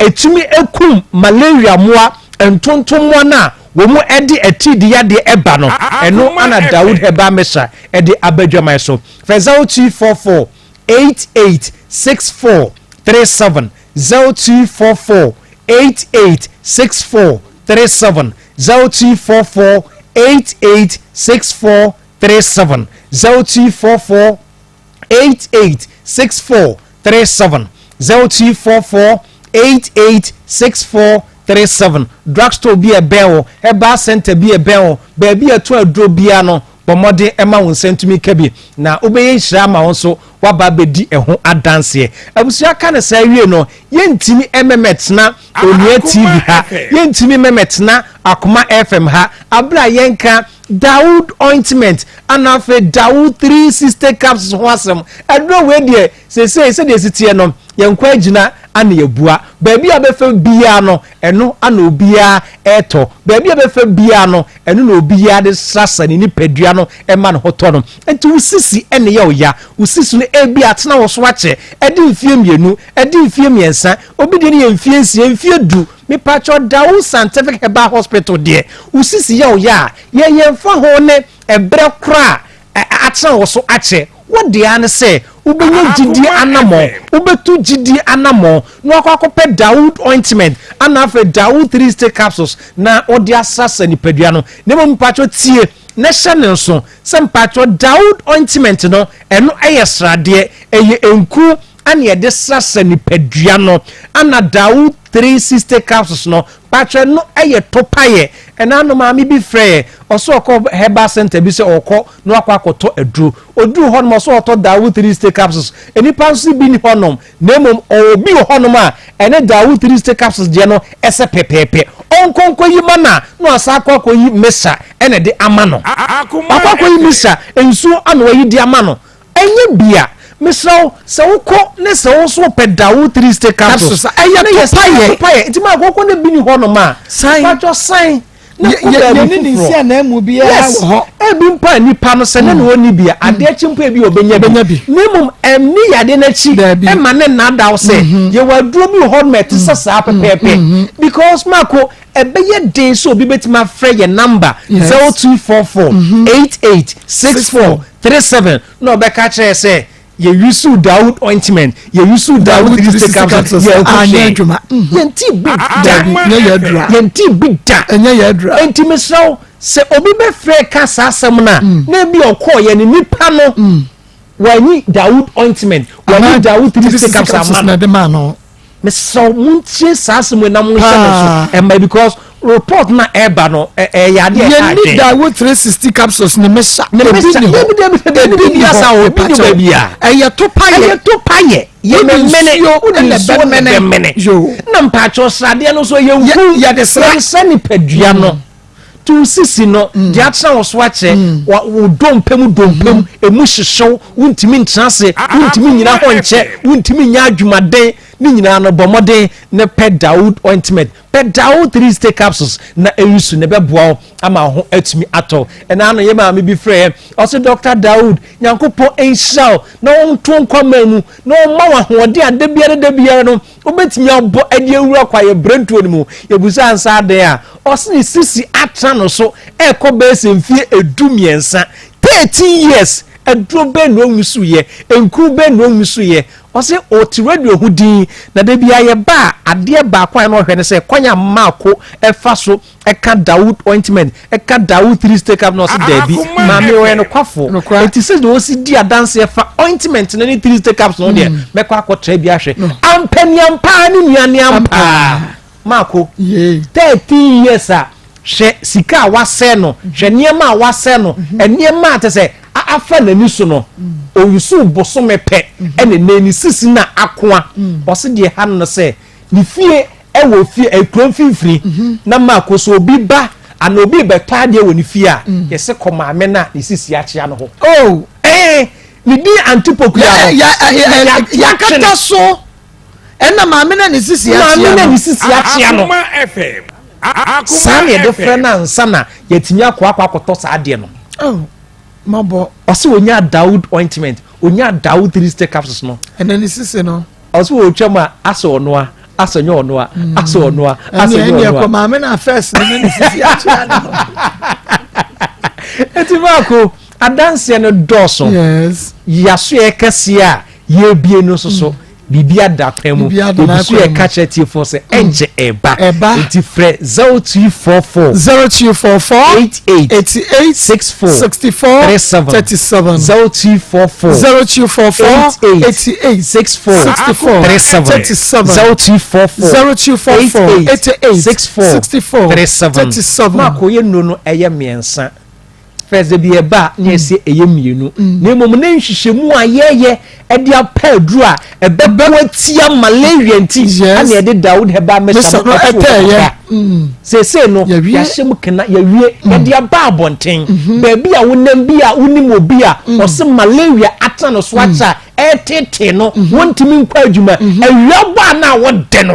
ɛtumi kum malaria mmoa, ntontommoa no a wɔn de atiridii yadeɛ ba no, ɛno ana Dawood Herbal Mixture de aba adwaman so. Frɛ 0244 88 64 37, 0244 88 64 37, 0244 88 64 37 0244 88 64 37 0244 88 64 37 Drugstore bi a ɛbɛn wo, herbal center bi a ɛbɛn wo, baabi a ɛtɔn aduro biara no, bɔ mmɔden ma wo nsa ntumi nka bi, na wobɛyɛ nhyira ama wo nso woaba abɛdi ɛho adanseɛ. Abusua ka no saa wie no, yɛntumi mmɛmɛtena Onua TV ha, yɛntumi mmɛmɛtena Akoma FM ha, aberɛ a yɛnka Dawood ointment ana afei Dawood 360 capsules ho asɛm. Aduro wei deɛ seesei sɛdeɛ ɛsi teɛ no, yɛn kɔ agyina ana yɛbua. Baabi a bɛfa biara no, ɛno ana obiara ɛretɔ. Baabi a bɛfa biara no, ɛno na obiara de srasra ne nipadua no ma ne ho tɔ no. Nti wo sisi ɛne yɛ ɔya. Wo sisi no ebi atena wo so akyɛ, ɛde mfie mmienu, ɛde mfie mmiɛnsa, obi deɛ no yɛ mfie nsia, mfie du. Mepakyɛw Dawu Scientific Herbal Hospital deɛ wo sisi yɛ wo ya a, yɛ yɛn fa ho ne ɛberɛ korɔ a atena wo so akyɛ. Wo deɛ ara ne sɛ wobɛnya gyidie anamɔn, wobɛtu gyidie anamɔn na wakɔ akɔpɛ Dawood ointment ana afei Dawood 3 stick capsules na wode asrasra nipadua no. Na mmom mepakyɛw tie na hyɛ ne nso sɛ mepakyɛw Dawood ointment no ɛno ɛyɛ sradeɛ, ɛyɛ nku Ɛna yɛde srasra nipadua no ɛna Dawood 360 capsules no pakyɛ no ɛyɛ topaeɛ. Ɛna ano maame bi frɛ yɛ ɔsɛ ɔkɔ herbal center bi sɛ ɔkɔ na wakɔ akɔtɔ aduro. Ɔduru hɔ nom ɔsɛ ɔtɔ Dawood 360 capsules. Nnipa nso bi ni hɔ nom na mmom ɔwɔ bi wɔ hɔ nom a ɛne Dawood 360 capsules deɛ no ɛsɛ pɛpɛɛpɛ. Ɔnkɔ nkɔ yi ma no a na wasan akɔ akɔ yi mixture ɛna ɛde ama no. Wakɔ akɔ yi mixture nsuo ana wayi de ama no. Ɛnyɛ bi a, mesrɛ wo, sɛ wokɔ ne sɛ wo nso wopɛ Dawu three stick capsules Capsules a, ɛyɛ ne yɛ topa yɛ. topa yɛ. Nti maa kɔkɔ ne bi ni hɔ nom a, San. patwɔ san na Yɛ- kɔ yɛ- baabi yɛne ne foforɔ. nsi ananmu biara Yes, wɔ hɔ. ebi mpo a nipa no sɛ ne na ɔnni bi a, adeɛ kye mpo ebi a ɔbɛnya bi. Ɔbɛnya bi. Na mmom ɛnni yadeɛ no akyi Daabi. ɛma ne nnaadaa wo sɛ yɛwɔ aduro bi wɔ hɔ nom a ɛte sɛ saa pɛpɛɛpɛ. Because Marco, Ɛbɛyɛ den sɛ obi bɛtumi afrɛ yɛn namba 0244 88 64 37 na ɔbɛka akyerɛ yɛ sɛ yɛ use Dawood ointment, yɛ use Dawood 360 capsules, yɛn ho hwee. Yɛn ti bi da. Yɛn ti bi da. Enti mesrɛ wo sɛ obi bɛfrɛ ka saa asɛm no a, na ebi ɔkɔɔ yɛ ne nipa no wɔanyi Dawood ointment, wɔanyi Dawood 360 capsules ama no. Mesrɛ wo montie saa asɛm wei na monhyɛ no so ɛmma because Report na ɛba no ɛyɛ adeɛ ɛha adwen. Yɛnni Daewoo 360 capsules ne mesa. Ne mesa Ebi ni hɔ. Dabi dabi dabi Ebi ni hɔ. Ebi ni baabi a. Ɛyɛ to payɛ. Ɛyɛ to payɛ. Yɛ mɛmɛnɛ. Wode Wode nsuo na ɛbɛmene. Yoo. Na mpakyɛw sradeɛ no nso ɛyɛ nku. Yɛde sra. Yɛnsra nipadua no. To wo sisi no, deɛ atena wo so akyɛ, wo dompe mu dompe mu, emu hyehyew, wontumi ntena ase, wontumi nnyina hɔ nkyɛ, wontumi nyɛ adwumaden, ne nyinaa no, bɔ mmɔden na pɛ Dawood ointment. Pɛ Dawood 3-stay capsules na ɛresu na ɛbɛboa wo ama wo ho atumi atɔ wo. Ɛna ano yɛ maame bi frɛɛ, ɔse Dr. Dawood, Nyankopɔn nhyira wo na ɔnto nkwa man mu na ɔmma wo ahoɔden a da biara da biara no wobɛtumi abɔ de awura kwaeɛ berɛntuo no mu. Yɛbusaa nsa adɛn a, ɔse ne sisi atena no so ɛrekɔ bɛyɛ sɛ mfie 13, 13 years, aduro bɛn na ɔnwusuiɛ, nkuru bɛn na ɔnwusuiɛ. Ɔse ɔte radio ho din, na da biara yɛba a, adeɛ baako a ɛna ɔhwɛ ne sɛ kwan a Marko fa so ka Dawood ointment, ka Dawood 3 stay cap na ɔse daabi, maame ɔyɛ nokwafo, enti sɛdeɛ ɔsi di adanseɛ fa ointment no ne 3 stay caps no deɛ, mɛkɔ akɔtra bi ahwɛ. Ampaniampaa ne nua ne ampaa. Marko, 13 years a, hwɛ sika a wasɛe no, hwɛ nneɛma a wasɛe no, nneɛma a kyerɛ sɛ afa n'ani so no, ɔyusu bosome pɛ ɛna ɛnɛ ne sisi na akoa. Ɔse deɛ ɛha no no sɛ, ne fie ɛwɔ fie ekuro mfimfini na Marko sɛ obi ba anaa obi rebɛtɔ adeɛ wɔ ne fie a, yɛse kɔ maame no a ne sisi akyea no hɔ. Oh! Ɛɛ, ne din Antipokua no, yɛakata so. Ɛna maame na ne sisi akyea no. Maame na ne sisi akyea no. Akoma FM. Akoma Saa na yɛde frɛ FM. no ansa na yɛatumi akɔ akɔ akɔtɔ saa adeɛ no. Oh, mabɔ. Ɔse onyaa Dawood ointment, onyaa Dawood 3 stick capsules no. Ɛna ne sisi no. Ɔse ɔretwam a, asɛ ɔnoa, asɛ nyɛ ɔnoa, asɛ ɔnoa, asɛ Ɛne nyɛ ɛne ɔnoa. ɛkɔ maame na first no ne ne sisi akyea no. Eti baako, adanseɛ no dɔɔso. Yes. Yasoɛ kɛseɛ a yɛrebie no nso so, biribi ada kwan mu. Biribi ada Yɛgu so n'akwan mu. yɛka kyerɛ tiefoɔ sɛ ɛnkyɛ ɛreba. Ɛba. Nti frɛ 0244 0244 88 88 64 64 37 37 0244 0244 88 88 64 64 37 37 0244 0244 88 64 64 37 37 Maako yɛ nnuro no ɛyɛ mmiɛnsa. First da bi ɛba a na yɛse ɛyɛ mmienu na mmom na nhwehwɛmu a yɛyɛ de apɛ aduru a ɛbɛko atia malaria nti ɛna yɛde Dawood Herbal Mixture no ɛto hɔ kakra. Seesei no yɛahyɛ mu kena yɛawie yɛde aba abɔnten baabi a wonam bi a wonim obi a ɔse malaria atena no so akyɛ a ɛretetee no wɔntumi nkɔ adwuma awia bɔ a na wɔde no.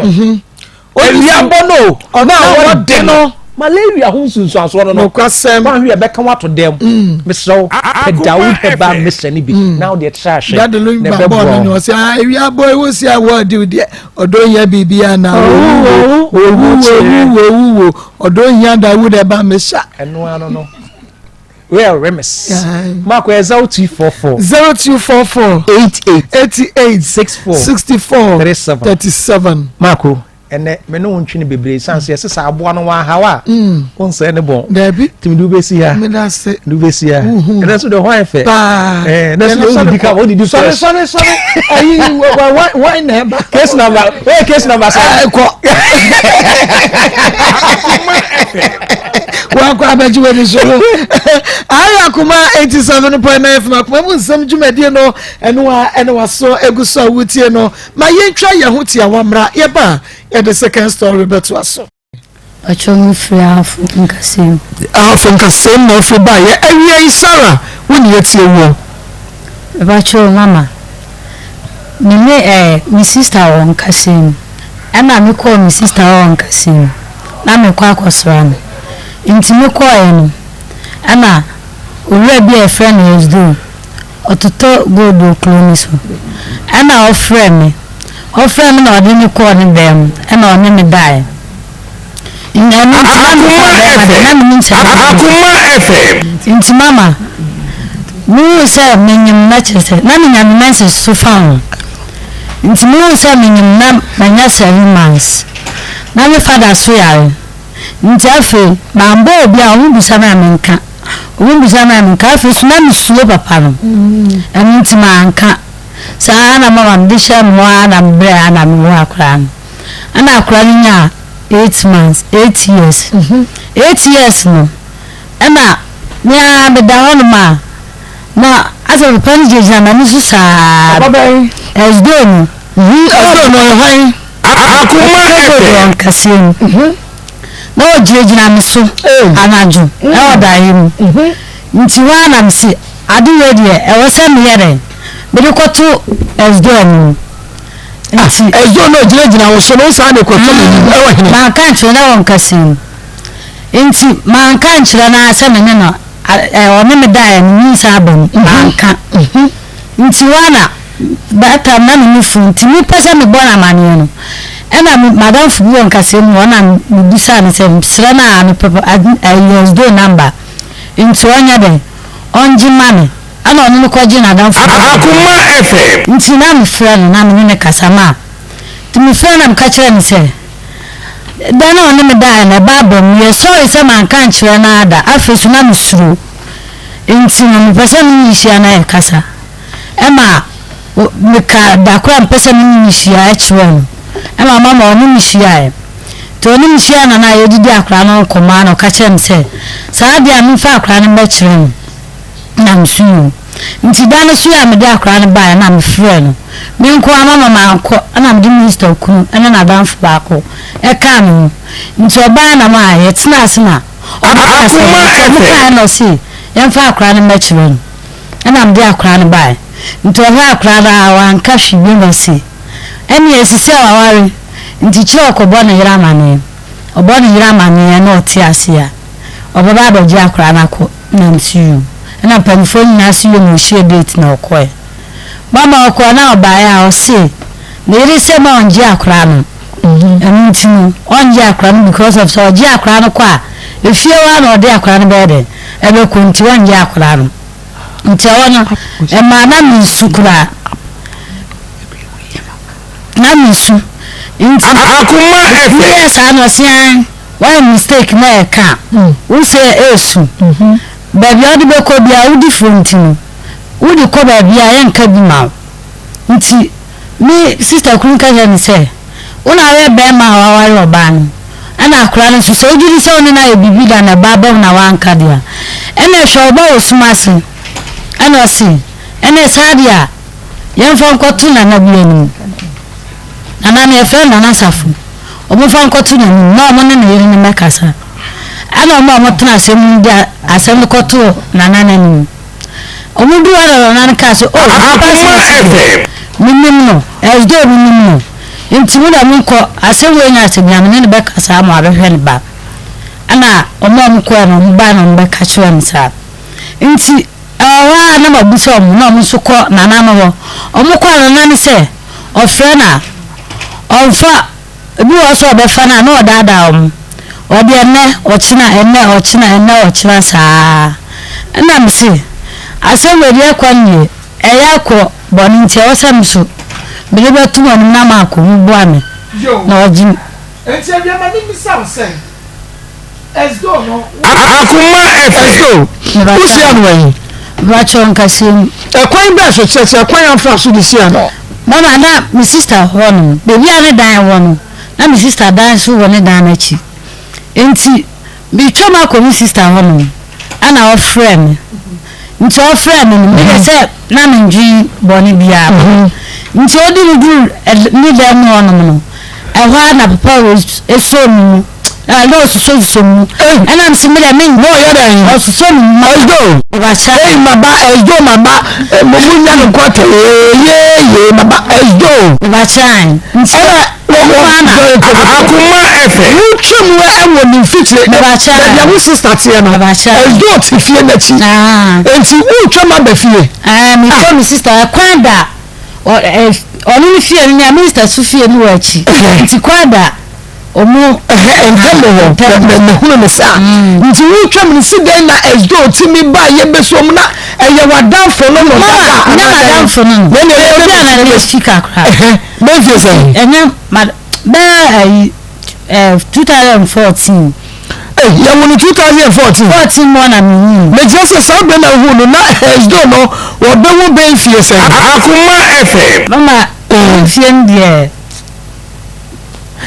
Awia bɔ no o, na awɔ de no. Malaria ho nsunsuansoɔ no no, Nokwasɛm. woanhwɛ a ɛbɛka wo ato dɛm. Mesrɛ wo, pɛ Dawood Herbal Mixture no bi na wode tra ahwɛ, Dade no na ba ɛbɛboa bɔɔ no wo. no ɔsɛ ah ewia bɔ ewo si awɔ ɔdi deɛ ɔdɔ hia biribi a na owu wo owu wo owu wo owu wo ɔdɔ hia Dawood Herbal Mixture. Ɛno ano no. Well, remis. Mark, 0244. 0244. 88. 88. 64. 64. 37. 37. Marco, ɛnɛ me ne wo ntwe no bebree san sɛ yɛsɛ sɛ aboa no wahaw a wonsɛe ne bɔn daabi tumi de wobɛsi ha medase de wobɛsi ha ɛnɛ so deɛ hɔ ayɛ fɛ paa ɛnɛ so deɛ wodidi ka wodidi sɔre sɔre sɔre ayi wan na ɛba case number wei case number sɛ ɛkɔ wakɔ abɛgye w'ani so no ayɛ akoma 87.9 fm akoma mu nsɛm dwumadie no ɛno a ɛne waso egu so a wotie no ma yɛntwa yɛn ho tiawa mmra yɛba a yɛde second story bɛtoa so. Pacho me firi Ahafo Nkasɛm. Ahafo Nkasɛm na wofiri baeɛ. Awia yi Sarah wo ne yɛtie woɔ. Mepakyɛw mama, me ne eh me sister wɔ nkasɛɛ mu, ɛna me kɔɔ me sister hɔ wɔ nkasɛɛ mu, na me kɔ akɔsra no, nti me kɔɔɛ no, ɛna owura bi a yɛfrɛ no Esdoo, ɔtotɔ gold wɔ kuro no so, ɛna ɔfrɛɛ me, ɔfrɛɛ me na ɔde me kɔɔ ne dan mu, ɛna ɔne me daeɛ. Ɛno nti na mefa bɛrima deɛ na menim sɛ Akoma FM. Nti mama mehuu sɛ menyem na kyerɛ sɛ na menya me menses so fa ho nti mehuu sɛ menyem na manya seven months na me fada so yare nti afei mambɔ obi a ɔmo bisa me a menka ɔmo bisa me a menka afei so na mesuro papa no ɛno nti manka saa na mama mede hyɛɛ me ho ara na mebrɛ ara na mewoo akwadaa no ɛna akwadaa no nyaa. 8 months, 8 years. 8 years no, ɛna me ara meda hɔnom a, na asɛ papa no gyinagyina m'ani so saa. Papa bɛn? Ɛsdoo no. Ɛsdoo no ɔyɛ hwan? Akoma Ɛsdoo deɛ FM. ɔnkaseɛ mu. Na ɔgyinagyina me so anadwo ɛwɔ daeɛ mu. Nti hɔ ara na mese ade wei deɛ ɛwɔ sɛ meyɛ dɛn? Mede kɔto Ɛsdoo anim. Nti. Ɛsdoo no ɔgyinagyina wo so no, wo saa na ɛkɔto n'anim ɛwɔ hene? Manka ankyerɛ no ɛwɔ nkaseɛ mu. Nti manka ankyerɛ no ara sɛ me ne no ɔne me daeɛ no nyinsɛn aba mu, manka. Nti hɔ ara na that time na me nufu nti mepɛ sɛ mebɔ no amaneɛ no, ɛna me madamfo bi wɔ nkasɛɛ mu hɔ na mebisaa no sɛ mesrɛ no a mepɛ Yɛsdo number nti ɔnyɛ dɛn ɔngye ma me, ɛna ɔno no kɔgye n'adamfo no Akoma FM. Nti na mefrɛ no na me ne no kasa ma nti mefrɛ no na meka kyerɛ no sɛ Da no a ɔne me daeɛ no, ɛbaa bam. Meyɛ sɔre sɛ manka ankyerɛ no ara da. Afei nso na mesuro. Enti no, mepɛ sɛ me ne no hyia na yɛkasa. Ɛma mekaa da koro a mepɛ sɛ me ne no hyia kyerɛɛ no. Ɛma mama ɔne me hyiaeɛ. Nti ɔne me hyiaeɛ na na yɛdidi akwadaa no ho nkɔmmɔ ara na ɔka kyerɛɛ me sɛ, saa deɛ a memfa akwadaa no mmɛkyerɛ no. Na mesu o. Nti da no so a mede akwadaa no baeɛ na mefrɛɛ no. Me nko ara mama mankɔ ɛna mede minista kunu ne n'adamfo baako kaa me ho. Nti ɔbaeɛ na ma yɛtenaa ase na ɔkaa asɛm no. Nti ɔmo kaeɛ na ɔse yɛmfa akwadaa no mmɛkyerɛ no. Ɛna mede akwadaa no baeɛ. Nti ɔhwɛɛ akwadaa no ara wanka hwee bio na ɔse ɛneɛ sisi a waware nti kyerɛ ɔkɔbɔ ne yere amaneɛ. Ɔbɔ ne yere amaneɛ na ɔte ase a ɔbɛba abɛgye akwadaa no akɔ. Na mese yoo. Ɛna mpaninfoɔ nyinaa se yoo na ɔhyɛɛ date na ɔkɔɛ. Mama ɔkɔɛ na ɔbaeɛ a ɔse ne yere sɛ ma ɔngye akwadaa no. Ɛno nti no ɔngye akwadaa no because of sɛ ɔgye akwadaa no kɔ a efie hɔ ara na ɔde akwadaa no bɛyɛ dɛn ɛbɛkɔ nti ɔngye akwadaa no. Nti ɛhɔ no ɛmaa na mensu koraa. Na mensu. Nti Akoma FM. meyɛɛ saa na ɔse ae. Wayɛ mistake na ɛka a, wo sɛ ɛresu. Baabi a wode bɛkɔ biara wodi fo nti no, wode kɔ baabi a yɛnka bi ma wo. Nti me sister kunu ka kyerɛɛ me sɛ, wo na woyɛ barima a waware ɔbaa no, ɛna akwadaa no nso sɛ wogye di sɛ wo ne no ayɛ biribi da na ɛba aba mu na woanka deɛ a, ɛna hwɛ wo ba wɔ sum ase. Ɛna ɔse, ɛnneɛ saa deɛ a, yɛmfa nkɔto nana bi anim. Nana no yɛfrɛ no Nana Safo. Wɔmfa nkɔto n'anim na ɔmo ne ne yere no mmɛkasa. Ɛna ɔmo a wɔtena asɛm no mu de asɛm no kɔtoo Nana no anim. Ɔmo duu hɔ na Nana no kaa sɛ, Oh, nipa asɛm asi deɛ, menim no, ɛsdoo menim no. Nti mo deɛ monkɔ, asɛm wei nyɛ asɛm biara, me ne no bɛkasa ama wabɛhwɛ ne ba. Ɛna ɔmo a wɔkɔɛ no, ɔmo bae na ɔmo bɛka kyerɛɛ me saa. Nti Ɛwɔ hɔ ara na mabisa wɔn na wɔn nso kɔ Nana no hɔ. Wɔkɔ a Nana no sɛ ɔfrɛ no a, ɔmfa. Ebi wɔ hɔ sɛ ɔbɛfa no a na ɔdaadaa wɔn. Ɔde ɛnnɛ, ɔkyena, ɛnnɛ, ɔkyena, ɛnnɛ, ɔkyena saa ara. Ɛnna mese, asɛm wei deɛ ɛkɔ no deɛ, ɛyɛ akɔ bɔne nti ɛwɔ sɛ me nso mede bɛto mo anim na makɔ, moboa me na wɔgye me. Enti awia ma memmisa wo sɛ, Esdo no wo. Akoma FM. Esdo, wo hyia no wɛn? Mepakyɛw nkasɛɛ mu. Ɛkwan bɛn so, kyerɛkyerɛ kwan a wofaa so de hyia no. Mama, na me sister wɔ hɔ nom. Baabi a ne dan wɔ no, na me sister dan nso wɔ ne dan no akyi. Enti metwam akɔ me sister hɔ nom, ɛna ɔfrɛɛ me. Nti ɔfrɛɛ me no, meyɛ sɛ na mendwen bɔne biara ho. Nti ɔde me duru ne dan mu hɔ nom no, ɛhɔ ara na papa wei soo me mu. Na ɔsosɔ me mu. Ɛna mese me deɛ men. Na ɔyɛ dɛn? Ɔsosɔ me mu. Ɛsdo. Ɔbahyɛ. Ei maba ɛsdo maba. Mo mo nya no nkɔtɛ yee yee maba ɛsdo. Ɔbahyɛ. Nti ɛna Akoma FM. Wotwa mu ɛwɔ ne mfikyire. Ɔbahyɛ. Baabi a wo sista teɛ no. Ɔbahyɛ. Ɛsdo te fie n'akyi. Nti wotwa mu aba fie. Ɛɛ metwa me sista ɛkwan da ɔno ne fie no nea me sista so fie no wɔ akyi. Nti kwan da. Ɔmo Ɛhɛ ntam wɔ hɔ mɛ mehunu no saa nti wotwa mu no si dɛn na ɛsdɔ otimi ba yɛ bɛsuo mu na ɛyɛ w'adamfo no no dada Mama nyɛ m'adamfo no no na ɛna ɛyɛ obi a na ne akyi kakra ɛhɛ bɛnfie sɛn ɛnyɛ ma bɛɛ ayi ɛɛ 2014 Ei yɛwo no 2014 14 mu na menyii mekyerɛ sɛ saa bɛ na hu no na ɛsdɔ no wɔbɛwo bɛnfie sɛn Akoma FM. Mama mfie no deɛ.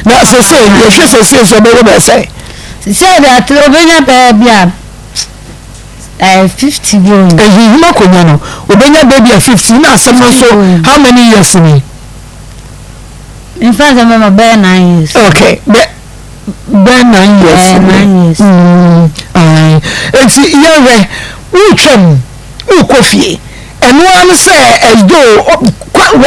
Na sese yɛhwɛ sese so ɔbɛyɛ bɛyɛ sɛ. Sese de atere obenya bɛyɛ bi a ɛɛ 50 bi o. Ehinhim akonnwa no obenya bɛyɛ bi a 50 na asɛm no nso how many years ni? Nfa sɛ mɛma bɛyɛ 9 years. Okay bɛ bɛyɛ 9 years. Ɛɛ 9 years. Mm, ayi eti yɛhwɛ wotwam wokɔ fie ɛno ara ne sɛ ɛdwo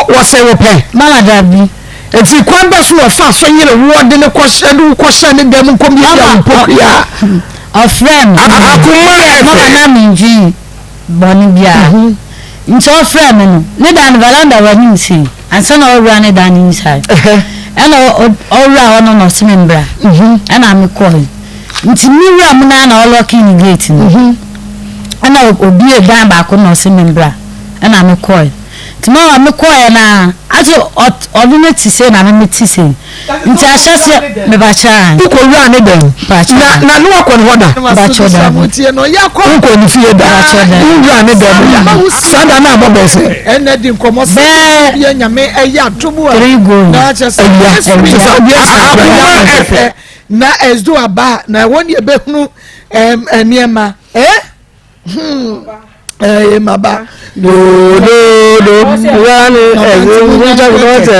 wɔsɛ wo pɛ. Mama dabi. Enti kwan bɛ so na ɔfaa so yere woɔ de no kɔhyɛ de wo kɔhyɛ ne dan mu nkɔmiamia wo mpokua? Ɔfrɛɛ me. Akoma Mama FM. na mendwen bɔne biara. Nti ɔfrɛɛ me no, ne dan no veranda wɔ anim sei, ansa na ɔwura ne dan no inside. Ɛna ɔwura hɔ no na ɔse me mbra. Ɛna mekɔe. Nti me wura mu no ara na ɔlɔke ne gate no. Ɛna obue dan baako na ɔse me mbra. Ɛna mekɔe. Nti mama me kɔɔɛ no ara ase ɔno no te sei na me me te sei nti ahyɛseɛ mebakyɛ ae. Wokɔ wuraa ne dɛm na na ne wakɔ ne hɔ da. Mebakyɛ daabi. Wokɔ ne fie da wowuraa ne dɛm da saa da no abɔ bɛɛ sɛ. Bɛɛ three going. Awia awia. Akoma ɛfɛ. Na ɛsdo aba na ɛhɔ ne ɛbɛhunu nneɛma eh? Hmm. Eh, maba. Do do do. Wani ɛdze nkyɛn kɔtɛ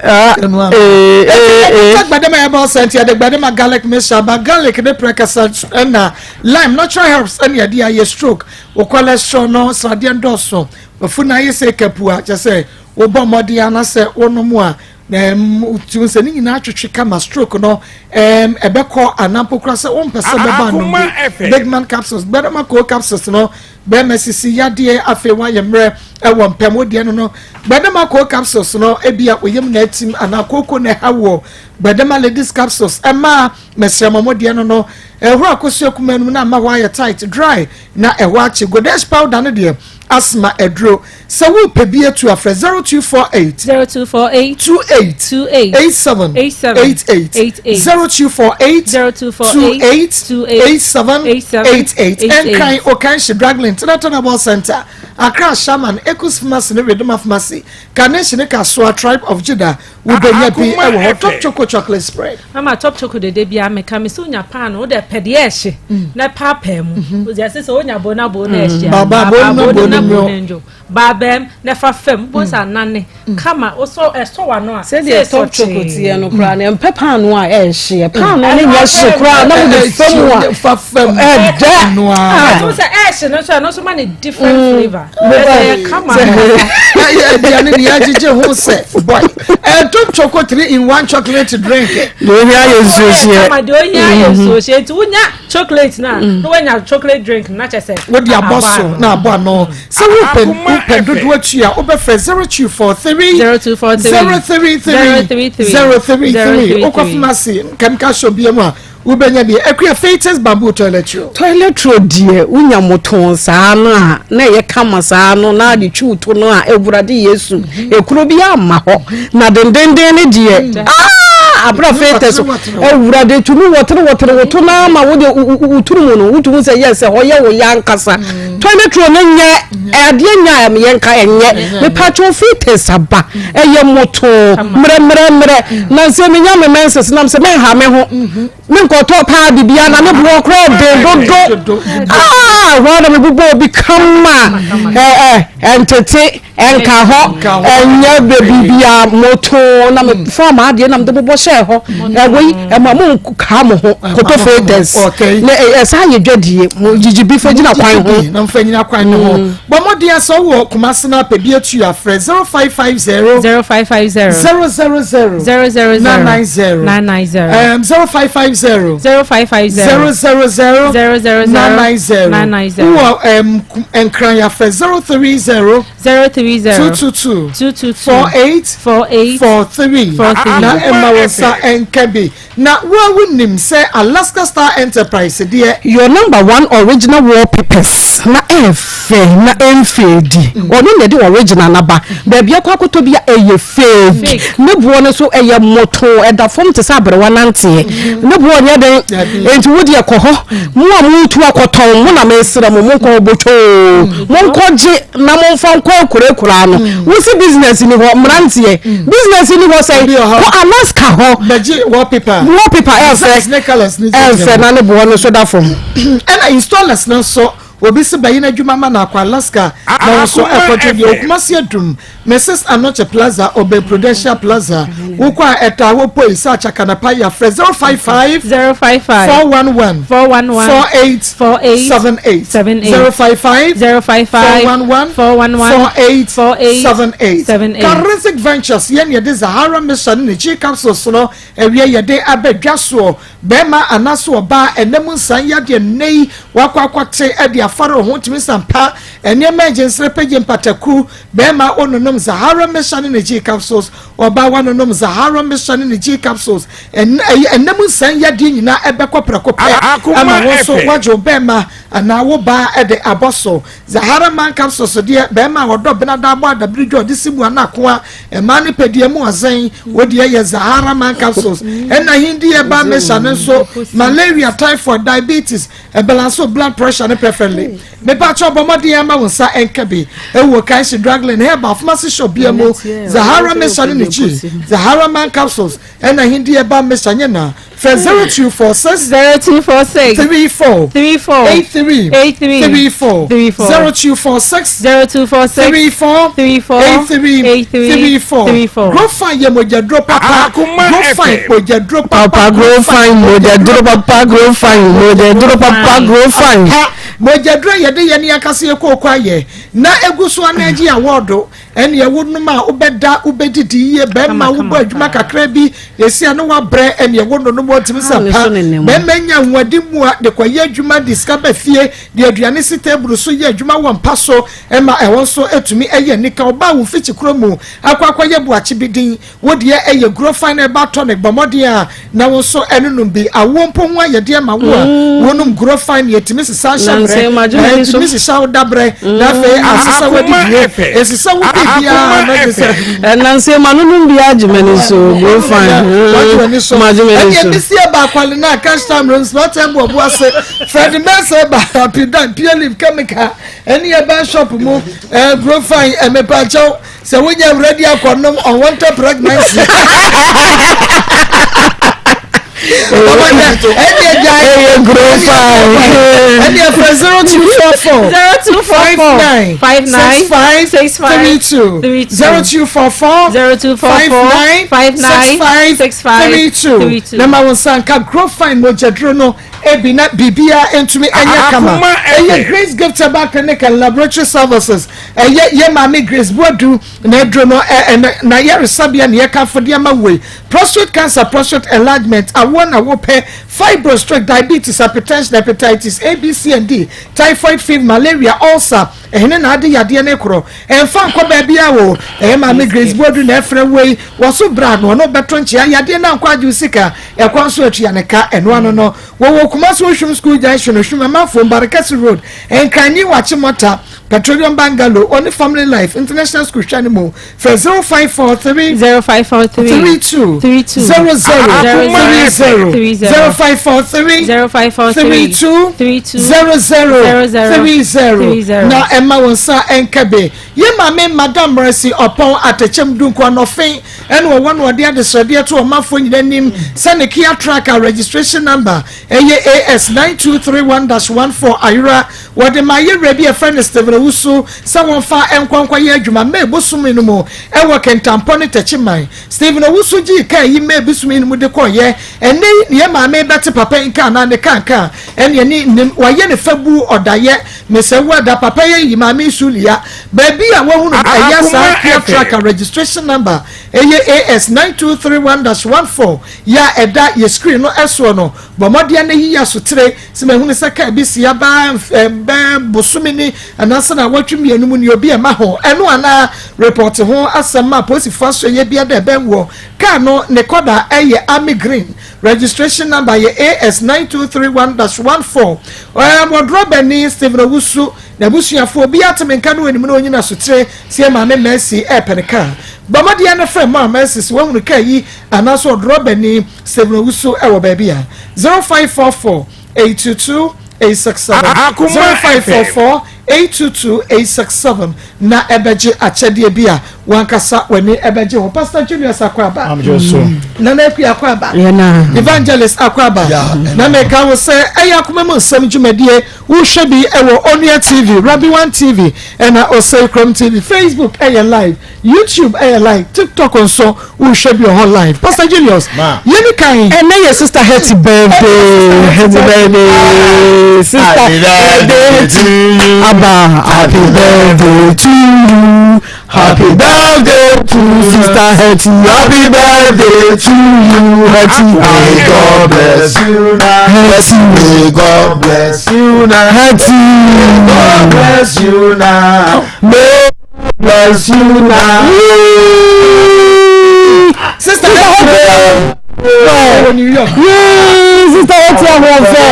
a ee ee. Ɛtɛ gbadama ɛbɔ sɛnti ɛde gbadama garlic mixture ba garlic ne prɛkɛsɛ ɛna lime natural herbs ɛna ɛde ayɛ stroke wo cholesterol no sradeɛ ndɔɔso wafu na ayɛ sɛ kapua kyɛ sɛ wobɔ mmɔden anasɛ wonom a Ɛɛm wotumi sɛ ne nyinaa twetwe kama stroke no ɛɛm ɛbɛkɔ anaa mpo koraa sɛ wompɛ sɛ bɛba anom bi big man capsules gbɛdɛma cold capsules no bɛrima sisi yadeɛ afei woayɛ mmerɛ ɛwɔ mpɛm wodeɛ no no gbɛdɛma cold capsules no ebi a oyam na atim anaa kooko na ɛha woɔ gbɛdɛma ladies capsules ɛmaa mesrɛ mo mo deɛ no no ɛhoro akosua kuma no mu na ama hɔ ayɛ tight dry na ɛhɔ akye godesh powder no deɛ asthma aduro Sɛ worepɛ bi atu a, frɛ 0248. 0248. 28. 28. 87. 87. 88. 88. 0248. 0248. 28. 87. 87. 88. 88. Nkran Okanhye Draglin Tenatɔnabɔ Center, Accra Shaman, Ekus Pharmacy ne Redoma Pharmacy, Kaneshie ne Kasoa, Tribe of Judah, Wobɛnya bi wɔ hɔ. Top Choco Chocolate Spread. Mama top choco dede bia meka me sɛ wonya paano wode pɛ deɛ ɛhye na paapaa mu wode ase sɛ wonya bo na bo na ɛhye a Ba bo no bo na no bo no ndwo baabam na fa fam bo sɛ anane kama wosɔ ɛsɔ wano a sɛdeɛ top choco teɛ no koraa no ɛmpɛ paano a ɛnhyeɛ paano no nyɛ hye koraa na wode fa mu a fa fam ɛdɛ ɛto sɛ ɛhye no nso ɛno nso ma ne different flavour ɛyɛ kama aduane ni agyegye ho sɛ boy ɛto choco 3 in 1 chocolate drink deɛ ohia yɛ nsuo hyeɛ kama deɛ ohia yɛ nsuo hyeɛ nti wonya chocolate na na woanya chocolate drink na kyɛ sɛ wode abɔ so na abɔ ano sɛ wopɛ wopɛ dodoɔ akyi a wobɛfrɛ 0243 0243 033 033 wokɔ pharmacy chemical shop bia mu a Wobɛnya bi. Akua Fatus bamboo toilet roll. Toilet roll deɛ wonya motɔn saa no a na ɛyɛ kama saa no na de twi wo to no a Awurade Yesu ekuro bi amma hɔ na dendenden no deɛ ah abra Fatus Awurade tumi wɔtere wɔtere wo to no ama wo de wo turu mu no wotumi sɛ yes ɛhɔ yɛ wo ya ankasa toilet roll no nyɛ adeɛ nyɛ a yɛnka ɛnyɛ mepatwo Fatus aba ɛyɛ motoo mmerɛmmerɛmmerɛ na nsɛ menya me menses nam sɛ menha me ho menkɔtɔ paadi bia na me boɔ koraa den dodo ah hɔ na mebobɔ obi kama ɛntete ɛnka hɔ ɛnyɛ bebibia motoo na mefa ma adeɛ na mede bobɔ hyɛɛ hɔ ɛwɔ yi ɛma mo nka mo ho koto fetes na ɛsa yɛ dwadie mo gyigyi bi fa gyina kwan ho na mfa nyina kwan no ho Bɔ mmɔden ara sɛ wowɔ Kumasi na apɛ bi atu a, frɛ 0550 0550 000 000 990 990 0550 0550 000 000 990 990 Wowɔ um, Nkran a, frɛ 030 030 222 222 48 48 43 43. na ɛma wo nsa nka bi. Na wo a wunim sɛ Alaska Star Enterprise deɛ. Your number one original wallpapers na ɛyɛ fɛ na ɛnfeedi ɔno na ɛde original no aba baabi akɔ akɔtɔ bi a ɛyɛ fake ne boɔ no nso ɛyɛ mmotoo ɛda fam te sɛ aberewa nanteɛ ne boɔ nyɛ den enti wo deɛ kɔ hɔ mo a moretu akɔtɔn mo na mesrɛ mo monkɔ hɔ botwoo monkɔgye na momfa nkɔ akura. koraa no mm. wosi business ni hɔ mmeranteɛ mm. business ni hɔ sɛ kɔ Alaska hɔ bɛgye wallpaper wallpaper ɛfɛ ɛfɛ na ne boɔ no so da fam ɛna installers no nso Obi se bɛye n'adwuma ma no akɔ Alaska na wo nso ɛkɔdwo deɛ Okumasi Adum, Mrs Anokye Plaza, ɔbɛn Prudential Plaza. Wokɔ a ɛtaa hɔ poi sɛ Achakanapa ya frɛ 055 055 411 411 48 48 78 78 055 055 411 411 48 48 78 78. Karensic Ventures yɛn yɛde Zahara Mixture ne ne G capsules no awie yɛde aba dwa soɔ. Barima anaasɛ ɔbaa ɛna mu nsan yadeɛ nnɛ yi wakɔ akɔte de afare wo ho ntumi nsan pa nneɛma agye nsere pɛgye mpataku barima wononom Zahara Mixture ne ne G capsules ɔbaa wanonom Zahara Mixture ne ne G capsules ɛna mu nsan yadeɛ nyinaa ɛbɛkɔ prɛko pɛ ama wo nso wagye wo barima anaa wo baa de abɔ so Zahara man capsules deɛ bɛrima a ɔdɔ benada abɔ adabere dwa ɔde si mu ana akoa mmaa ne pɛdeɛ mu ɔzɛn wo deɛ yɛ Zahara man capsules ɛna hindi ɛba mesa no nso malaria typhoid diabetes ɛbalanso blood pressure no perfectly mepa kyɛ ɔbɔ mmɔden ama wo nsa ɛnka bi ɛwɔ kaisi drugland herbal pharmacy shop bia mu Zahara mesa no ne kyi Zahara man capsules Ɛna hindi ɛba mmesa nyɛ na frɛ 0246 0246 34 34 83 83 34 34 0246 0246 34 34 83 83 34 34 Grofine yɛ mogyaduro papa Akoma Grofine FM. mogyaduro papa Papa grow fine, mogyaduro papa grow fine, mogyaduro papa grow fine. Pa mogyaduro a yɛde yɛ ne ankasa yɛ kooko ayɛ na egu so ana agye awɔɔdo Ɛnneɛ wonom a wobɛda, wobɛdidi yie, bɛrima wobɔ adwuma kakra bi, ɛsi a ne wabrɛ, ɛnneɛ wononom wɔntumi sɛ pa. Bɛrima nya ahoɔden mua de kɔyɛ adwuma de sika ba fie, de aduane si table so yɛ adwuma wɔ mpa so, ɛma ɛhɔ nso ɛtumi ɛyɛ anika. Ɔbaa wo mfikyi kuro mu akɔ akɔyɛ boakye bi din, Wo deɛ ɛyɛ guro fine herbal tonic bɔ mmɔden a na wo nso ɛnonom bi. Awoɔ mpo ho ayɛdeɛ ma wo a wonom guro fine ɛtumi sesa ahyɛbrɛ, ɛtumi sesa wo dabrɛ na afei asesa w'adidie, ɛsesa wo biribiara na gye sɛ. Nansa ma nonom bi agye m'ani so guro fine. Wagye w'ani so. Magye m'ani so. Ɛdeɛ bisi ɛba akwale na cash time room smart time wɔ boase Fred Mensah ɛba happy dan pure leaf chemical ɛne ɛba shop mu ɛɛ guro fine ɛmepaakyɛw. Sɛ wonya awura di akɔnom unwanted pregnancy. Ɛyɛ grow fine. Ɛni ɛfɛ 0244 0244 59 59 65 65 32 32 0244 0244 59 59 65 65 32 32. na ma wo nsa nka grow fine mogyaduro no ebi na biribiara ntumi ɛnyɛ kama Akoma ɛyɛ FM. Grace Gift Herbal Clinic and Laboratory Services Ɛyɛ yɛn maame Grace Boadu na aduro no ɛ ɛ na yaresabea na yɛkamfo de ama wei. Prostate cancer, prostate enlargement, awoɔ na wopɛ, fibro, stroke, diabetes, hypertension, hepatitis A, B, C and D, typhoid fever, malaria, ulcer, ɛhene na ade yadeɛ no korɔ. Ɛmfa nkɔ baabiara o. Ɛyɛ maame Grace Boadu na ɛfrɛ wei. Wɔso bra na ɔno bɛto nkyea. Yadeɛ no ankɔ agye wo sika, ɛkwan so atua ne ka. Ɛno ano no, wɔwɔ Kumasi Ohwim School Junction, Ohwim Amanfoɔ, Mbarekɛse Road, Nkran New Achimota. Petroleum Bungalow ɔne Family Life International School hwɛ no mu frɛ 0543 0543 32 32 00 00 30 0543 0543 32 32 00 00 30 30 na ɛma wɔn nsa nka bi. Yɛ maame Madam Mercy Ɔpɔn Atɛkyɛm Dunku Anɔfen ɛna ɔwɔ na ɔde adesrɛdeɛ to ɔmanfoɔ nyinaa anim sɛ ne Kia truck a registration number ɛyɛ AS 9231-14 ayera Wɔde maa yɛn wura bi a yɛfrɛ no Stephen Owusu sɛ wɔmfa nkɔ nkɔyɛ adwuma May bosome no mu wɔ Kintampo ne Techiman. Stephen Owusu gyee kaa yi May bosome no mu de kɔeɛ. Ɛnnɛ yi ne yɛn maame rebɛte papa yi nka anaa ne kaa nka a, ɛnneɛ ne nnim. Wayɛ ne fɛbuo ɔdayɛ. Mesɛ wo ada papa yi ayi maame yi so lia. Baabi a wɔahunu no ɛyɛ saa Kia truck a registration number ɛyɛ AS 9231-14 yi a ɛda yɛ screen no soɔ no. Bɔ mmɔden na yi asotire. Sɛ mahunu sɛ kaa bi si aba bɛɛ bosome ni anaasɛ naawɔtwe mmienu mu ni obi ɛma ho ɛno anaa report ho asɛm ma apolisifoɔ asoɛyɛ bia dɛ ɛbɛn woɔ. Kaa no ne kɔda ɛyɛ army green, registration number yɛ AS 9231-14. Ɛɛ wɔ drɔbani Stephen Owusu n'abusuafoɔ obiara te me nka no wɔ anim na ɔnyina asotire sɛ yɛ maame Mercy ɛɛpɛ ne kaa. Bɔ mmɔden na frɛ maa Mercy sɛ wahunu kaa yi anaasɛ ɔdrɔbani Stephen Owusu ɛwɔ baabi a 0544 822 867 Akoma 0544 FM. 822 867 na ɛbɛgye akyɛdeɛ bi a wankasa w'ani ɛbɛgye ho. Pastor Julius Akwaaba, Nana Akua Akwaaba, Evangelist Akwaaba, na meka wo sɛ ɛyɛ akoma mu nsɛm dwumadie wohwɛ bi ɛwɔ Onua TV, Rabbi One TV, ɛna Osei Krom TV, Facebook ɛyɛ live. YouTube ɛyɛ live, TikTok nso wohwɛ bi wɔ hɔ live. Pastor Julius, yɛni kan. Ɛnɛ yɛ sister Hetty birthday, happy birthday, sister birthday to Abba, happy birthday to you, happy birthday to sister Hetty, happy birthday to you, Hetty. May God bless you now. Bless you. May God bless you now. Hetty. May God bless you now. May bless you now. Sister Hetty. Wɔ New York. Sister Hetty ahoɔfɛ.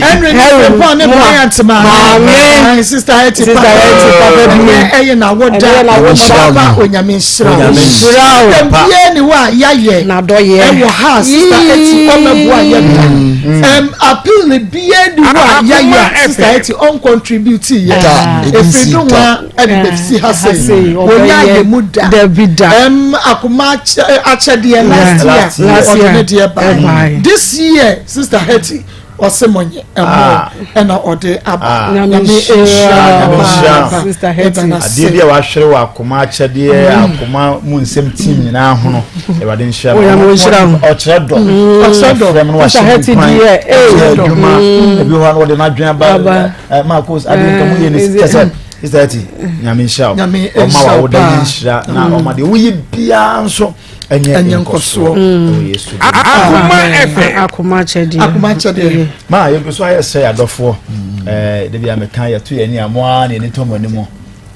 Henry ne Frimpong ne Bryant maame. Sister Hetty Sister Hetty papa bi. Ɛnɛ ɛyɛ na wɔda. Ɔba Onyame nhyira wo. Nhyira wo. Bie ni hɔ a yɛayɛ. Ɛwɔ ha Sister Hetty ɔmɛboa yɛ da. Appeal bie ni hɔ a yɛayɛ Sister Hetty ɔncontribute yɛ. Efiri no ho ɛde bɛsi ha sei. Wɔnyɛ ayɛ mu da. Akoma akyɛdeɛ last year ɔde ne deɛ bae. This year Sister Hetty ɔsɛ mo nyɛ ɛmo ɛna ɔde aba. Nyame nhyira Sister Hetty. Adeɛ bi a wahwere wɔ akoma akyɛdeɛ akoma mu nsɛm team nyinaa ho no Awurade nhyira no ɔkyerɛ dɔ ɔkyerɛ dɔ ɔfrɛ mu no wahyɛ mu kwan ɔkyerɛ adwuma ebi hɔ a wɔde n'adwene aba Marcus adeɛ nka mu yɛ ne kyɛ sɛ Sister Hetty Nyame nhyira wo ɔma wa wo da nyɛ nhyira na ɔma deɛ woyɛ biara nso ɛnyɛ nkɔsoɔ ɛwɔ Yesu din. Akoma FM. Akoma akyɛdeɛ. Akoma akyɛdeɛ. Maa yɛgu so ayɛ sɛ adɔfoɔ ɛɛ debi a meka yɛto yɛn ani a mo ara na yɛn tɔ mo anim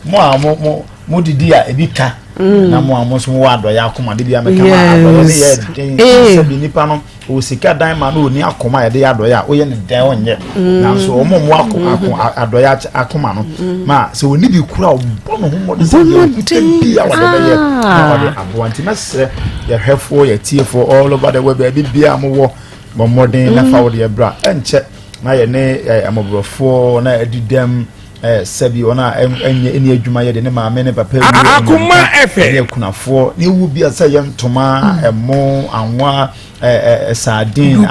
mo a mo mo mo didi a ebi ka na mo a mo nso mo wɔ adɔyɛ akoma debi a meka ma adɔyɛ ne yɛ den sɛ bi nipa no wɔ sika dan ma no ɔni akoma a yɛde yɛ adɔyɛ a woyɛ ne dɛn ɔnyɛ nanso wɔn a wɔn ako ako adɔyɛ akoma no ma sɛ wɔn bi kura ɔbɔ ne ho mmɔden sɛ deɛ ɔkuta bi a wɔde bɛyɛ na wɔde aboa nti mɛsrɛ yɛhwɛfoɔ yɛtiefoɔ all over the world baabi bia a mowɔ bɔ mmɔden na fa wo deɛ bra ɛnkyɛ na yɛne mmɔborɔfoɔ na adi dɛm sɛbi wɔn a ɛnyɛ ɛni adwuma yɛ de ne maame ne papa wu Akoma FM ne akunafoɔ ne ewu bi a sɛ yɛ ntoma ɛmo anwa sardine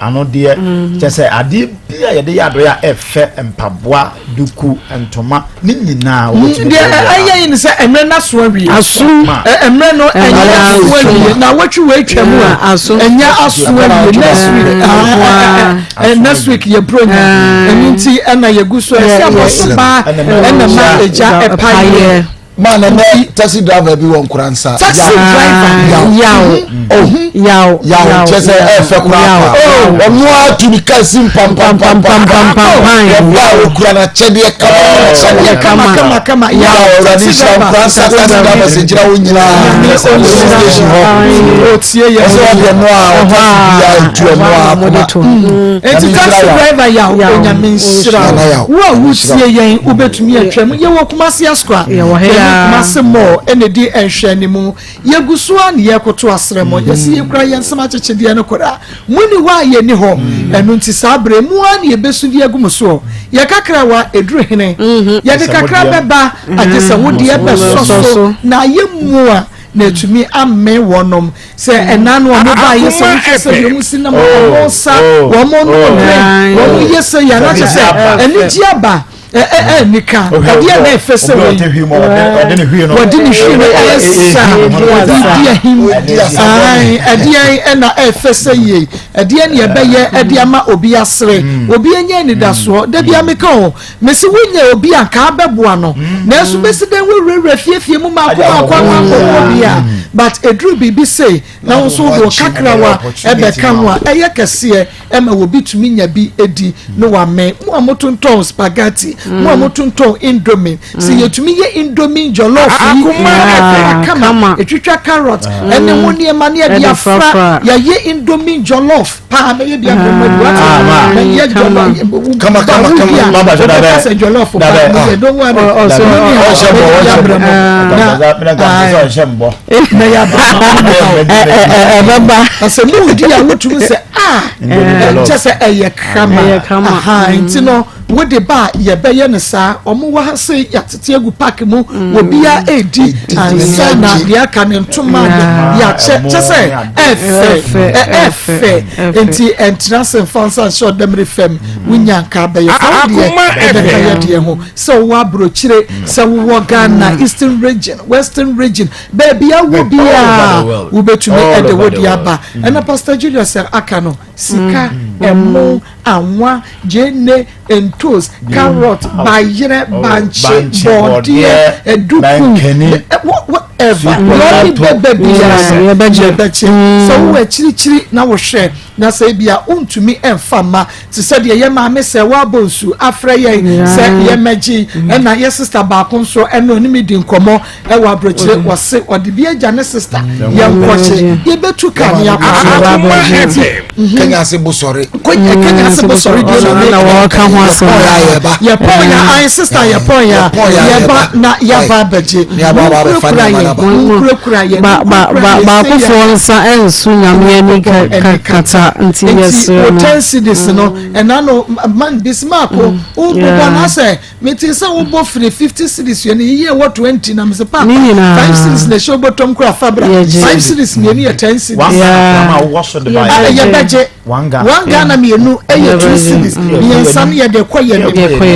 anodeɛ kyɛ sɛ adeɛ bi a yɛde yɛ adɔeɛ a ɛfɛ mpaboa duku ntoma ne nyinaa wɔtumi deɛ ɛyɛ yi ni sɛ mmerɛ no aso awie aso mmerɛ no ɛnyɛ aso awie na wɔtwi wɔ atwa mu a ɛnyɛ aso awie next week next week yɛ buro nya ɛnu nti ɛna yɛ gu so ɛsɛ abɔso baa ɛna ma egya ɛpa yɛ. Maa na nɛ taxi driver bi wɔ Nkoransa. Taxi driver. Yaw. Oh. Yaw. Yaw. Kyɛ sɛ ɛfɛ koraa paa. Ɔno ara tu ne kaa si mpampampampampam. Ɔba a okura n'akyɛdeɛ kama. Akyɛdeɛ kama kama kama. Yaw. Awurade nhyira Nkoransa taxi drivers gyina wo nyinaa. Police station hɔ. Otie yɛ. Ɔsɛ ɔde ɛno a ɔtaxi biara etu ɛno a akoma. Eti taxi driver yaw Onyame nhyira wo. Wo a wotie yɛn wobɛtumi atwam. Yɛwɔ Kumasi Asukwa. Yɛne Kumasi Mall na ɛdi nhwɛanimu. Yɛgu so ara na yɛrekoto asrɛ mo. Yɛse yɛkura yɛn nsam akyekyedeɛ no koraa. Monni hɔ a yɛnni hɔ. Ɛno nti saa berɛ yi, mo ara na yɛbɛsu de agu mo soɔ. Yɛ kakrawa, ɛduru hene? Yɛde kakra bɛba, agye sɛ wo deɛ bɛsɔ so na ayɛ mua na atumi amee wɔnom. Sɛ ɛna no wɔn ba yɛ sɛ wohwɛ sɛ deɛ wɔn si nam wɔn sa wɔn nom drink wɔn yɛ sɛ yɛ anakyɛ sɛ anigye aba. Ɛ ɛ ɛ nika ɛdeɛ na ɛfɛ sɛ wei wɔde ne hwii no wɔde ne hwii no ɛsa wɔde di ahim ae ɛdeɛ ɛna ɛfɛ sɛ yie ɛdeɛ na ɛbɛyɛ ɛde ama obi asere obi anya anidasoɔ dabi ameka o mesi wonya obi a nka abɛboa no nanso bɛsi dɛn wɔwurawura fiefie mu maako maako akɔ akɔkɔ bi a but eduru biribi sei na wo nso wode wo kakrawa ɛbɛka ho a ɛyɛ kɛseɛ ɛma obi tumi nya bi di na wamee. Mo a motontɔn spaghetti, mo a motontɔn indomie, sɛ yɛtumi yɛ indomie jollof yi kama, kama, ɛtwitwa carrot ɛne ho nneɛma ne yɛde afra, yɛayɛ indomie jollof papa. paa mɛyɛ bi abrɛ mu adi wate mɛyɛ jɔlɔf kama kama kama ma ba sɛ dabɛ sɛ jɔlɔf pa mɛyɛ don wa de ɔhyɛ bɔ ɔhyɛ bɔ ɔhyɛ bɔ ɔhyɛ bɔ mɛyɛ abrɛ mu ɛbɛba na sɛ mu di a wotumi sɛ a ɛkyɛ sɛ ɛyɛ kama nti no wode ba a yɛbɛyɛ no saa ɔmo wɔ ha sɛ yɛatete agu park mu mm. obia ɛredi ansa na deɛ aka ne ntoma de yɛakyɛ kyɛ sɛ ɛfɛ ɛfɛ nti ɛntena se mfa nsa nhyɛ ɔdɛmere fam wonya nka bɛyɛ fa wo deɛ ɛbɛka yɛ deɛ ho sɛ wowɔ aburokyire sɛ wowɔ Ghana mm. Eastern region Western region baabi awɔ biara wobɛtumi ɛde wo de aba mm. ɛna Pastor Julius aka no sika ɛmo anwa, gyeene, ntos, carrot, bayerɛ, bankye, bɔɔdeɛ, aduku, whatever, deɛ ɔde bɛba biara yɛbɛgye. Sɛ wowɔ akyirikyiri na wohwɛ na sɛ ebia wontumi mfa mma te sɛ deɛ yɛ maame sɛ woabɔ nsu afrɛ yɛn sɛ yɛmmɛgye, ɛna yɛ sista baako nso ɛne ɔne me di nkɔmmɔ ɛwɔ aburokyire mm. wɔse ɔde bi agya ne sista mm. yɛn nkɔkye yɛbɛtu ka ne akɔkye mhm. kenya ase bosɔre kenya ase bosɔre deɛ na wɔka ho asɛm yɛpɔn ya ayi sista yɛpɔn ya yɛba na yɛba abɛgye nkurakura yɛn nkurakura yɛn baakofoɔ nsa ɛnso nyame ani kata nti yɛsrɛ no nti o ten cedis no ɛna no man bisimaako wobobɔ na sɛ Metee sɛ wobɔ firi 50 cedis yɛ ne yiyie wɔ 20 na mese paapa 5 cedis na ɛhyɛ wobɔtɔm kora fa bra 5 cedis mmienu yɛ 10 cedis yɛbɛgye one Ghana mmienu ɛyɛ 2 cedis mmiɛnsa no yɛde kɔ yɛ ne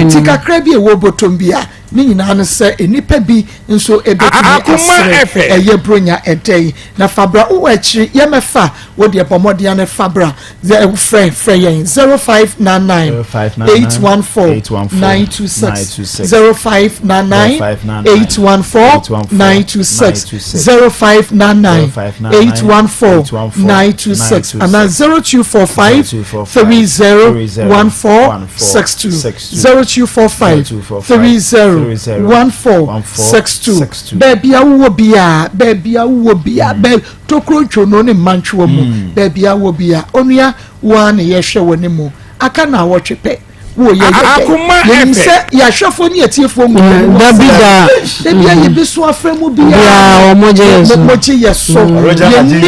ti kakra bi ɛwɔ bɔtɔm bi a ne nyinaa no sɛ nnipa bi nso ɛbɛtumi asrɛ ɛyɛ bronya ɛdɛ yi na fa bra wowɔ akyiri yɛmɛfa wo deɛ bɔ mmɔden ano fa bra frɛ frɛ yɛn 0599 814 926 0599 814 926 0599 814 926 anaa 0245 3014 62 0245 3014 62 baabi a wowɔ biara baabi a wowɔ biara baabi Tokuro ntwonoo ne mmantwewa mu, baabi a wɔ bia, onua, wo ara na yɛhwɛ wɔ ne mu. Aka naawɔtwe pɛ, wo yɛ yɛ dɛn? Yɛnim sɛ yɛahwɛfoɔ ne yɛtiefoɔ ngu yɛn mu Dabi da. Da bia yɛbɛsu afrɛ mu biara no, mogye yɛ so. Yɛnim.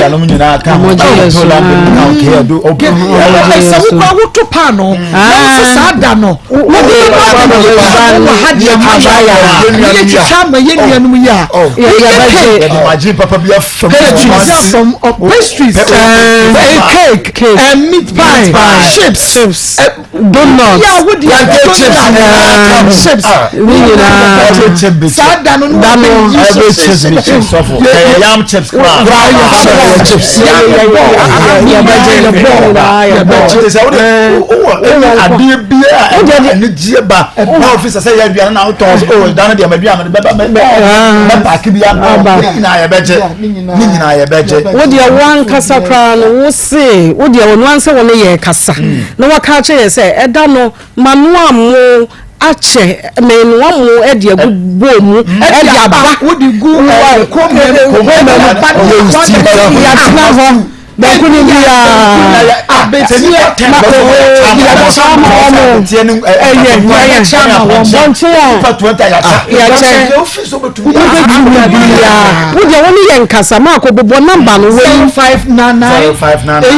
Sɛ wo koraa woto paano, na wo sɛ saa da no, wode ba de paano wɔ ha deɛ ma yɛ a, ne yɛtwitwa ama yɛn nuanom yi a, woyɛ cake. Pastries, pastries, cake, cake, and meat pie, pie chips, chips, donuts, yeah, what the donuts, chips, saa da no no every chips ni chips sɔfo ɛyɛ yam chips kura chips yɛ bɔ kyerɛ sɛ wode wowɔ adeɛ biara a ɛde anigyeɛ ba na ɔfi sɛ sɛ yɛ aduane na wotɔn sɛ oh da no deɛ maduane mede bɛba mɛpaake bi aba ne nyinaa yɛbɛgye ne nyinaa yɛbɛgye. Wo deɛ wo ankasa koraa no wo se wo deɛ ɔno ansa wɔne yɛ kasa mm. na waka akyerɛ yɛ sɛ ɛda no manoa mo akyɛ menoa mo ɛde agu bɔɔ mu ɛde aba wode gu kɔmɛ mu yɛatena hɔ Baako ni biara. Abeteɛ ma yɛakyɛ ama wɔn. Ɛyɛ yɛakyɛ ama wɔn. Bɔnkye a yɛakyɛ. Wobɛtumi biara. Wo deɛ wɔn yɛ nkasa maako bobɔ namba no wɔ yi. 0599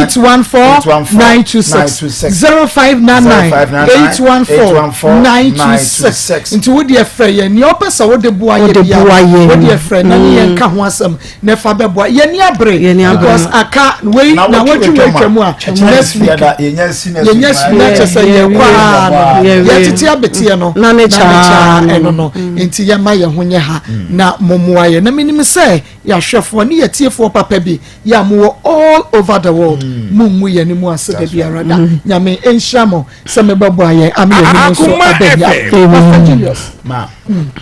814 926 0599 814 926 nti wo deɛ frɛ yɛn nea ɔpɛ sɛ wode boa yɛ biara wo deɛ frɛ na ne yɛn ka ho asɛm. na ɛfa bɛboa yɛn ni abere because aka wei na wɔtwe wei atwa mu a next week yɛnya si na kyɛ sɛ yɛkɔ aa no yɛtete abeteɛ no na ne kyaa ɛno no mm. nti yɛma yɛn ho nyɛ ha mm. na mɔmmoa yɛ na menim sɛ yɛahwɛfoɔ ne yɛtiefoɔ papa bi yɛ a mowɔ all over the world mm. mongu yɛn mu ase da biara da nyame nhyira mo sɛ mebɛboa yɛn ama yɛn anim nso abɛnya Pastor Julius ma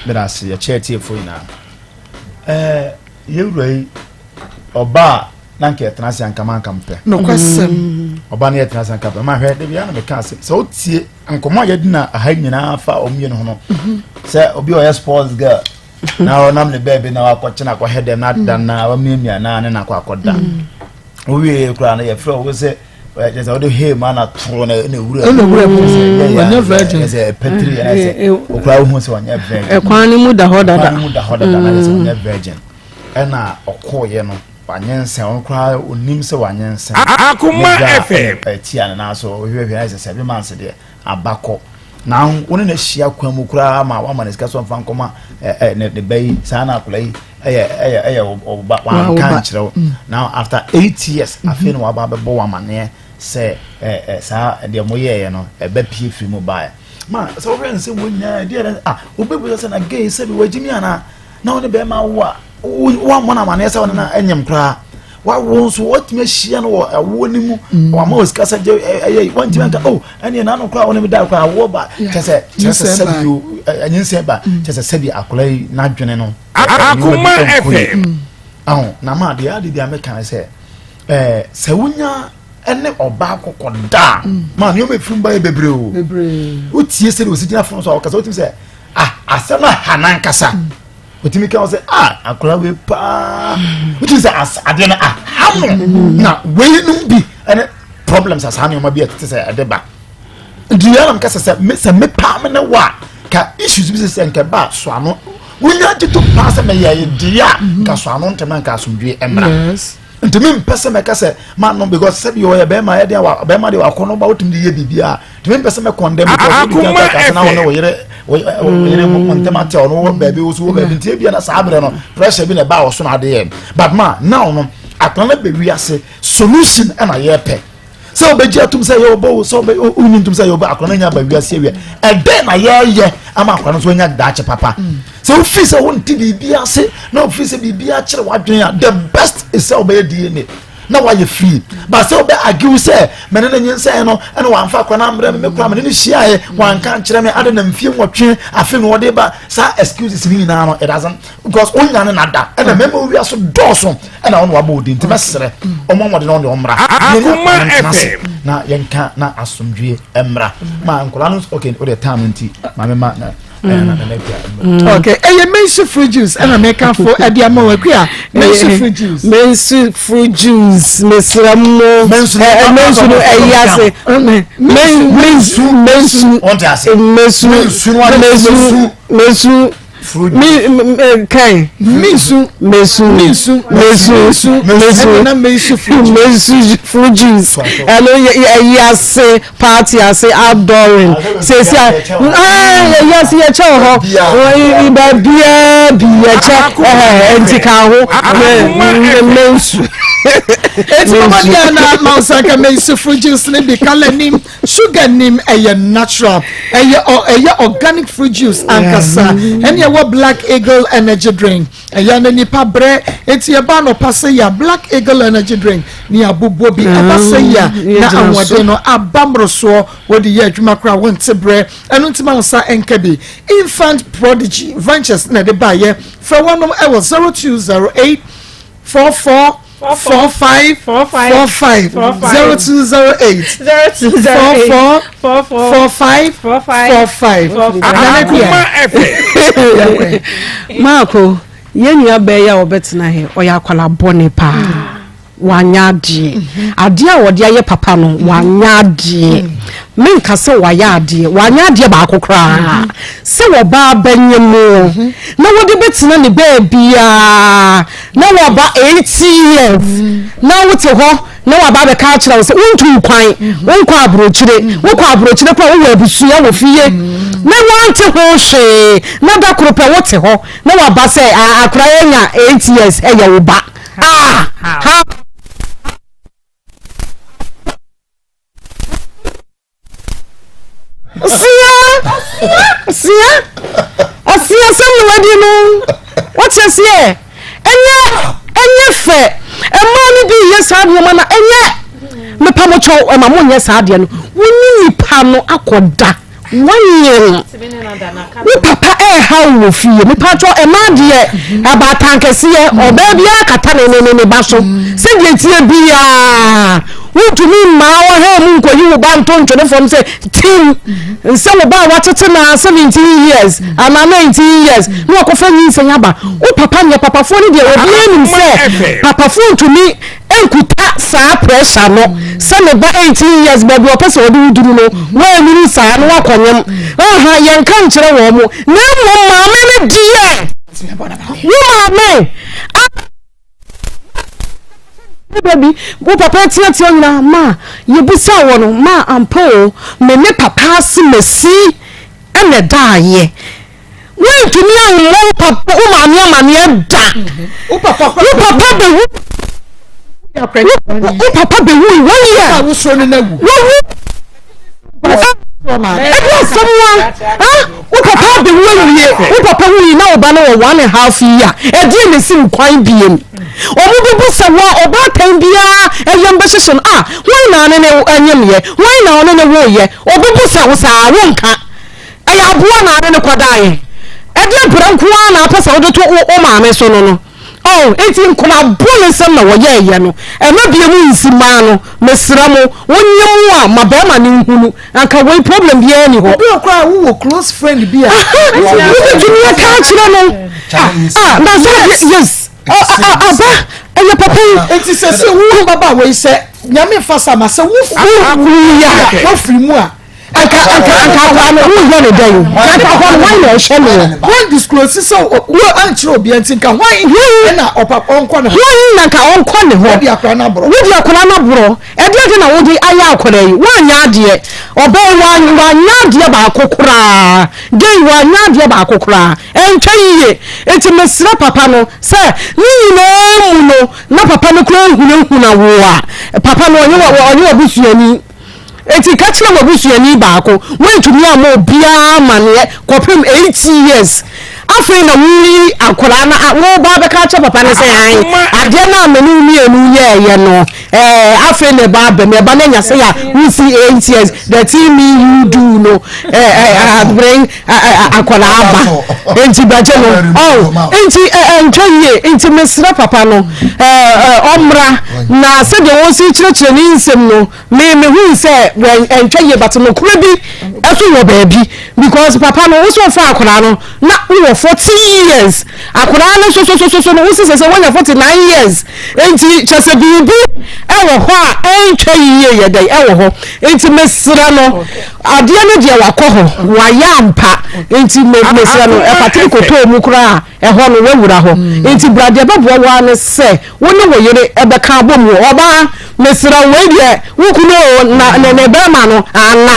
meda ase yɛkyɛ atiefoɔ nyinaa Ɛɛ yɛn wura yi ɔba a na nka yɛtena ase anka manka mpɛ. Nokwasɛm. Mm. Ɔba no yɛtena ase anka mpɛ. Ma hwɛ dabi ana meka ase sɛ wotie nkɔmɔ a yɛdi na aha nyinaa fa wɔn mmienu ho no mhm. sɛ obi a ɔyɛ sports girl na ɔnam ne baabi na wakɔkyena akɔhɛ dɛm na ada na wamiamia na ne na akɔ akɔda. Mm. Wowie koraa no yɛfrɛ wo sɛ. Kyerɛ sɛ wode hee mu ana toro na ɛna ewura ɛna ewura mu ɔnyɛ virgin kyerɛ sɛ ɛpɛtiri ɛna sɛ okura wohu sɛ ɔnyɛ virgin ɛkwan no mu da hɔ dada ɛkwan no mu da hɔ dada na sɛ ɔnyɛ virgin ɛna ɔkɔɔyɛ no wanyɛ nsɛn ɔno koraa onim sɛ wanyɛ nsɛn Akoma FM ɛtia ne nan so ɔhwehwɛ na sɛ sɛ bi manse deɛ abakɔ na wo ne no ahyia kwan mu koraa ma wama ne sika so mfa nkɔma ɛ ne ne ba yi saa na akwadaa yi ɛyɛ ɛyɛ ɛyɛ ɔba wanka nkyerɛ wo mm. now after eight years mm-hmm. afei na waba abɛbɔ wo amaneɛ sɛ ɛ ɛ saa deɛ mo yɛɛyɛ no ɛbɛ pie firi mu baeɛ ma sɛ wohwɛ nsɛm wɔ nyinaa ɛdeɛ dɛ ah wobɛbu sɛ na gay sɛ bi wagyimi anaa na wo ne bɛrima awo a woammɔ no amaneɛ sɛ wo ne no anyam koraa wawo nso watumi ahyia no wɔ ɛwoɔ no mu mm. wama wɔ sika sɛ gye ɛyɛ wantumi anka o oh, ɛneɛ n'ano koraa wo ne me da koraa awoɔ ba kyɛ sɛ kyerɛ sɛ sɛbi o ɛnyinsɛn ba mm. kyɛ sɛ sɛbi akwadaa yi n'adwene no Akoma FM aho na ma adeɛ ade bi a meka ne sɛ ɛɛ sɛ wonya ɛne ɔbaa kɔkɔ da mm. ma nneɛma efiri mu ba yɛ bebree o wotie sɛ de osi gyina fon so a ɔkasa wotumi sɛ ah asɛm aha n'ankasa. Otumi ka sɛ ah akwadaa wei paa wotumi sɛ adeɛ no aha no na wei nom bi ɛne problems a saa nneɛma bi a ɛtete sɛ ɛde ba nti yɛn nam kasa sɛ me sɛ me paa me ne wa ka issues bi sɛ sɛ nka ba so ano wonya gye to paa sɛ mɛyɛ deɛ a nka so ano ntɛm na nka asomdwe mmra. Nti mi mpɛ sɛ mɛka sɛ ma no because sɛbi ɔyɛ bɛrima yɛ deɛ wa bɛrima deɛ wakɔ no ba wotumi de yɛ biribi a nti mi mpɛ sɛ mɛ kɔndɛm because wodi kan ka kasa na wɔne wɔyere wɔyere mo ntɛm ate ɔno wɔ baabi woso wɔ baabi nti ebia na saa abirɛ no pressure bi na ɛba ɔso na ade yɛ but ma now no akɔla no bɛ wiase solution ɛna yɛ pɛ. Sɛ wobɛgye atom sɛ yɛ ɔbɔ wo sɛ wonni ntom sɛ yɛ ɔbɔ akora no anya aba wiase awia ɛdɛn na yɛyɛ ama akora no nso anya daakye papa mm. sɛ wofiri sɛ wonte biribi ase na wofiri sɛ biribi akyerɛ w'adwene a the best is sɛ wobɛyɛ dna na wayɛ free ba sɛ wobɛ argue sɛ mene ne nyinsɛn no ɛna wamfa akora no ambrɛ me me kora mene ne hyiaeɛ wanka nkyerɛ me ade na mfie nwɔtwe afe no wɔde ba saa excuses ne nyinaa no it doesn't because wonya ne nada ɛna mɛma owia so dɔɔso ɛna ɔno wabɔ odin nti mɛsrɛ ɔmo ɔmɔde na ɔne ɔmmra Akoma FM na yɛnka na asomdwie mmra ma nkɔla no okay o de time nti maame ma na okay ɛyɛ mensu fruit juice ɛna mɛka fo ɛde ama wɔ akua mensu fruit juice mensu fruit juice mesrɛ mo mensu no ɛyi ase mensu mensu mensu mensu mensu mi mi kan. Minsu. Mesu. Minsu. Mesu. Mesu. Ɛna mesu fruit juice. Mesu fruit juice. Ɛno yɛ ase party ase outdooring. Sesi a ɛɛ yɛ ase yɛ kyɛ wɔ hɔ. Baabiara bi yɛ kyɛ ɛɛ nti ka ho mensu. Eti mama di ana mausa ka mensu fruit juice ne bi kala nim. Sugar nnim, ɛyɛ natural, ɛyɛ ɛyɛ organic fruit juice ankasa. Ɛne ɛwɔ Black Eagle energy drink. Ɛyɛ na nipa brɛ, eti ɛba anɔpa sɛ yɛ Black Eagle energy drink ne abobɔ bi. Ɛba sɛ yɛ na ahoɔden no aba mmorosoɔ, wɔde yɛ adwuma koraa wonte brɛ. Ɛno nti ma wo nsa nka bi. Infant Prodigy Ventures na ɛde baayɛ. Frɛ wɔnom ɛwɔ 0208 44 45 45 0208 44 45 45 Akoma FM. Maako, yɛn nua bɛɛ yi a ɔbɛtena he, ɔyɛ akwala bɔne paa. Wanyɛ adeɛ. Adeɛ a wɔde ayɛ papa no, wanyɛ adeɛ. Menka sɛ wayɛ adeɛ, wanyɛ adeɛ baako koraa. Sɛ wɔbaa bɛnyɛ mu na wɔde bɛtena ne baabiaa na waba 80 years na wote hɔ na waba abɛka akyerɛ wo sɛ wontu kwan, wonkɔ aburokyire, wokɔ aburokyire koraa wowɔ abusua wɔ fie na wante ho hwee na da koro pɛ wote hɔ na waba sɛ akora anya 8 years ɛyɛ wo ba. Ah! How? Ɔsia! Ɔsia! Ɔsia sɛm na wadi no. Wɔte aseɛ. Ɛnyɛ ɛnyɛ fɛ. Mmaa no bi yɛ saa nneɛma na ɛnyɛ mepa mo kyɛw ɛma mo nyɛ saa adeɛ no. Wo ne nipa no akɔda. Wanyɛ no. Wo papa ɛreha wo wɔ fie. Mepa kyɛw ɛmaa deɛ abaatan kɛseɛ ɔbaa biara kata ne ne ne ba so. Sɛdeɛ tie biara. Wontumi mmaa ɔha mu nkɔyi wo ba nto ntwene fam sɛ tim nsɛ wo ba a watete na 17 years anaa 19 years na wakɔfa nyinsɛn aba. Wo papa nyɛ papafoɔ no deɛ obiara nim sɛ papafoɔ ntumi nkuta saa pressure no sɛ ne ba 18 years baabi ɔpɛ sɛ ɔde wo duru no woanuru saa na wakɔnyem. Aha yɛnka nkyerɛ wɔn mo na mmom maame no deɛ wo maame a baby wo papa teatea nyinaa ma yɛbusa wɔ no ma ampa o me ne papa ase masi ɛna ɛdaayɛ wontumi ammɔ wo papa wo maame amaneɛ da wo papa wo papa bɛwu wo papa bɛwu one year wawu ɛbi asɛm wa wo papa abɛwu awie wo papa wuyi na wo ba no wɔ one and half year ɛdeɛ na esi nkwan biem wɔn bɛbu sɛ wa ɔbaatan biara ɛyɛm bɛhyehyɛ no a wɔn na ɔne ne ɛnyɛmyɛ wɔn na ɔne ne woyɛ ɔbɛbu sɛ wo saa wonka ɛyɛ aboa na ɔne ne kɔdaeɛ ɛdeɛ brɛ nko ara na apɛ sɛ wode to wo maame so no no Oh, enti nkwadaa bɔne nsɛm na wɔyɛɛyɛ no. Ɛma bie mu nsi maa no. Mesrɛ mo, wonyɛ mu a, ma bɛrima no nhunu. Anka wei problem biara ni hɔ. Obi wɔ koraa a wowɔ close friend bi a. Wobɛtumi aka akyerɛ no. Ah, na sɛ yes. Aba, ɛyɛ papa yi. Enti sɛ sɛ wo ababaawa yi sɛ Nyame mfa sa ma sɛ wofiri wofiri mu a. Anka anka anka akwadaa no woyɛ ne dɛn? Anka akwadaa no hwan na ɛhwɛ no? Wɔn disclose sɛ wo ankyerɛ obiara nti nka hwan ɛna ɔpa ɔnkɔ ne hɔ? Hwan na nka ɔnkɔ ne hɔ? Wodi akwadaa no aborɔ. Wodi akwadaa no aborɔ. Ɛdeɛ ade na wode ayɛ akwadaa yi? Woanyɛ adeɛ. Ɔbaa yi wanyɛ adeɛ baako koraa. Gay wanyɛ adeɛ baako koraa. Ɛntwa yie. Nti mesrɛ papa no sɛ ne nyinaa mu no na papa no koraa hunahuna wo a, papa no ɔnyɛ ɔnyɛ w'abusuani. Enti ka kyerɛ w'abusuani baako, woantumi ammɔ obiara amanneɛ kɔpem 8 years. Afei na woreyi akwadaa no a, woreba abɛka akyerɛ papa no sɛ, ae, adeɛ no a me ne wo mmienu yɛeɛ no, ɛɛ, afei na ɛba aba mu. Ɛba no anya sɛ a wosi 8 years, the thing me you do no, ɛɛ, ɛɛ, bring akwadaa aba. Enti bɛgye no. Oh, enti ɛntwa yie. Enti mesrɛ papa no, ɛɛ, ɔmmra na sɛdeɛ wɔsi kyerɛkyerɛ ne nsɛm no, Me me hui sɛ wɛn ɛntwa yie but nokorɛ bi ɛso wɔ baabi because papa no wosɛ ɔfa akwadaa no na wowɔ 40 years akwadaa no sosososo no wosi sɛ sɛ wonya 49 years nti kyɛ sɛ biribi ɛwɔ hɔ a ɛntwa yie yɛ dɛn ɛwɔ hɔ nti mesrɛ no adeɛ no deɛ wakɔ hɔ wayɛ ampa nti mesrɛ no ɛpatene kɔtɔɔ mu koraa Ɛhɔ no, woawura hɔ. Enti bra, deɛ ɛbɛboa wo ara ne sɛ wo ne wo yere bɛka abom. Wo ɔbaa, mesrɛ wo, wei deɛ, wo kunu o, na ne ne barima no, anna.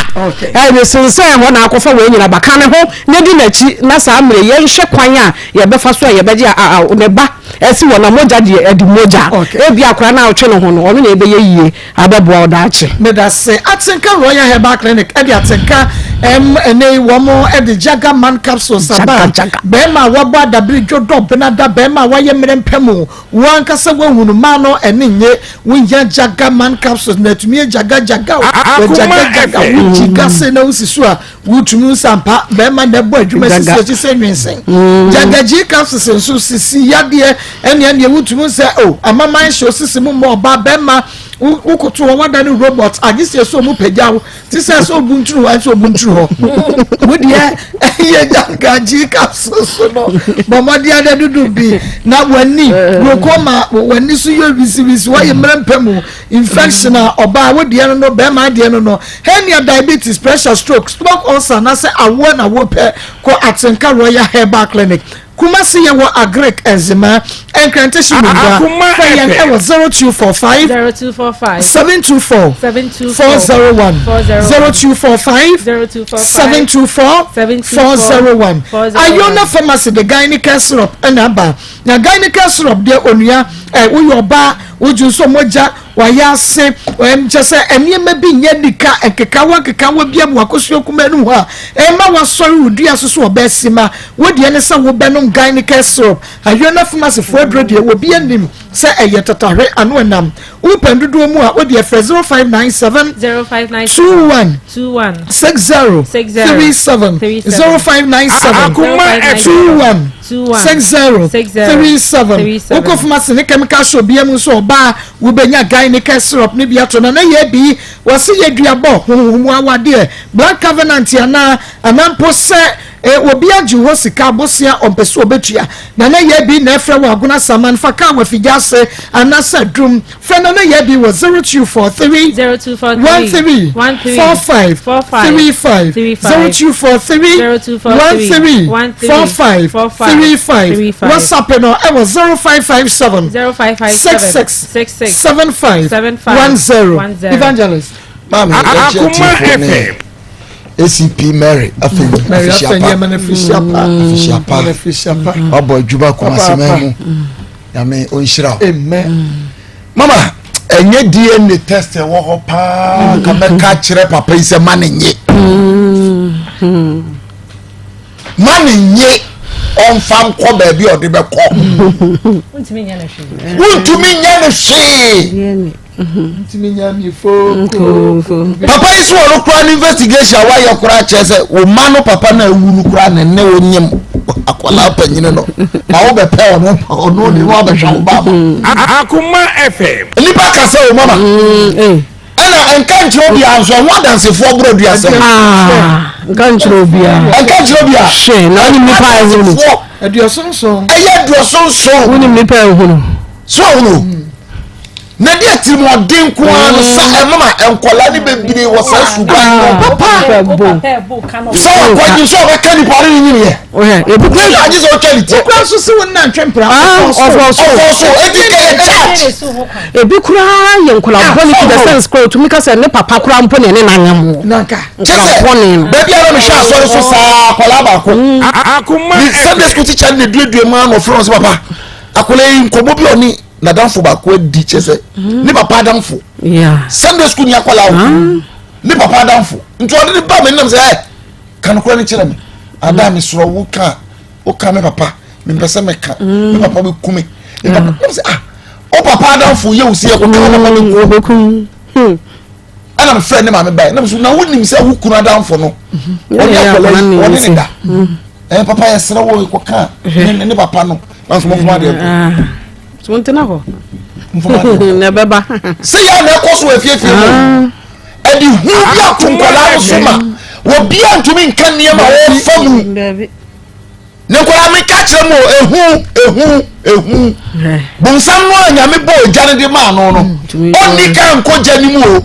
Ɛne sensɛn hɔ na akɔfa wei nyina ba. Ka ne ho na di n'akyi, na saa mmerɛ yi, yɛnhwɛ kwan a yɛbɛfa so a yɛbɛgye a, a, ne ba asi hɔ, na mogya deɛ, ɛde mogya. Ebia akwadaa no a wotwe ne ho no, ɔno na ɛbɛyɛ yie. Abɛboa wo daakye. Medase. Atenka Royal Herbal Clinic de atenka ɛm ɛnɛ yi wɔn de Jaga Man Capsules aba. Bɛrima a wabɔ adabere dwo dɔ benada bɛrima a wayɛ mmerɛ mpɛ mu wo ankasa woahunu maa no ɛne nye wohia Jaga Man Capsules na atumi agyaga jaga wo jaga jaga wo gyiga se na wosi so a wotumi nsa mpa bɛrima na ɛbɔ adwuma sisi akyi sɛ nwensen mm. gyagagyi capsules nso sisi yadeɛ ɛne ɛneɛ wotumi sɛ o oh, amaman hyɛ osisi mu ma ɔba bɛrima wokoto hɔ wada ne robot agye sɛ ɛsɛ ɔmu pagya wo te sɛ sɛ ɔbu nturu hɔ ɛsɛ ɔbu nturu hɔ wodeɛ ɛyɛ gyagagyi capsules no bɔ mmɔden adɛ dodo bi na w'ani glaucoma w'ani so yɛ wisiwisi wɔyɛ mmerɛ mpɛ mu Infection a ɔbaa wo deɛ no no bɛrima adeɛ no no hernia diabetes pressure stroke stomach ulcer anaasɛ awoɔ na wopɛ kɔ Atenka Royal Herbal Clinic Kumasi yɛwɔ Agric Nzema Nkrante Hyimungua frɛ yɛn ɛwɔ 0245 724 401 0245 724 401 Ayona Pharmacy de Gynaecare syrup ɛna aba na Gynaecare syrup deɛ onua ɛ woyɛ ɔbaa Wodwo nso mogya, wayɛ ase, ɛm kyɛ sɛ nneɛma bi nyɛ nika, nkekawa nkekawa bi abu akosua kumaa no mu a ɛma wasɔre wo dua so so ɔbaa sima. Wo deɛ ne sɛ wobɛnom Gynaecare syrup. Ayona Pharmacyfoɔ aduro deɛ obi anim sɛ ɛyɛ tatahwe ano ɛnam. Wopɛ dodoɔ mu a wo deɛ frɛ 0597 21 60 37 0597 21. 60 37. Wokɔ pharmacy ne chemical shop bia mu nso ɔbaa wobɛnya Gynaecare syrup no bi ato na na yɛ bi wɔse yɛ duabɔ honhom mu awadeɛ blood covenant anaa anaa mpo sɛ eh, obi agye hɔ sika abosea ɔmpɛ sɛ ɔbɛtua na na yɛ bi na ɛfrɛ wɔ agona saman fa kaa wɔ afigya ase anaasɛ adum Frɛ Nana Yabi wɔ 0243 13 45 35, 0243 13 45 35. WhatsApp no ɛwɔ 0557 66 75 10. Evangelist. Maame yɛkyɛ tifoɔ ne ACP Mary afei afisiapa afisiapa wabɔ adwuma Kumasi man mu. Nyame ɔnhyira wo. Amen. Mama, ɛnyɛ DNA test ɛwɔ hɔ paa ka mɛka kyerɛ papa yi sɛ ma ne nye. Ma ne nye ɔmfa nkɔ baabi a ɔde bɛkɔ. Wontumi nyɛ no hwee. Wontumi nyɛ no hwee. Papa yi so ɔno koraa no investigation a wayɛ koraa kyerɛ sɛ wo ma no papa no awu no koraa ne ne wo nyem akwadaa panyini no na wobɛpɛ ɔno ɔno ne no abɛhwɛ wo ba ma. Akoma FM. Nipa kasa o mama. Mm, eh. Ɛna nka nkyerɛ obiara nso ɛho adansefoɔ borɔ duasɛm. Ah, nka nkyerɛ obiara. Nka nkyerɛ obiara. Hwɛ na wonim nipa a ɛhunu. Aduɔsonson. Ɛyɛ aduɔsonson. Wonim nipa a ɛhunu. So ahunu. Na deɛ atirimuɔden nko ara no sa ɛmama nkwadaa no bebree wɔ saa suban no. Papa sɛ wakɔgye sɛ ɔbɛka nipa no ne nyiniɛ. Ebi kura sɛ agye sɛ ɔtwa ne ti. Okura nso si wɔn nantwe mpira. Ɔfɔ so. Ɔfɔ so eti kɛyɛ charge. Ebi kura yɛ nkwadaa bɔne to the sense kura otumi ka sɛ ne papa kura mpo na ɛne n'anyam wɔ. Nanka. Kyɛ sɛ baabi a na mehwɛ asɔre so saa akwadaa baako. Akoma. Ne Sunday school teacher ne duadua mu ano ɔfrɛ wɔn sɛ papa akwadaa yi nkɔmɔ bi ɔne n'adamfo baako adi kyɛ sɛ mm. ne papa adamfo sunday school ni akwadaa o ah. ne papa adamfo nti ɔde ne ba mi nam sɛ ɛ kanokora ne kyerɛ mi ada mi sɔrɔ wo ka wo ka me papa mi mpɛ sɛ mi ka mm. me papa bɛ ku mi me papa nam sɛ ah o papa adamfo yɛ o si yɛ ko ka papa bɛ ku hmm. ɛna mi fɛ ne maame ba yɛ nam so na wo nim sɛ wo kunu adamfo no mm-hmm. ɔne akwadaa yi ɔne ne da mm. ɛ papa yɛ srɛ wo kɔ ka ne papa no nanso mo fama adeɛ kɔ. Ah. So ntena hɔ. Na ɛbɛba. Sɛ yɛ na ɛkɔ so afiefie mu. Ah. Ɛde hu bi ato nkwadaa no so ma obiara ntumi nka nneɛma a wɔfa mu. Ne nkwadaa mi ka kyerɛ mu ehu ehu ehu. Bonsam no a nyame bɔ ogya no de maa no no ɔnni ka nkɔ gya no mu o.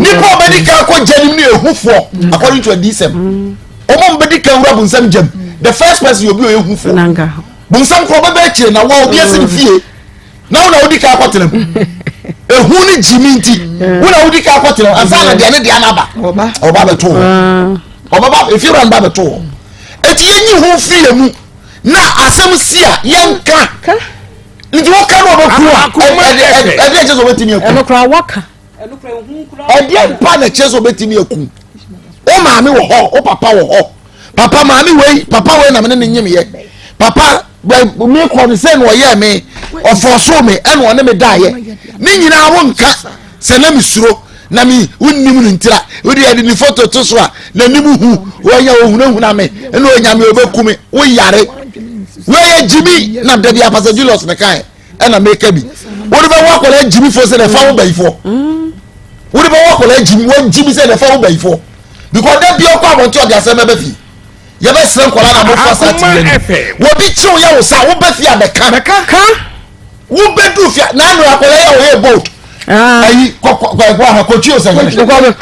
Nipa ɔbɛdi ka kɔ gya no mu no ehufoɔ mm. according to adisɛm. Mm. Wɔn a wɔbɛdi ka wura bonsam gyam the first person yɛ obi a ɔyɛ hufoɔ. Bonsam korɔ bɛbɛ akyire na wa obi asi ne fie na wo na wodi ka akɔtena mu ehu ne gyimi nti wo na wodi ka akɔtena mu ansa na deɛ ne deɛ n'aba ɔba bɛto hɔ ɔbɛba efiewura no ba bɛto hɔ eti yɛnyi ho firi yɛn mu na asɛm si a yɛnka nti woka no ɔbɛku a ɛdeɛ ɛkyɛ sɛ ɔbɛtumi aku ɛno koraa waka ɛdeɛ mpa na ɛkyerɛ sɛ ɔbɛtumi aku wo maame wɔ hɔ wo papa wɔ hɔ papa maame wei papa wei na mene ne nyemeyɛ papa me kɔ no sɛ na ɔyɛɛ me ɔfɔso me ɛna ɔne me daeɛ ne nyinaa wo nka sɛ na mesuro na me wonnim no ntira wode yɛde ne foto to so a n'anim hu wɔnya ɔhunahuna me ɛna ɔnya me ɔbɛku me woyare wɔyɛ gyimi na da bi apasɛ Julius ne kae ɛna meka bi wode bɛwɔ akwadaa gyimifoɔ sɛ na ɛfa wo bayifoɔ wode bɛwɔ akwadaa gyimi wɔgyimi sɛ na ɛfa wo bayifoɔ because da bi ɔkɔ abɔnten ɔde asɛm bɛbɛ fie yɛbɛsrɛ nkwadaa na mofa saa ti yɛ no wɔbi kyew yɛ wo sa wobɛ fie abɛka ka wobɛdu fie na ano akwadaa yɛ ɔyɛ bold Ah. ayi kɔkɔ aha kɔtwi o sɛ ɔyɛ bold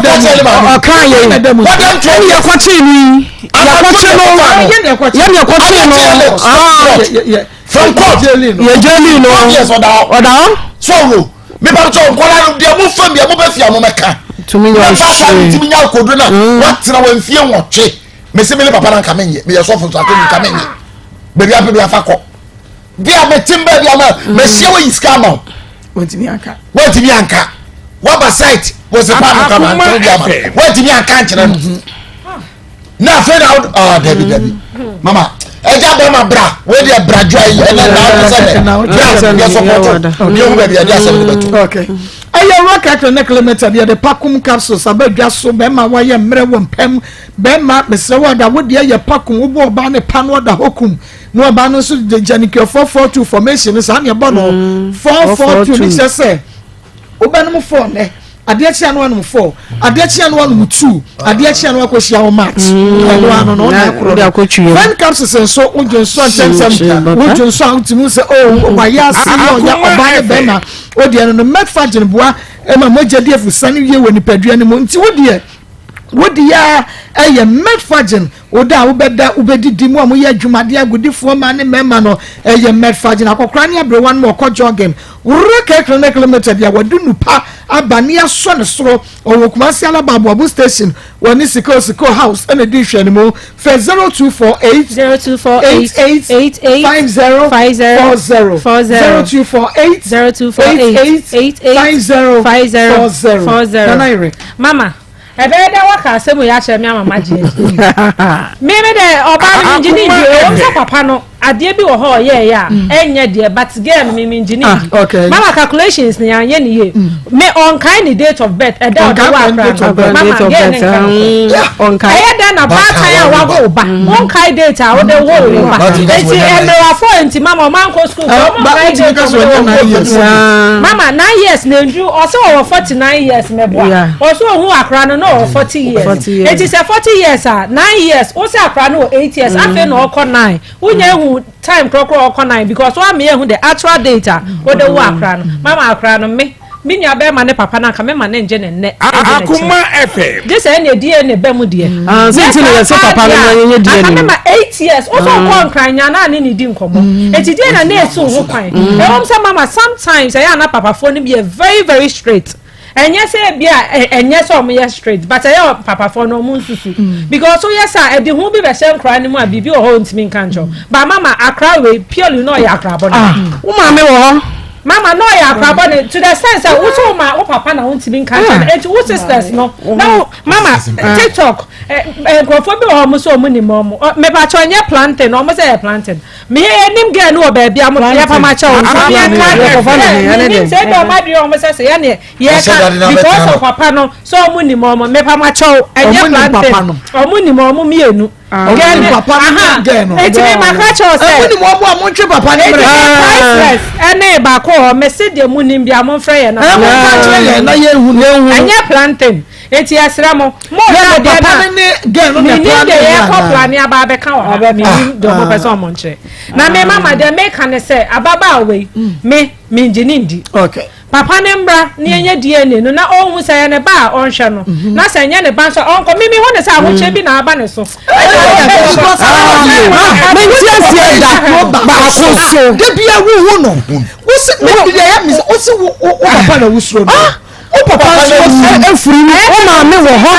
kɔkyɛ ne maame ɔka yɛ wɔdɛm tuo ɛne yɛkɔkyee no yi yɛkɔkye no yɛne yɛkɔkye no ah. from court yɛ jeli no yes ɔda hɔ ɔda hɔ so wo mepa kyɛ nkɔla no deɛ mo fam deɛ mo bɛ fia mo mɛka tumi nyɛ ɔhye ɔhye tumi nya akodo na watena wɔn mfie nwɔtwe mesi mi ne papa na nka mi nyɛ meyɛ sɔfo nso ato mi nka mi nyɛ beebi apɛ bi afa kɔ bi a mɛ tim baabi ama mɛ hyia wɔ yi sika ama o wɔntumi anka wɔntumi anka waba site wɔsi paanu kama ntɔn bi ama wɔntumi anka nkyerɛ no. na afei na awo ah dabi dabi mama ɛgya bɛrima bra wei deɛ bra dwa yi ɛnɛ na awo sɛ dɛ bra yɛ sɔpɔtɔ yɛ hu baabi yɛde asɛm de bɛto. ɛyɛ. Ɛyɛ Rock Clinic Limited yɛde Pakum capsules aba dwa so bɛrima wayɛ mmerɛ wɔ mpam bɛrima mesrɛ wo ada wo deɛ yɛ Pakum wobɔ ɔbaa ne pa no ɔda hɔ kum na ɔbaa no nso de gyanikua 442 formation no saa ne ɛbɔ no 442 ne kyerɛ sɛ wobɛnom 4 nɛ adeɛ kyea no anom 4 adeɛ kyea no anom 2 adeɛ kyea no akɔhyia wo mat ɛno ano no ɔna ɛkorɔ no fen capsules nso wodwo nso ntɛmntɛm wodwo nso a wotumi sɛ o wayɛ ase yɛ ɔyɛ ɔbaa ne bɛrima wodeɛ no no metformin boa ma mogya di afusane wie wɔ nipadua no mu nti wodeɛ wodeɛ a ɛyɛ metformin woda a wobɛda wobɛdidi mu a moyɛ adwumadeɛ agodifoɔ ma ne mmarima no ɛyɛ metformin akɔkora ne aberewa no ma ɔkɔ jogging Woreka Clinic Limited a wɔde nupa aba ne asɔ ne soro ɔwɔ Kumasi Alaba Aboabo Station wɔ ne Siko Siko House ɛna di nhwɛanimu fɛ 0248 0248 88 88 50 50 40 40 0248 0248 88 88 50 50 40 40 Nana Yere. Mama, ɛbɛyɛ dɛ waka asɛm yi akyerɛ me ama magye adi. Me me dɛ ɔbaa no mengye ne ndi ɛwom sɛ papa no adeɛ bi wɔ hɔ a ɔyɛɛyɛ a ɛnyɛ deɛ but girl no me mengye ne ndi. Ah, okay. Mama calculations no yɛanyɛ ne yie. Me ɔnkae ne date of birth ɛda a ɔde Ɔnkae wɔ ne date akora of no. birth. Mama Date of girl no birth, nka nokorɛ. ɔnkae. Ɛyɛ dɛn na baatan a wawo wo ba wonkae date a wode wo wo ba Baatan nti wɔnyɛ nine. mmerɛwafoɔ nti mama ɔma nkɔ school Eh, ɔmo ba- nkae wotumi date ka sɛ ɔmo de ɔnyɛ wo nine years. mama nine years na ndu ɔsɛ ɔwɔ 49 years mɛboa Yeah. ɔsɛ ohun akora no na ɔwɔ 40 years 40 years. eti sɛ 40 years a nine years wosɛ akora no wɔ 8 years afei na ɔkɔ nine wonya ehu time korɔkorɔ ɔkɔ nine because wama ehu the actual date a wode wo akora no mama akora no me me nua bɛrima ne papa no anka mema ne ngye ne nnɛ ɛgye n'akyi. Akuma FM. gye sɛ ɛna DNA bɛ mu deɛ. Ah, sɛ nti na yɛsɛ papa no na yɛnyɛ DNA Aka no. mema 8 years wosɛ ɔkɔ nkranya na ne ne di nkɔmmɔ eti deɛ na na esi wo ho kwan ɛwɔm sɛ mama sometimes ɛyɛ ana papafoɔ no bi yɛ very very straight ɛnyɛ sɛ ebi a ɛnyɛ sɛ ɔmo yɛ straight but ɛyɛ papafoɔ no ɔmo nsusu because woyɛ sɛ ɛde ho bi bɛhyɛ nkora no mu a biribi wɔ hɔ ntumi nka nkyɛw ba mama akora wei purely na ɔyɛ akora bɔ no Wo maame wɔ hɔ. mama na ɔyɛ akora bɔ ne to the sense sɛ woso wo ma wo papa na wontumi nka nkyɛn no eti wo sisters no na wo mama tiktok ɛ nkurɔfoɔ bi wɔ hɔ ɔmo sɛ ɔmo nim ɔmo mepakyɛ ɔnyɛ plantain ɔmo sɛ yɛ plantain meyɛ yɛnim girl no wɔ baabi a mo yɛ pam akyɛ wɔn so yɛ ka Yɛkɔfa ne menim sɛ ebi ɔmo adwene ɔmo sɛ sɛ yɛ ne yɛ Ɔhyɛ dade ka na because ɔbɛtena of papa no sɛ ɔmo nim ɔmo mepam akyɛw ɛnyɛ Ɔmo nim papa plantain no. ɔmo nim ɔmo mmienu Ɔmo nim papa no ne girl no. eti mi ma ka kyerɛw sɛ Ɛmo nim ɔmo a montwe papa no eti mmerɛ. priceless ɛne baako hɔ mesi deɛ mu nim bi a mo nfrɛ yɛn na Ɛmo nka kyerɛ yɛn na yɛnhu no. ɛnyɛ plantain eti ɛsrɛ mo mo Yɛ yɛ no deɛ papa na no ne girl no na menim plan deɛ no yɛkɔ anaa? plane aba abɛka wɔ ha menim deɛ ɔmo pɛ sɛ ɔmo nkyerɛ na me mama deɛ meka ne sɛ ababaawa yi me mengye ne ndi Okay. papa ne mbra ne yɛnyɛ DNA no na ɔnhu sɛ ɛyɛ ne ba a ɔnhwɛ no na sɛ ɛnyɛ ne ba nso a ɔnkɔ mimi hu ne sɛ ahokyerɛ bi na aba ne so Mente aseɛ da baako so. Da bia wohu no. Wosi me deɛ ɛyɛ me sɛ wosi wo wo wo papa na wosuro no. Wo papa nso Efiri mu, wo maame wɔ hɔ.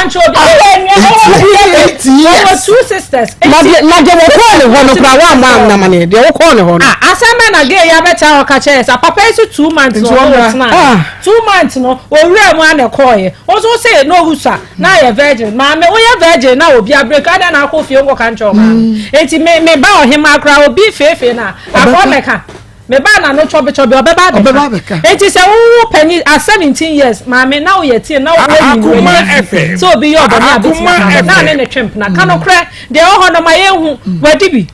Ɔwɔ two sisters. Na deɛ na deɛ wɔkɔɔ ne hɔ no koraa woammɔ annamane deɛ wokɔɔ ne hɔ no. Ah, asɛm bɛ na gay yi abɛkyɛ a ɔka kyerɛ yɛ sɛ papa yi so 2 months no ɔne wo tena Ah. 2 months no owura mu ana ɛkɔɔyɛ ɔso sɛ na ɔwusa na ayɛ virgin maame woyɛ virgin na obi abreak ada na akɔ fie nkɔka nkyɛw maame eti me me ba ɔhema koraa obi feefee na akɔ mɛka me ba na no chɔbechɔbe ɔbɛba Ɔbɛba abɛka abɛka. eti sɛ wowo panyin at 17 years maame na woyɛ teen na woyɛ Akuma FM. sɛ obi yɛ ɔbɔne a bɛtumi Akuma aka na FM. ne ne twem na ka nokorɛ deɛ ɛwɔ hɔ no ma yɛnhu wadi bi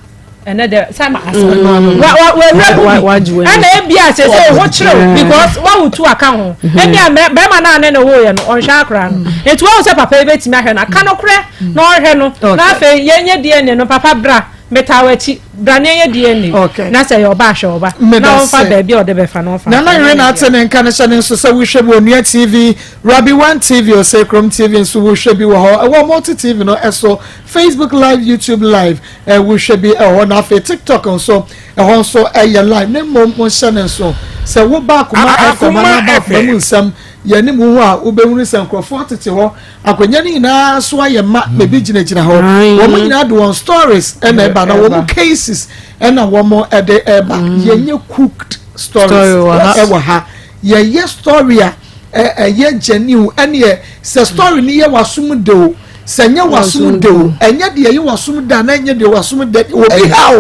ɛnɛ dɛ sɛ ma asɛm wa wa wawura mu Wagye bi w'ani. ɛna ebi a sɛ sɛ wo ho kyerɛw because wawo tu aka ho ebi a bɛrima naa ne ne woyɛ no ɔnhwɛ akora no etu wawo sɛ papa yi bɛtumi ahwɛ no aka nokorɛ na ɔhwɛ no na afei yɛnyɛ DNA no papa bra meta w'akyi bra ne yɛnyɛ DNA Okay. na sɛ yɛ ɔba ahwɛ ɔba Meda na ɔmfa se. baabi a ɔde bɛfa na ɔmfa Nana Yere na ate ne nka no hyɛ ne nso sɛ wohwɛ bi wɔ Nua TV, Rabi One TV, Osekrom TV nso wohwɛ bi wɔ hɔ. Ɛwɔ Multi TV no ɛso, Facebook Live, YouTube Live, ɛ wohwɛ bi ɛwɔ hɔ na afei TikTok nso ɛhɔ nso ɛyɛ live. Ne mmom monhyɛ ne nso sɛ woba Akoma FM Akoma anaa ba Akoma mu FM. nsɛm yɛn anim ho a wobɛhunu sɛ nkurɔfoɔ tete hɔ akonnwa no nyinaa so ayɛ ma ma ebi gyinagyina hɔ. Wɔn nyinaa de wɔn stories ɛna ɛba na wɔn cases ɛna wɔn ɛde ɛba. Yɛnyɛ cooked stories Story wɔ ha. ɛwɔ ha. Yɛyɛ story a ɛyɛ genuine ɛneɛ sɛ story ni yɛ wasom de o. Sɛ nyɛ w'asom dɛ o, ɛnyɛ deɛ ɛyɛ w'asom dɛ anaa ɛnyɛ deɛ w'asom dɛ, obi haw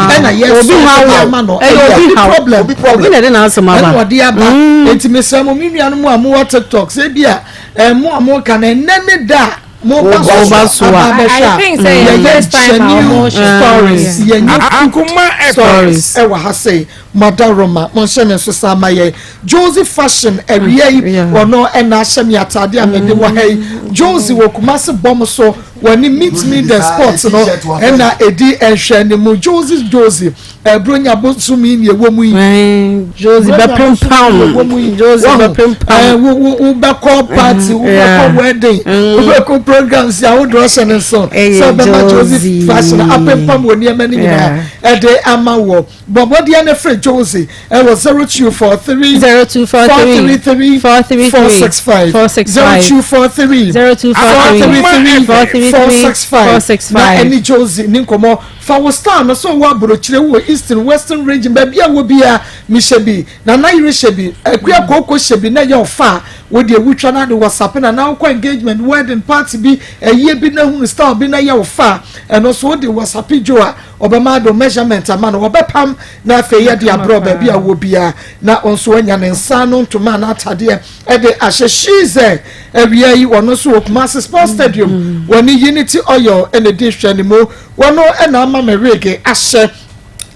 ɛna yɛ sɔ ɛde ama no, ɛyɛ obi problem, obi na ɛde n'asɛm aba, ɛna ɔde aba. Eti mesrɛ mo, me nuanom a mowɔ TikTok, sɛ ebi a ɛɛ mo a moka no ɛnɛ ne da a moba so aba abɛhwɛ a, yɛyɛ genuine stories, yɛnyɛ fake stories ɛwɔ ha sei. Madaroma, monhyɛ ne nso saa ma yɛn. Josie Fashion awia yi, ɔno ɛna ahyɛ me ataade a mede wɔ ha yi. Josie wɔ Kumasi bɔm so, wɔne Meet Me The Sports no ɛna edi nhwɛ ne mu. Josie Josie, ɛburo bosom yi na ɛwɔ mu yi. Josie bɛpempam. Josie bɛpempam. Wobɛkɔ party, wobɛkɔ wedding, wobɛkɔ programs ahodoɔ hyɛ ne nso. Sɛ wobɛma Josie Fashion apempam wɔ nneɛma no nyinaa ɛde ama wɔ. Bɔ mmɔden na frɛ Josie ɛwɔ 0243 0243 433 433 465 465 0243 0243 433 465 465 na ɛne Josie ne nkɔmmɔ fa wo star no sɛ wɔ aburokyire wɔ eastern western region baabi a wɔ bia mehyɛ bi na nayere hyɛ bi akua kooko hyɛ bi na ɛyɛ ɔfa a wode awutwa no ade whatsapp na na wokɔ engagement wedding party bi ɛyie bi na hunu style bi na ɛyɛ ɔfa a ɛno so wode whatsapp jo a Ɔbɛma ado measurement ama no, wɔbɛpam na afei yɛde abrɛ baabi a wɔ biara na nso anya ne nsa ano ntoma anaa atadeɛ de ahyɛ. Shize awia yi wɔno nso wɔ Kumasi Sports Stadium wɔne Unity Oil na ɛdi nhwɛanimu. Wɔno na ama me wig ahyɛ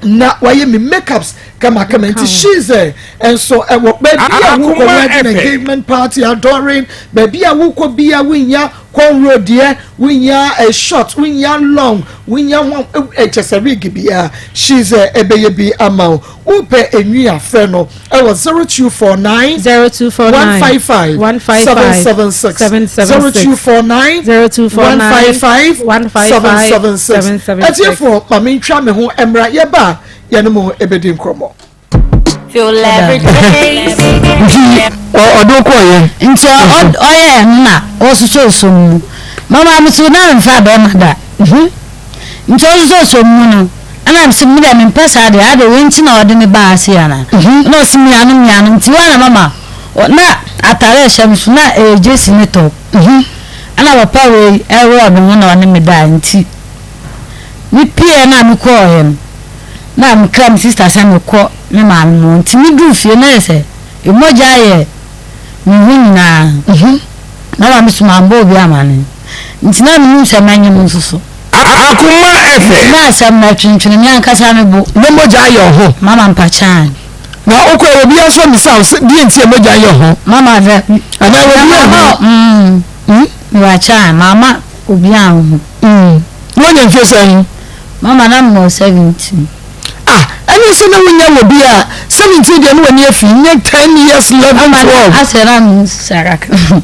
na wayɛ me makeups kamakama nti Shize nso ɛwɔ baabi a wokɔ wedding engagement party adoring baabi a wokɔ bia wonya Cornrow deɛ wonya eh, short wonya long wonya ho eh, kyɛ sɛ wig biara she's eh, ɛbɛyɛ bi ama wo wopɛ enwi afrɛ no ɛwɔ 0249 0249 155 155 776 776 0249 0249 155 155 776 776. atiefoɔ ma mentwa me ho mmra yɛba a yɛne mo ɛbɛdi nkɔmmɔ. Nti ɔde wo kɔɔyɛ? Nti ɔyɛ ɛno na ɔsosɔsɔ mu. Mama me so na memfa bɛrima da. Mhm. Nti ɔsosɔsɔ mu no, ɛna mese me deɛ mempɛ saa deɛ, ade wei nti na ɔde me baa ase ana? Mhm. Na ɔse miano miano, nti hɔ na mama na atare a ɛhyɛ me so na ɛyɛ gyesi ne top. Mhm. Ɛna papa wei ɛworɔ ne ho na ɔne me daa nti me pieɛ na mekɔɔeɛ no, na mekra me sister sɛ mekɔ me maame mu hɔ nti meduu fie na yɛ sɛ mogya ayɛ me ho nyinaa mhm. Na maame so mambɔ obi amane nti na menim sɛ manyem nso so. Akoma FM. Nti na asɛm no atwentwene me ankasa me bo. Ne mogya ayɛ wo ho. Mama mpakyan. Na wokɔ yɛ obi nso misa wo sɛ deɛ nti a mogya ayɛ ho. Mama dɛ. Anaa obi ahu. Mm. Mewakyan mama obi anhu. Mm. Na wanya mfie sɛn? Mama na mewɔ 17. Ah, ɛne sɛ na wonya wɔ bi a 17 deɛ ne w'ani afi nyɛ 10 years 11 12. Asɛ na me sɛ kakra.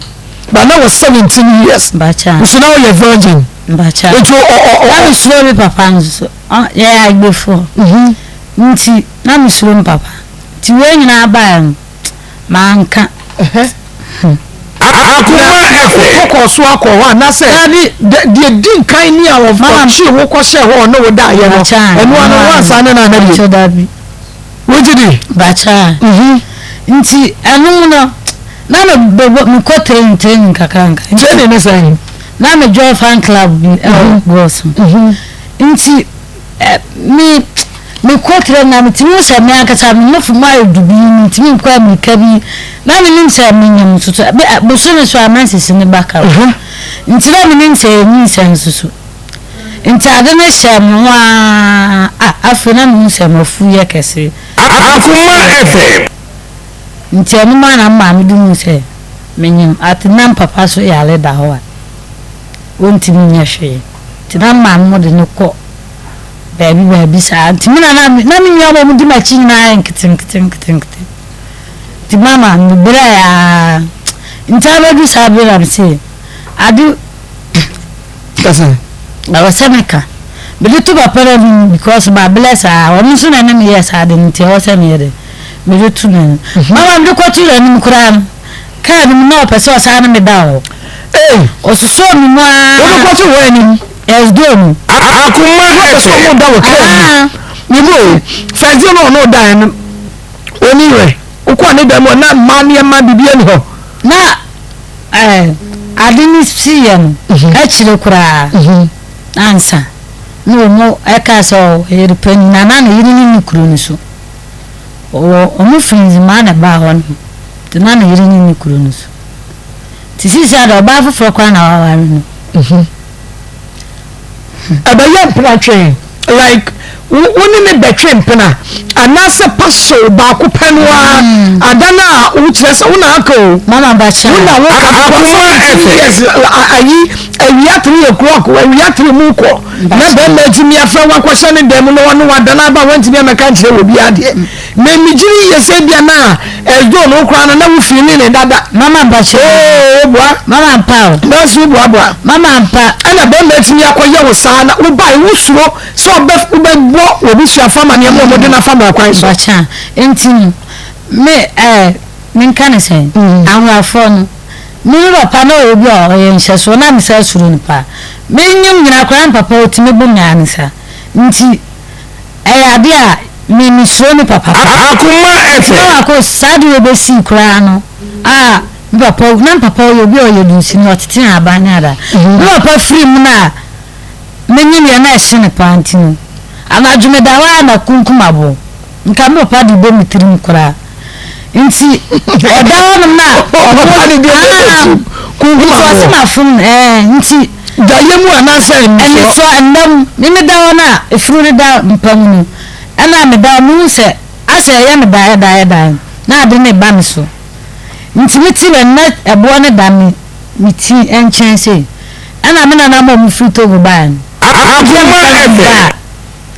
Ba na wɔ 17 years. Bacha. Nso na woyɛ virgin. Bacha. Nti ɔ ɔ ɔ. Na mesuro me papa nso. Yɛyɛ agbefoɔ. Mhm. Nti na mesuro me papa. Nti wei nyinaa baeɛ no manka. Akoma FM. Wokɔ so akɔ hɔ anaasɛ deɛ di nkan ni a ɔkyee wo kɔhyɛ hɔ ɔne wo daeɛ no ɛno ano wansa ne no ana bio? Wogye di? Bakyaa. Mhm. Nti ɛno mu no na mebɛbɔ mekɔ training training kakra nka. Training ne sɛn? Na me join fan club bi ɛwɔ Gross. Mhm. Nti Me mekɔ train na metumi hu sɛ me ankasa me nufu mu ayɛ du bi mentumi nkɔ amirika bi na menim sɛ menyem nso so bosome so a menses ne ba ka nti na menim sɛ ɛyɛ nyinsɛn nso so nti ade no hyɛ me ho aa afei na mehu sɛ mafu yɛ kɛse. Akoma FM. Nti ɛno mu a na me maame de hu sɛ menyem ate na me papa so yare da hɔ a ɔntumi nyɛ hwee. Nti na me maame mo de no kɔ baabi baabi saa. Nti me na na me na me nua wɔn di m'akyi nyinaa yɛ nkete nkete nkete nkete. Nti mama me brɛ aa. Nti abɛdu saa bere na me se ade Kasa. Ɛwɔ sɛ meka. Mede to papa no anim because ma blɛ saa. Ɔno nso na ɛne me yɛɛ saa ade no nti ɛwɔ sɛ meyɛ dɛ. Mede to n'anim. Mama mede kɔto n'anim koraa no. Kaa no mu na ɔpɛ sɛ ɔsan ne me da hɔ. Ei! Ɔsosɔɔ me mu ara. Wode kɔto hɔ anim? Yes, door mu. Akoma Na ɔpɛ sɛ ɔmo da wɔ kaa mu. Ah. Me bo o, fɛnti no ɔno ɔdaeɛ no, ɔni werɛ. Wokɔɔ ne dan mu a, na mmaa nneɛma biribiara ni hɔ. Na ɛɛ. Ade no siiɛ no akyire koraa ansa na wɔn ɛkaa sɛ ɔyere panin na na ne yere no nni kuro no so. Ɔwɔ wɔn firi Nzemaa na ɛbaa hɔ nom nti na ne yere no nni kuro no so. Nti seesei ara deɛ ɔbaa foforɔ koraa na waware no. Ɛbɛyɛ mpena twe like wo ne ne bɛtwe mpena anaasɛ pasow baako pɛ no ara mm. ada no a wokyerɛ sɛ wo na aka o mama bakyɛ wo na wo ka because years ayi awia three o'clock awia three mu kɔ na bɛrima atumi afrɛ wakɔhyɛ ne dan mu na wɔne wadana aba wɔntumi amɛka nkyerɛ wɔ bi adeɛ na megyere yie sɛ bia na ɛdwo no koraa no na wo fili ne dada. Mama mpa kyɛ. Oo boa. Mama mpa o. Nanso wo boa boa. Mama mpa. Ɛna bɛrima atumi akɔyɛ wo saa na wo bae wo suro sɛ ɔbɛ wobɛbɔ w'abusuafo amaneɛ ma wɔde no afa mmara kwan so. Bakyɛ nti no me ɛɛ menka ne sɛn mm. ahorafoɔ no me me papa na ɔyɛ obi a ɔyɛ nhyɛsoɔ na me sɛ suro no paa menyim nyina koraa me papa ɔtumi bo me ansa nti Ɛyɛ ade a me mesuro me papa paa. Akoma Nti FM. na wakɔ saa de wei bɛsii koraa no a me papa na me papa ɔyɛ obi a ɔyɛ dunsini ɔtete ahaban ne ada. Me papa firi mu no a menyiniiɛ na ɛhye no paa nti no anadwo meda hɔ a na kunkum aboɔ nka me papa de bɔ me tirim koraa nti ɔda hɔnom na ɔmo ah nti ɔse mafom no ɛɛ nti Daeɛ mu anaasɛ nnisoɔ? Nnisoɔ, nna mu. Me meda hɔ no a, efunu no da mpa mu no, ɛna meda hɔ, mehu sɛ asɛ ɛyɛ me daeɛ daeɛ daeɛ, na ade no reba me so. Nti me ti bɛ na ɛboɔ no da me me ti nkyɛn sei. Ɛna me nana ma ɔmo firi Togo baeɛ no, ɔmo baa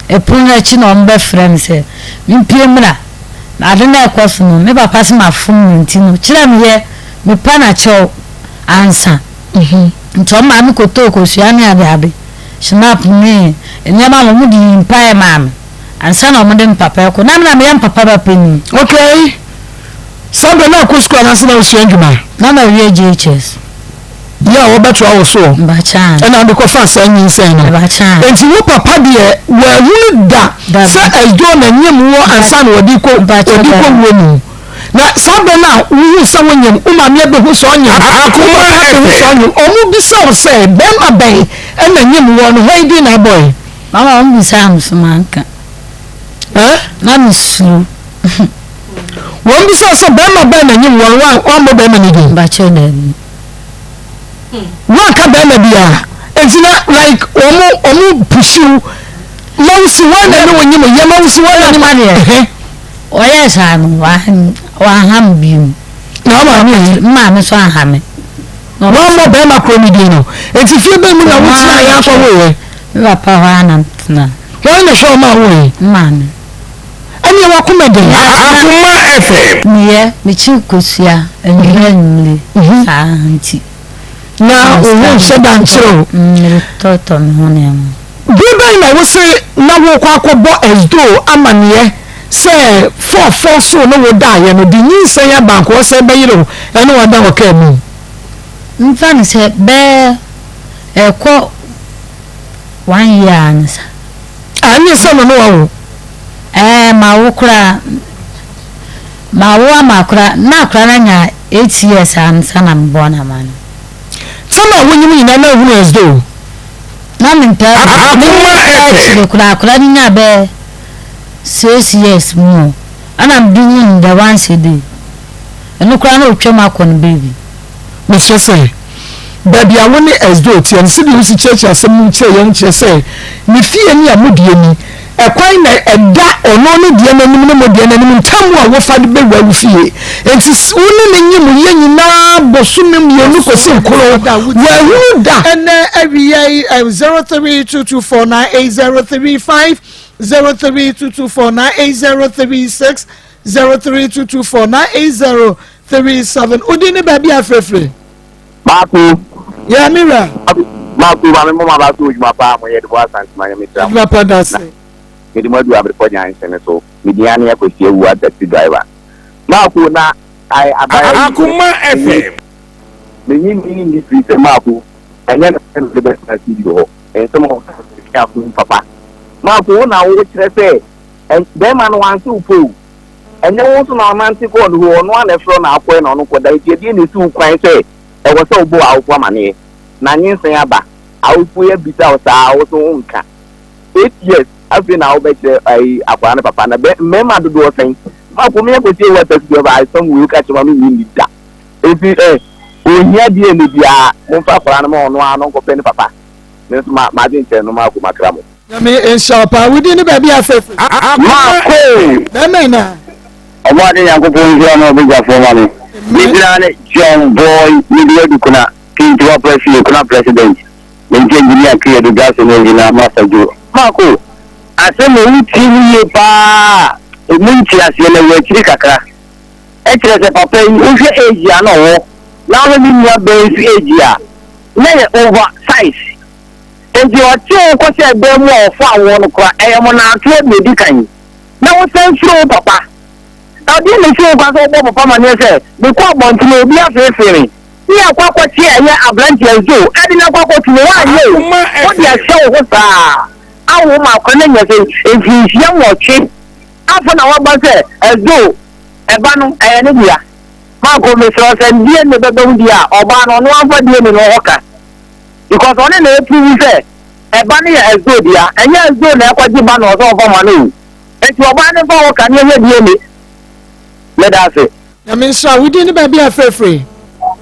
ɛpono no akyi na ɔmo bɛfrɛ me sɛ mempue mmra. Na ade no ɛrekɔ so no, me papa se mafom no nti no, kyerɛ me yɛ, mepa no akyɛw ansa. Nti wɔn maa me kɔtɔɔ kosua ne adeade, schnapp ne nneɛma ma wɔde yii mpaeɛ maa me ansa na wɔde me papa rekɔ. Na me na meyɛ me papa ba panin. Okay. Saa berɛ na wokɔ sukuu anaasɛ na wosua adwuma? Na mawie JHS. Yɛ a wɔbɛtoa wo soɔ. Mbakyaa. Ɛna wode kɔfaa saa nyinsɛn no. Mbakyaa. Nti wo papa deɛ wanhunu da sɛ ɛdwo na nyem woɔ ansa na wɔde kɔ wɔde kɔ wuo mu. Na saa berɛ no a wohuu sɛ wonyem, wo maame abɛhu sɛ ɔnyem, wo papa abɛhu sɛ ɔnyem, wɔbisa wo sɛ, Barima bɛn na nyem woɔ no, hwan din na abɔe? Mama wɔbisaa me so manka. Eh? Na mesuro. Wɔbisa wo sɛ, Barima bɛn na nyem woɔ no, woammɔ barima no din? Mpakyɛw daabi. Woanka barima biara. Enti na like wɔn wɔn pursue ma wo si wɔn na ne wo nyem yɛ ma wo si wɔn na ne ma deɛ. Ɔyɛɛ saa no, wanha me bio. Na wo maame ɛ? Me maame nso anha me. Wammɔ barima korɔ no din no. Enti fie bɛn mu na wotenaeɛ akɔwoeɛ? Me papa hɔ ara na metena. Hwan na ɛhwɛ wo maa wowoeɛ? Me maame. Ɛnneɛ w'akoma den. Akoma FM. Meyɛ, mekyi kosua anwummerɛ anwummere saa nti. Na wo ho nhyɛ da nkyere wo. Meretɔtɔ me ho nneɛma. Bere bɛn na wose na worekɔ akɔbɔ Esdoo amanneɛ sɛ fɔɔfɔɔ so ne wo daeɛ no de nyinsɛn aba anka ɔsɛe bɛyere wo ne wo ada wɔ kaa mu? Mfa no sɛ bɛyɛ ɛrekɔ one year ansa. Ah, ɛnneɛ sɛ no ne wawo? Ɛɛ, mawo koraa. Mawo ama akora, na akora no anya eight years ansa na mebɔɔ no amanneɛ. Tam a wonyim nyina na ehunu Esdoo? Na mentaa hu. Me Akoma taa FM. akyire koraa akwadaa no nyaa bɛyɛ six years mu hɔ ɛna mede hu no the once a day. Ɛno koraa na ɔtwam akɔ no baabi. Mesrɛ sɛ, baabi a wo ne Esdoo teɛ no, sɛdeɛ wosi kyerɛkyerɛ asɛm no mu kyerɛ yɛn no kyerɛ sɛ ne fie ne a mo deɛ ni. Ɛkwan na ɛda ɔno ne deɛ no anim ne mo deɛ no anim ntam a wofa de bɛwura wo fie. Enti wo ne no nye mo yɛ nyinaa bosome mmienu kɔsi nkron, wanhunu da. Ɛnɛ awia yi 0322498035 0322498036 0322498037 wodi ne baabi afirafire. Maako. Yɛ me wura. Maako maame mo ma ba so odwuma paa mo yɛ de bɔ asante ma nyame sra mo. Adwuma pa da ase. Mede mo adu abrepɔ nyanhyɛ ne so. Me din ane Akwasi Awuah taxi driver. Maako na I abaya yi. Akoma FM. Menye me nni firi sɛ Maako ɛnyɛ no sɛ mede bɛtena studio hɔ. Nsɛm a ɔka no ɛtwe asom papa. Maako wo na wo kyerɛ sɛ bɛrima no wanse wo po o. Ɛnyɛ wo nso na ɔnante kɔɔ ne hɔ, ɔno ara na ɛfrɛ wo na akɔɛ na ɔno kɔda nti ɛdeɛn na ɛsi wo kwan sɛ. Ɛwɔ sɛ wobɔ w'awofo amaneɛ. Na nyinsɛn aba, awofo yi abisa wo saa a, wo nso wonka. 8 years afei na wobɛkyerɛ ayi akwadaa no papa na bɛ mmarima dodoɔ sɛn? Mako me akɔsie wɔ asase bi ɔba asɛm wei woka kyerɛ ma me nyi nni da. Enti eh, ohia DNA biara, momfa akwadaa no ma ɔno ara no nkɔpɛ ne papa. Me nso ma m'adwenkyerɛ no mako makra mo. Nyame nhyira wo paa. Wo din ne baabi a frɛ firi? Mako! Bɛɛma na. Ɔbɔade Nyankopɔn nhyira ne ɔbadwafoɔ ma me. Me dina ne John Boy Mede Adukuna, Kintiwa Presley Kuna President, Menkyɛ Engineer Kreadu Dwaso ne Engineer Master Joe. Mako, asɛm wei wo tie mu yie paa a, ɛmu nteaseɛ no ɛwɔ akyiri kakra. Ɛkyerɛ sɛ papa yi wohwɛ age a na ɔwɔ na wohwɛ ne nua bɛn nso age a, na ɛyɛ over size. Enti ɔte wo kɔhyɛɛ dan mu a ɔfaa woɔ no koraa, ɛyɛ monaatoɔ deɛ ɛdi kan. Na wosan suro wo papa. Na ɔdeɛ na ɛsi wo kwan sɛ wobɔ papa amaneɛ sɛ, mekɔ abɔntene obi afeefee me, ne yɛakɔ akɔkye ɛyɛ aberanteɛ nso o, ɛde no akɔ akɔto mu, woanyɛ o, wode ahyɛ wo ho saa awo ma akora no anya sɛ mfirinhyia 8 afei na woaba sɛ ɛzo ɛba no ɛyɛ ne dea. Marko mesrɛ wo sɛ DNA bɛba mu deɛ a, ɔbaa no ɔno amfa DNA no hɔ ka because ɔne na ɛprovu sɛ ɛba no yɛ Ɛzoo dea, ɛnyɛ Ɛzoo na ɛkɔgye ba na ɔsɛ ɔfa ma no o. Enti ɔbaa no mfa hɔ ka na yɛnyɛ DNA. Meda ase. Nyame nhyira wo. Wo din ne baabi a frɛfrɛ?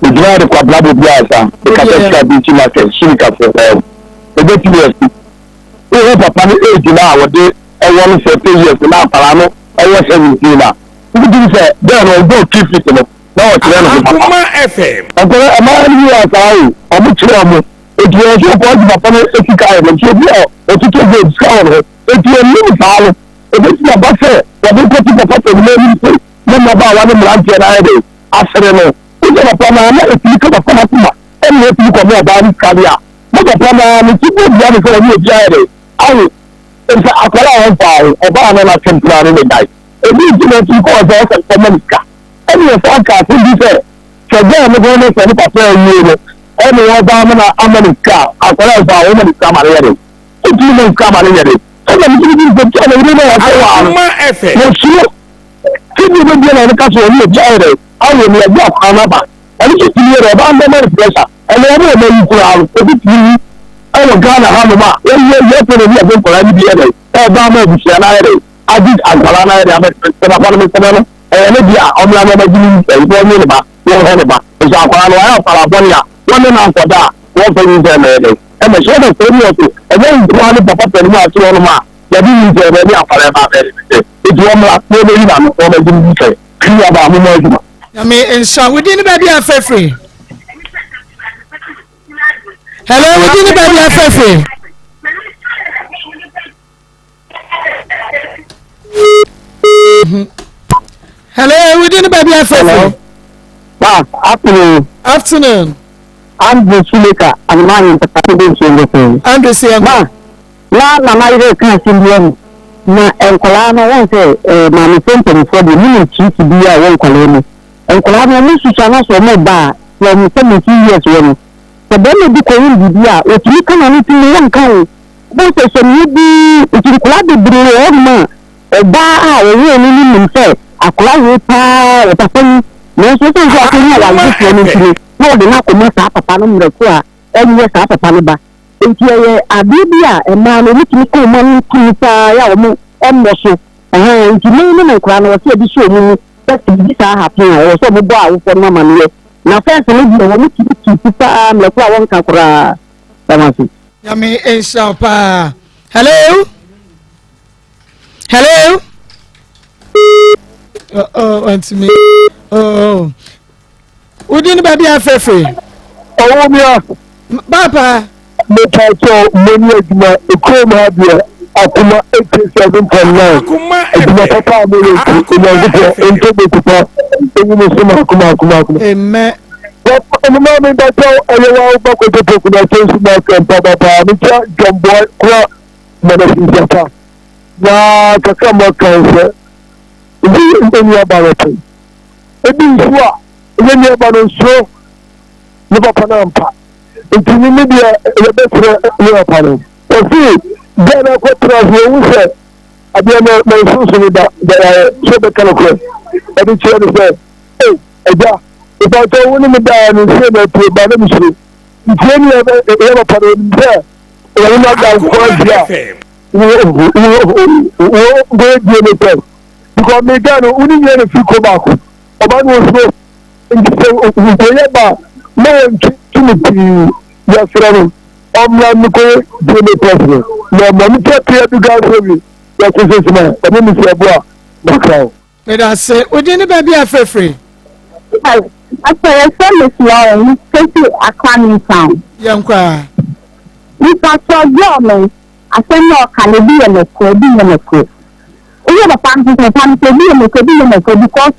Megyina de Kwabena Bobiasa mekasa firi Abinkyi market Sunikafo hɔ. Ɛbɛtumi asi. Wohu papa no age no a wɔde ɛwɔ no 40 years na akwadaa no ɛwɔ 17 a, wobɛtumi sɛ girl no ɔbɔɔ 2 feet no na ɔkyerɛ ne ho papa. Nkwadaa mmaa no bi wɔ saa o, wɔn kyerɛ wɔn. Enti wɔn nso wɔkɔ agye papa no sika ayɛ no. Nti obi a ɔtotɔ gold sika wɔ ne ho. Enti wɔnim saa no, ebetumi aba sɛ wɔde rekɔto papa panin anim se ne mmabaawa ne mmeranteɛ no ayɛ dɛn? Asere no. Wosɛ papa no ara na etumi ka papa no akoma ɛna watumi kɔma ɔbaa no sika deɛ a, na papa no ara ne ti bɔ dua no sɛ ɔne obi ayɛ dɛn? Awo. Efisɛ akwadaa a ɔmfaa ho, ɔbaa no na atwempena ne ne dan. Ebi nti na otumi kɔɔ sɛ ɔsɛ nkɔma no sika. Ɛna yɛsan kaa asɛm bi sɛ, sɛ girl no kɔn no sɛ ne papa awie no, ɛne ɔbaa ma no ama no sika a, akwadaa nso a wɔma no sika ma no yɛ den. Wotumi ma sika ma no yɛ den. Sɛdeɛ metumi di sɛ tia na wode na wɔsɛ waa no. Wɔsuro sɛdeɛ ɛbɛbia na ɔno ka sɛ ɔne obi ayɛ dɛn awo no yɛde akwadaa no aba. Ɛno nso tumi yɛ dɛ ɔbaa no bɛma no pressure. Ɛnɛ ɔmo ɔmo ayi koraa no obi tumi yi ɛwɔ Ghana hanom a wɔyɛ yɛ fɛ na obi ɛde nkwadaa no bi yɛ dɛn ɛba ama abusua no ayɛ dɛn agye akwadaa no ayɛ dɛn abɛtena papa no mesɛmɛ no ɛyɛ ne deɛ a ɔmmra na ɔmɛgye ne nyinsɛn nti ɔnye ne ba na ɔnhwɛ ne ba nso akwadaa no wayɛ akwadaa bɔne a wɔne no ankɔda a wɔmfa nyinsɛn mmɛyɛ dɛn ɛmɛhyɛ ɔda sɛ ne ɔso ɛnyɛ nkoa ne papa panin a ɔte hɔnom a yɛde nyinsɛn bɛ ne akwadaa ba abɛyɛ ne sɛ nti ɔmmra na ɔmɛyi n'ano na ɔmɛgye ne nyinsɛn kiri aba a momɔ adwuma. Nyame nhyira wo din ne baabi a frɛfrɛ. Hello, wo din ne baabi a frɛfrɛ. Hello, wo din ne baabi a frɛfrɛ. Ma, afternoon. Afternoon. Andrew Suleka, Anumani Mpatako de nsuo mbɛsɛn. Andrew Sienko. Ma, na nana yere ka asɛm bi ahu. Na nkwadaa no wɔn sɛ ɛɛ maamefoɔ mpanimfoɔ deɛ mu nim tiriki bi a ɛwɔ nkwadaa mu. Nkwadaa no wɔn susua na sɛ wɔn ba a from 17 years wɔ no. Sɛ bɛrima bi kɔyɛ biribi a wɔtumi ka n'ano ti mu wɔnka ho. Wobɛhu sɛ sɛnea bi nti nkwadaa bebree wɔ hɔnom a ɔbaa a ɔwoo no no nim sɛ akwadaa wei paa wɔ papa yi nanso ɛsiane sɛ akɔnya awarefoɔ no nti no na ɔde no akɔma saa papa no mmerɛ ko a ɛnyɛ saa papa no ba. Nti ɛyɛ adeɛ bi a mmaa no wɔtumi ka wɔn ano tumi paa yɛ a wɔn mmɔ so. Ɛhɛn nti me ne me nkwadaa no wɔsɛ yɛde hyɛ wɔn mu sɛ sɛ biribi saa happen a ɛwɔ sɛ wɔbɔ awofoɔ no amaneɛ. Na fɛnse no deɛ wɔn tumi keep paa mmerɛ ko a wɔnka koraa. Dam ase. Nyame nhyira wo paa. Hello? Hello? Oh, oh, ɔntumi. Oh, oh. Wodi ne baabi afɛfɛ. Ɔwɔ mi a. Papa. Mepatɔ mani adwuma ekurom ha deɛ akoma 87.9 adwuma papa a moyɛ nti Onyankopɔn ntɔ boku pa ɛnyi mo so maako maako maako. Amen. Ɔmo mi bàtɛ ɛyɛ wa ɔba kɔjɔ poku na kyɛn so ma kɛ mpa ba paa mi kyɛ dɔmbɔ kura mɛnɛ sinsiata na kakra mo kan sɛ ebi ɛni aba wɔ pɛ ebi nso a ɛnyɛ ni aba no nsuo ne papa no ampa nti ne ne deɛ yɛbɛsrɛ ne papa no ɔsi deɛ na akɔtena so owu sɛ adeɛ no na nsunsun da da sɛ bɛka no korɛ ɛde kyerɛ no sɛ ee ɛgya. Mpakyɛw wo ne me daa no nsie na atie ba na mesuro ntie ne yɛ papa no onim sɛ wɔne no ada nko adi a wɔyɛ DNA test because mega no wo ne nyɛ no firi kuro baako ɔba no osuro nti sɛ wɔyɛ ba na wɔntwe tumi pii yɛsrɛ no ɔmmra mmekɔyɛ DNA test no na ɔmmra mekyɛ pia bi gaa sɛ bi yɛte sɛ sima ɔne me sɛ ɛboa makra o. Meda ase. Wo din ne baabi a frɛfrɛ? Pastor, yɛfrɛ me Florence, mefiri Accra New Town. Yɛnkɔ a. Mepatɔ girl no, asɛm na ɔka no ebi yɛ nokorɛ, ebi nyɛ nokorɛ. Woyɛ papa no sɛ papa no sɛ ebi yɛ nokorɛ, ebi nyɛ nokorɛ because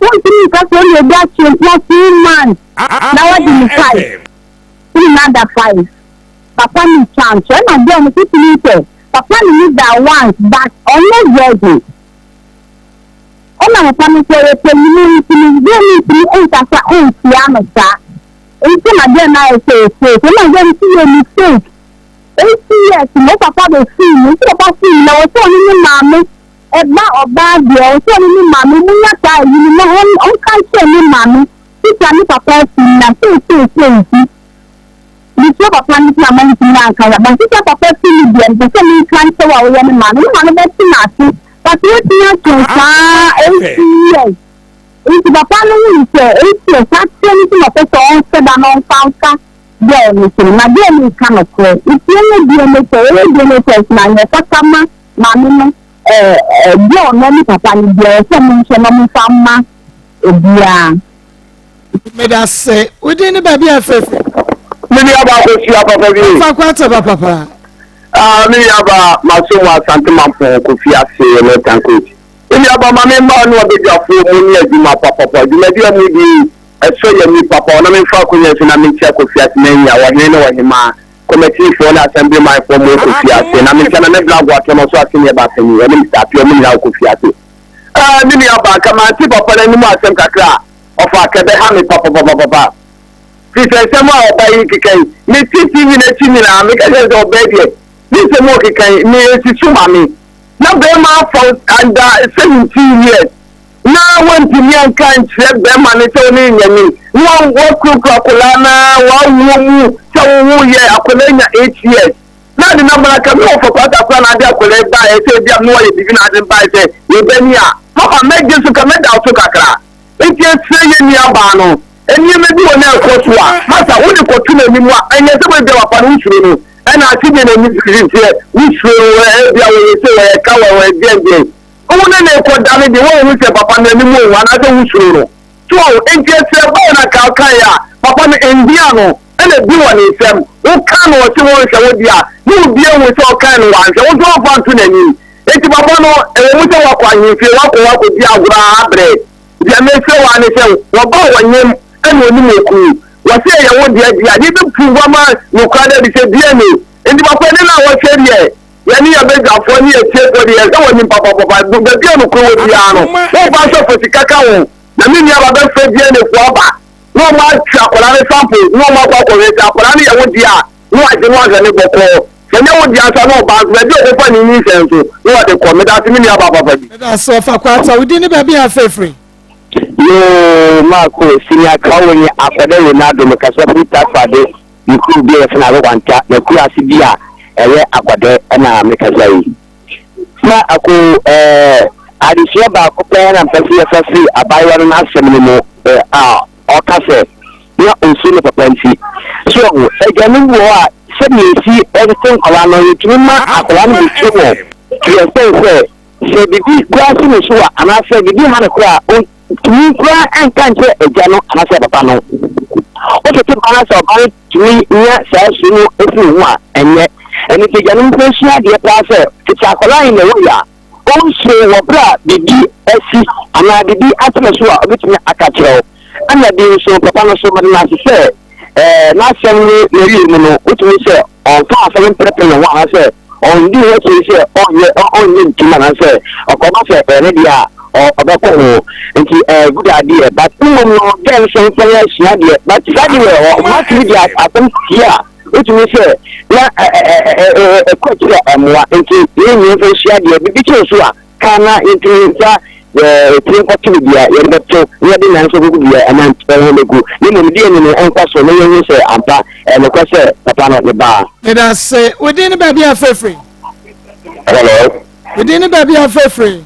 wontumi nka sɛ ɔne obi atwe mpena 2 months na wadi ne 5, wone no ada 5. Papa no twa ntorɔ ɛna girl no titiri sɛ papa no ne da once but ɔnyɛ virgin. Ɛna papa no nso ɔyɛ panyini nti no girl no ntumi nkasa ntia no saa nti na girl no ayɛ sɛ ɔyɛ fake. Ɛna girl no nso yɛ mistake 8 years no papa bɛ fii mu nti papa fii mu na wɔ sɛ ɔne ne maame ɛba ɔbaa deɛ wɔ sɛ ɔne ne maame mu nya saa ayi no na ɔnka nkyerɛ ne maame sika ne papa afi mu na seeseesei nti mesrɛ papa no sɛ ama ntumi ankasa ba sika papa fi mu deɛ mpɛ sɛ menka nkyerɛ wo a woyɛ ne maame ne maame bɛte n'ase. But woatumi atwɛn saa 8 years nti papa no hu sɛ 8 years akyerɛ no sɛ na ɔpɛ sɛ ɔnhyɛ da na ɔmfa mfa girl no so no na girl no nka nokorɛ nti ɛnyɛ DNA test, ɛyɛ DNA test na nyɛ fata ma maame no ɛɛ girl no ne papa no deɛ ɛwɔ sɛ monhwɛ na momfa mma obiara. Meda se wodin ne baabi a frɛfrɛ. Me nua ba akosua papa bi. Fa kɔ ataba papa. Ah, me nua ba maso mu Asante Mampɔn Kofi ase ne Tankoji. Me nua ba ma me mmaa ne ɔbadwafoɔ mu ne adwuma papapa. Dwumadi a mudi yi ɛsɔ yɛn ani papa. Ɔna memfa akonya so na menkyia Kofi ase na anya ɔhene ne ɔhemaa, kɔmɛtiifoɔ ne asɛmblimanfoɔ mo Kofi ase. Na mekyia Nana Blago Atɔnɔ so aseneɛ baasani ɛne Mister Appiah ɔmo nyinaa wɔ Kofi ase. Ah, me nua ba nka mante papa no anim asɛm kakra a ɔfa kɛbɛha me papapapapa. Firi sɛ nsɛm a ɔbaa yi keka yi, mete TV no akyi nyinaa, meka kyerɛ no sɛ ɔbaa deɛ, ne nsɛm a ɔkeka yi, me ɛsi so ma me. Na bɛrima afa wo under 17 years, na wantumi anka ankyerɛ bɛrima no sɛ wo ne no nyɛ ne, na wakurakura akwadaa no ara, wawoɔ mu sɛ wowoyɛ akwadaa nya 8 years. Na ade no abana ka me wɔfa kwata koraa na ade akwadaa yi baeɛ sɛ ebi a me wayɛ biribi na ade no baeɛ sɛ yɛbɛni a, mama mɛgye so ka mɛda wo so kakra. Enti ɛsrɛ yɛn nuabaa no, nneɛma bi wɔ na ɛkɔ so a, masa wode kɔto n'anim a, ɛnyɛ sɛ ebia papa no wosuro no, ɛna ase deɛ n'ani sisi sɛ wosuro no, ebia wɔyɛ sei, wɔyɛ ka, wɔyɛ deɛn deɛn. Wo ne no rekɔda no deɛ, woanhu sɛ papa no anim ohu anaasɛ wosuro no. So wahu? Enti ɛsrɛ bae na ka wokaeɛ a, papa no nhia no, ɛna bi wɔ ne nsam. Woka no ɔse wɔnhwɛ wo deɛ a, na obi ahu sɛ ɔkae no wanhwɛ, wo nso wamfa anto n'anim. Enti papa no, ɛwɔ mu sɛ wakɔ ahemfie, wakɔ hɔ akɔdi agorɔ ara abrɛ. Deɛ mesrɛ wo ara ne sɛ, wɔba a wɔnyem ɛna ɔnim okunu. Wɔse ɛyɛ wo dea deɛ a, yɛbɛprove ama nokorɛ ada adi sɛ DNA. Enti papa ɛne no a wɔhwɛ deɛ, yɛne yɛn badwafoɔ ne yɛn atiefoɔ deɛ, yɛhwɛ w'anim papapapa. Baabi a nokorɛ wɔ biara no, womfa asɔfo sika ka ho. Na me nua ba bɛfrɛ DNA foɔ aba na wɔn atwe akwadaa no sample na wɔn akɔ akɔhwɛ sɛ akwadaa no yɛ wo dea a, na wagye no ahwɛ no bɔkɔɔ. Sɛ ɛnyɛ wo dea nso a, na ɔbaa nso baabi a ɔkɔfa ne nyinsɛn nso, na ɔde kɔ. Medase me nua baa papa bi. Medase ɔfa kwata wo din ne baabi a afrɛfrɛ. Yoo Marco sini akra wo nye akɔdɛ Ronaldo me kasa firi Takoradi me kuro bi a yɛfrɛ no Agokwanta na kuro ase bi a ɛyɛ akɔdɛ ɛna me kasa yi ma ako ɛɛ adesua baako pɛ na mpɛ sɛ yɛfa firi abaayewa no n'asɛm no mu ɛɛ a Ɔka sɛ, Na onsuro ne papa nti. So wahu? Agyanom bi wɔ hɔ a, sɛnea yesi tete nkwadaa no, yetumi ma akwadaa no besuro wɔn to the extent sɛ, sɛ biribi koraa si ne so a, anaasɛ biribi ha no koraa a, ontumi koraa nka nkyerɛ agya no anaasɛ papa no. Wotete ba no sɛ ɔba no tumi nya saa su no fi wo ho a, ɛnyɛ. Ɛno nti agyanom mfa nsua adeɛ paa sɛ, tete akwadaa in a way a, Onsuro wɔ bere a biribi asi anaa biribi ato no so a obetumi aka akyerɛ wo. Ɛna bi nso, papa no nso, mede no ase sɛ ɛɛ n'asɛm no n'awiei mu no, wotumi sɛ ɔmfa asɛm mprepre ne ho anaasɛ ɔndi ho akyiri sɛ ɔnyɛ ɔnyɛ ntum anaasɛ ɔkɔba sɛ ɛyɛ ne deɛ a ɔbɛkɔ ho. Nti ɛɛ good idea but mmom no girl nso mfa yɛ asua deɛ but saa de wɔ ɔmatumi de asɛm sie a Wotumi sɛ na ɛkɔ akyiri a ɛmmoa. Nti yɛn nyinaa mfa nsua adeɛ. Biribi kyere so a, ka na yɛntumi mfa Yɛ etire nkɔto baabi a yɛde bɛto na yɛde nan nso kɔgu baabi a nan ho bɛgu, na mmom DNA no nkɔ so na yɛnhu sɛ ampa ɛyɛ nokorɛ sɛ papa no ne ba a. Medase. Wo din ne baabi a frɛ firi? Hello. Wo din ne baabi a frɛ firi?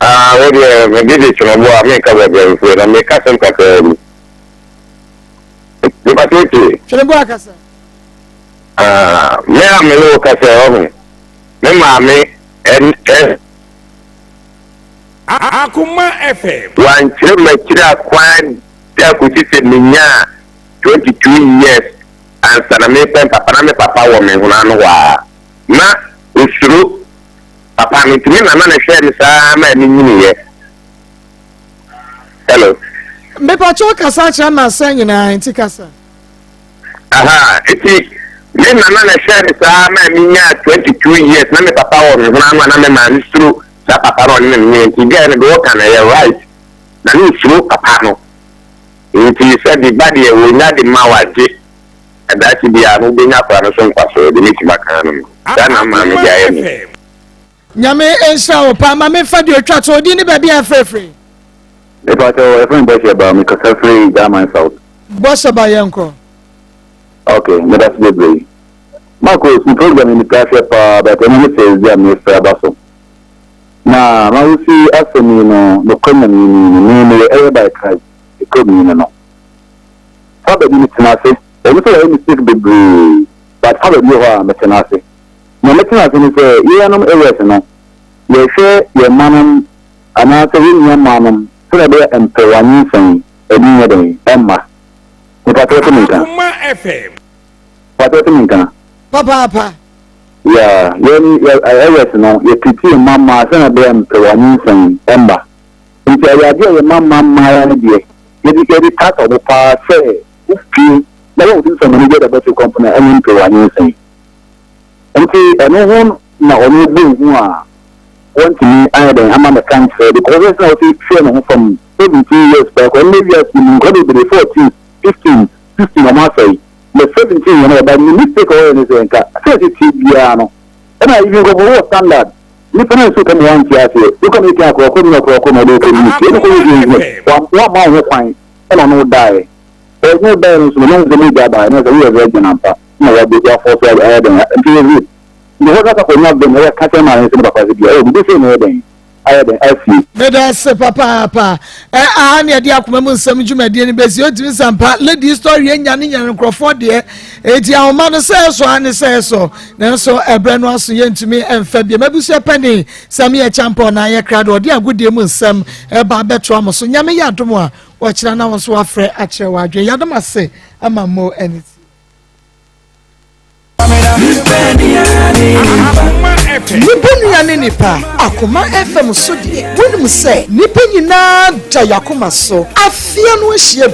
Ah, wo deɛ me de de kyerɛ bo a menka baabi a mefiri na meka sɛm kakraa bi. Nipa tete. Twene bo akasa. Ah, me a me ne wo kasa ɔho. Me maame ɛn ɛ. Akoma FM. Wankyerɛ m'akyiri akwan da kosi sɛ menyaa 22 years ansa na merepɛn papa. Na me papa wɔ me hono ano hɔ ara. Na osuro papa no nti me nana na ɛhwɛɛ me saa ara maa menyiniiɛ. Hello. Mepakyɛw kasa akyerɛ amansan nyinaa nti kasa. Aha, eti me nana na ɛhwɛɛ me saa maa minyaa 22 years na me papa wɔ me hono ano a na me maame suro saa papa no a ɔne me nyɛɛ nti guy no deɛ ɔka no ɛyɛ right na ne nsuro papa no nti sɛ de ba deɛ wɔnya de ma wagye daakye biara no wobɛnya akwadaa no so mfasoɔ deɛ mɛtumi aka ano no saa na maame de ayɛ me. Nyame nhyira wo paa. Ma memfa deɛ ɔtwa to. Odin ne baabi a ɛfrɛfrɛ. Mepakyɛw wɔyɛfrɛ me Bɔhyɛ Ba, mekasa firi German South. Bɔhyɛ Ba yɛnkɔ. Ok, medase bebree. Marcos, me program yi metaa hwɛ paa but ɛno ne first day a mefrɛ aba so. Na m'awosi asɛm yi no, nokorɛ Nyame ni no, me meyɛ ɛyɛ by tribe, me kurom ni no no. Fa baabi metena ase, ɛwom sɛ wayɛ mistake bebree but fa baabi wɔ hɔ a metena ase. Nea metena ase ne sɛ yɛn areas no, yɛhwɛ yɛn mma nom anaasɛ yɛn nua mmaa nom sɛdeɛ ɛbɛyɛ a mpɛwa nyinsɛn ɛbi nyɛ dɛn ɛmma. Mepakyɛ wote me nka? Mepakyɛ wote me nka? Papaapa. Yeah, yɛn yɛ areas no yɛ treat yɛn mma mmaa sɛdeɛ ɛbɛyɛ a mpɛwa nyinsɛn ɛmma. Nti ɛyɛ adeɛ a yɛn mma mma mmaayewa no deɛ yɛde yɛde tata wɔn paa sɛ wopue na wɔn sɛ wɔn ani gye dɛ bɛte kɔmpo na ɛnyɛ mpɛwa nyinsɛn. Nti ɛno ho na ɔno bɔ hu a wɔntumi ayɛ dɛn ama mɛka nkyerɛ because ɔsɛ sɛ ɔsi hwɛ ne ho from 17 years pɛ kɔ ɛnna wiase mu nkɔ bebree 14 15 16 ɔmo asɛe na 17 yɛn ɔba ne mistake ɔyɛ ne sɛ nka sɛ ɛsɛ tie biara no ɛna even nkɔfo wɔ standard nipa no nso kama wante aseɛ wokɔ ne kan akorɔkorɔ mu na akorɔkorɔ na ɔde kɔ ne tie ɛna kɔ yɛ yɛ wamma wo ho kwan ɛna ɔno daeɛ ɔno daeɛ no nso no na ɔsɛ mo gya baeɛ na sɛ woyɛ virgin ampa na wabɛ wafɔ so ayɛ dɛn nti yɛ rape nti hɔ kasa kɔ nya bɛn ɛyɛ ka kyerɛ maame sɛ ne papa sɛ bia oh bibi sei na ɛyɛ dɛn ayɛ dɛn asie. Meda ase papaapa. Ɛ aha ne ɛde akoma mu nsɛm dwumadie no bɛsi. Ɔtumi sampa lady story anya ne nyane nkurɔfoɔ deɛ. Eti ahoma no sɛ ɛsɔ a ne sɛ ɛsɔ. Nanso ɛbrɛ no aso yɛntumi ɛmfa biem. Abusua panin sɛ meyɛ kyampɔn na ayɛ krado ɔde agodie mu nsɛm ɛba abɛtoa mo so. Nyame yɛ adom a wɔkyerɛ na wo nso wafrɛ akyerɛ w'adwene. Yɛadom ase ama mo ɛne ti. Nipa nua ne nipa, Akoma FM so deɛ, wonim sɛ nipa nyinaa da y'akoma so, afea no ahyia bi.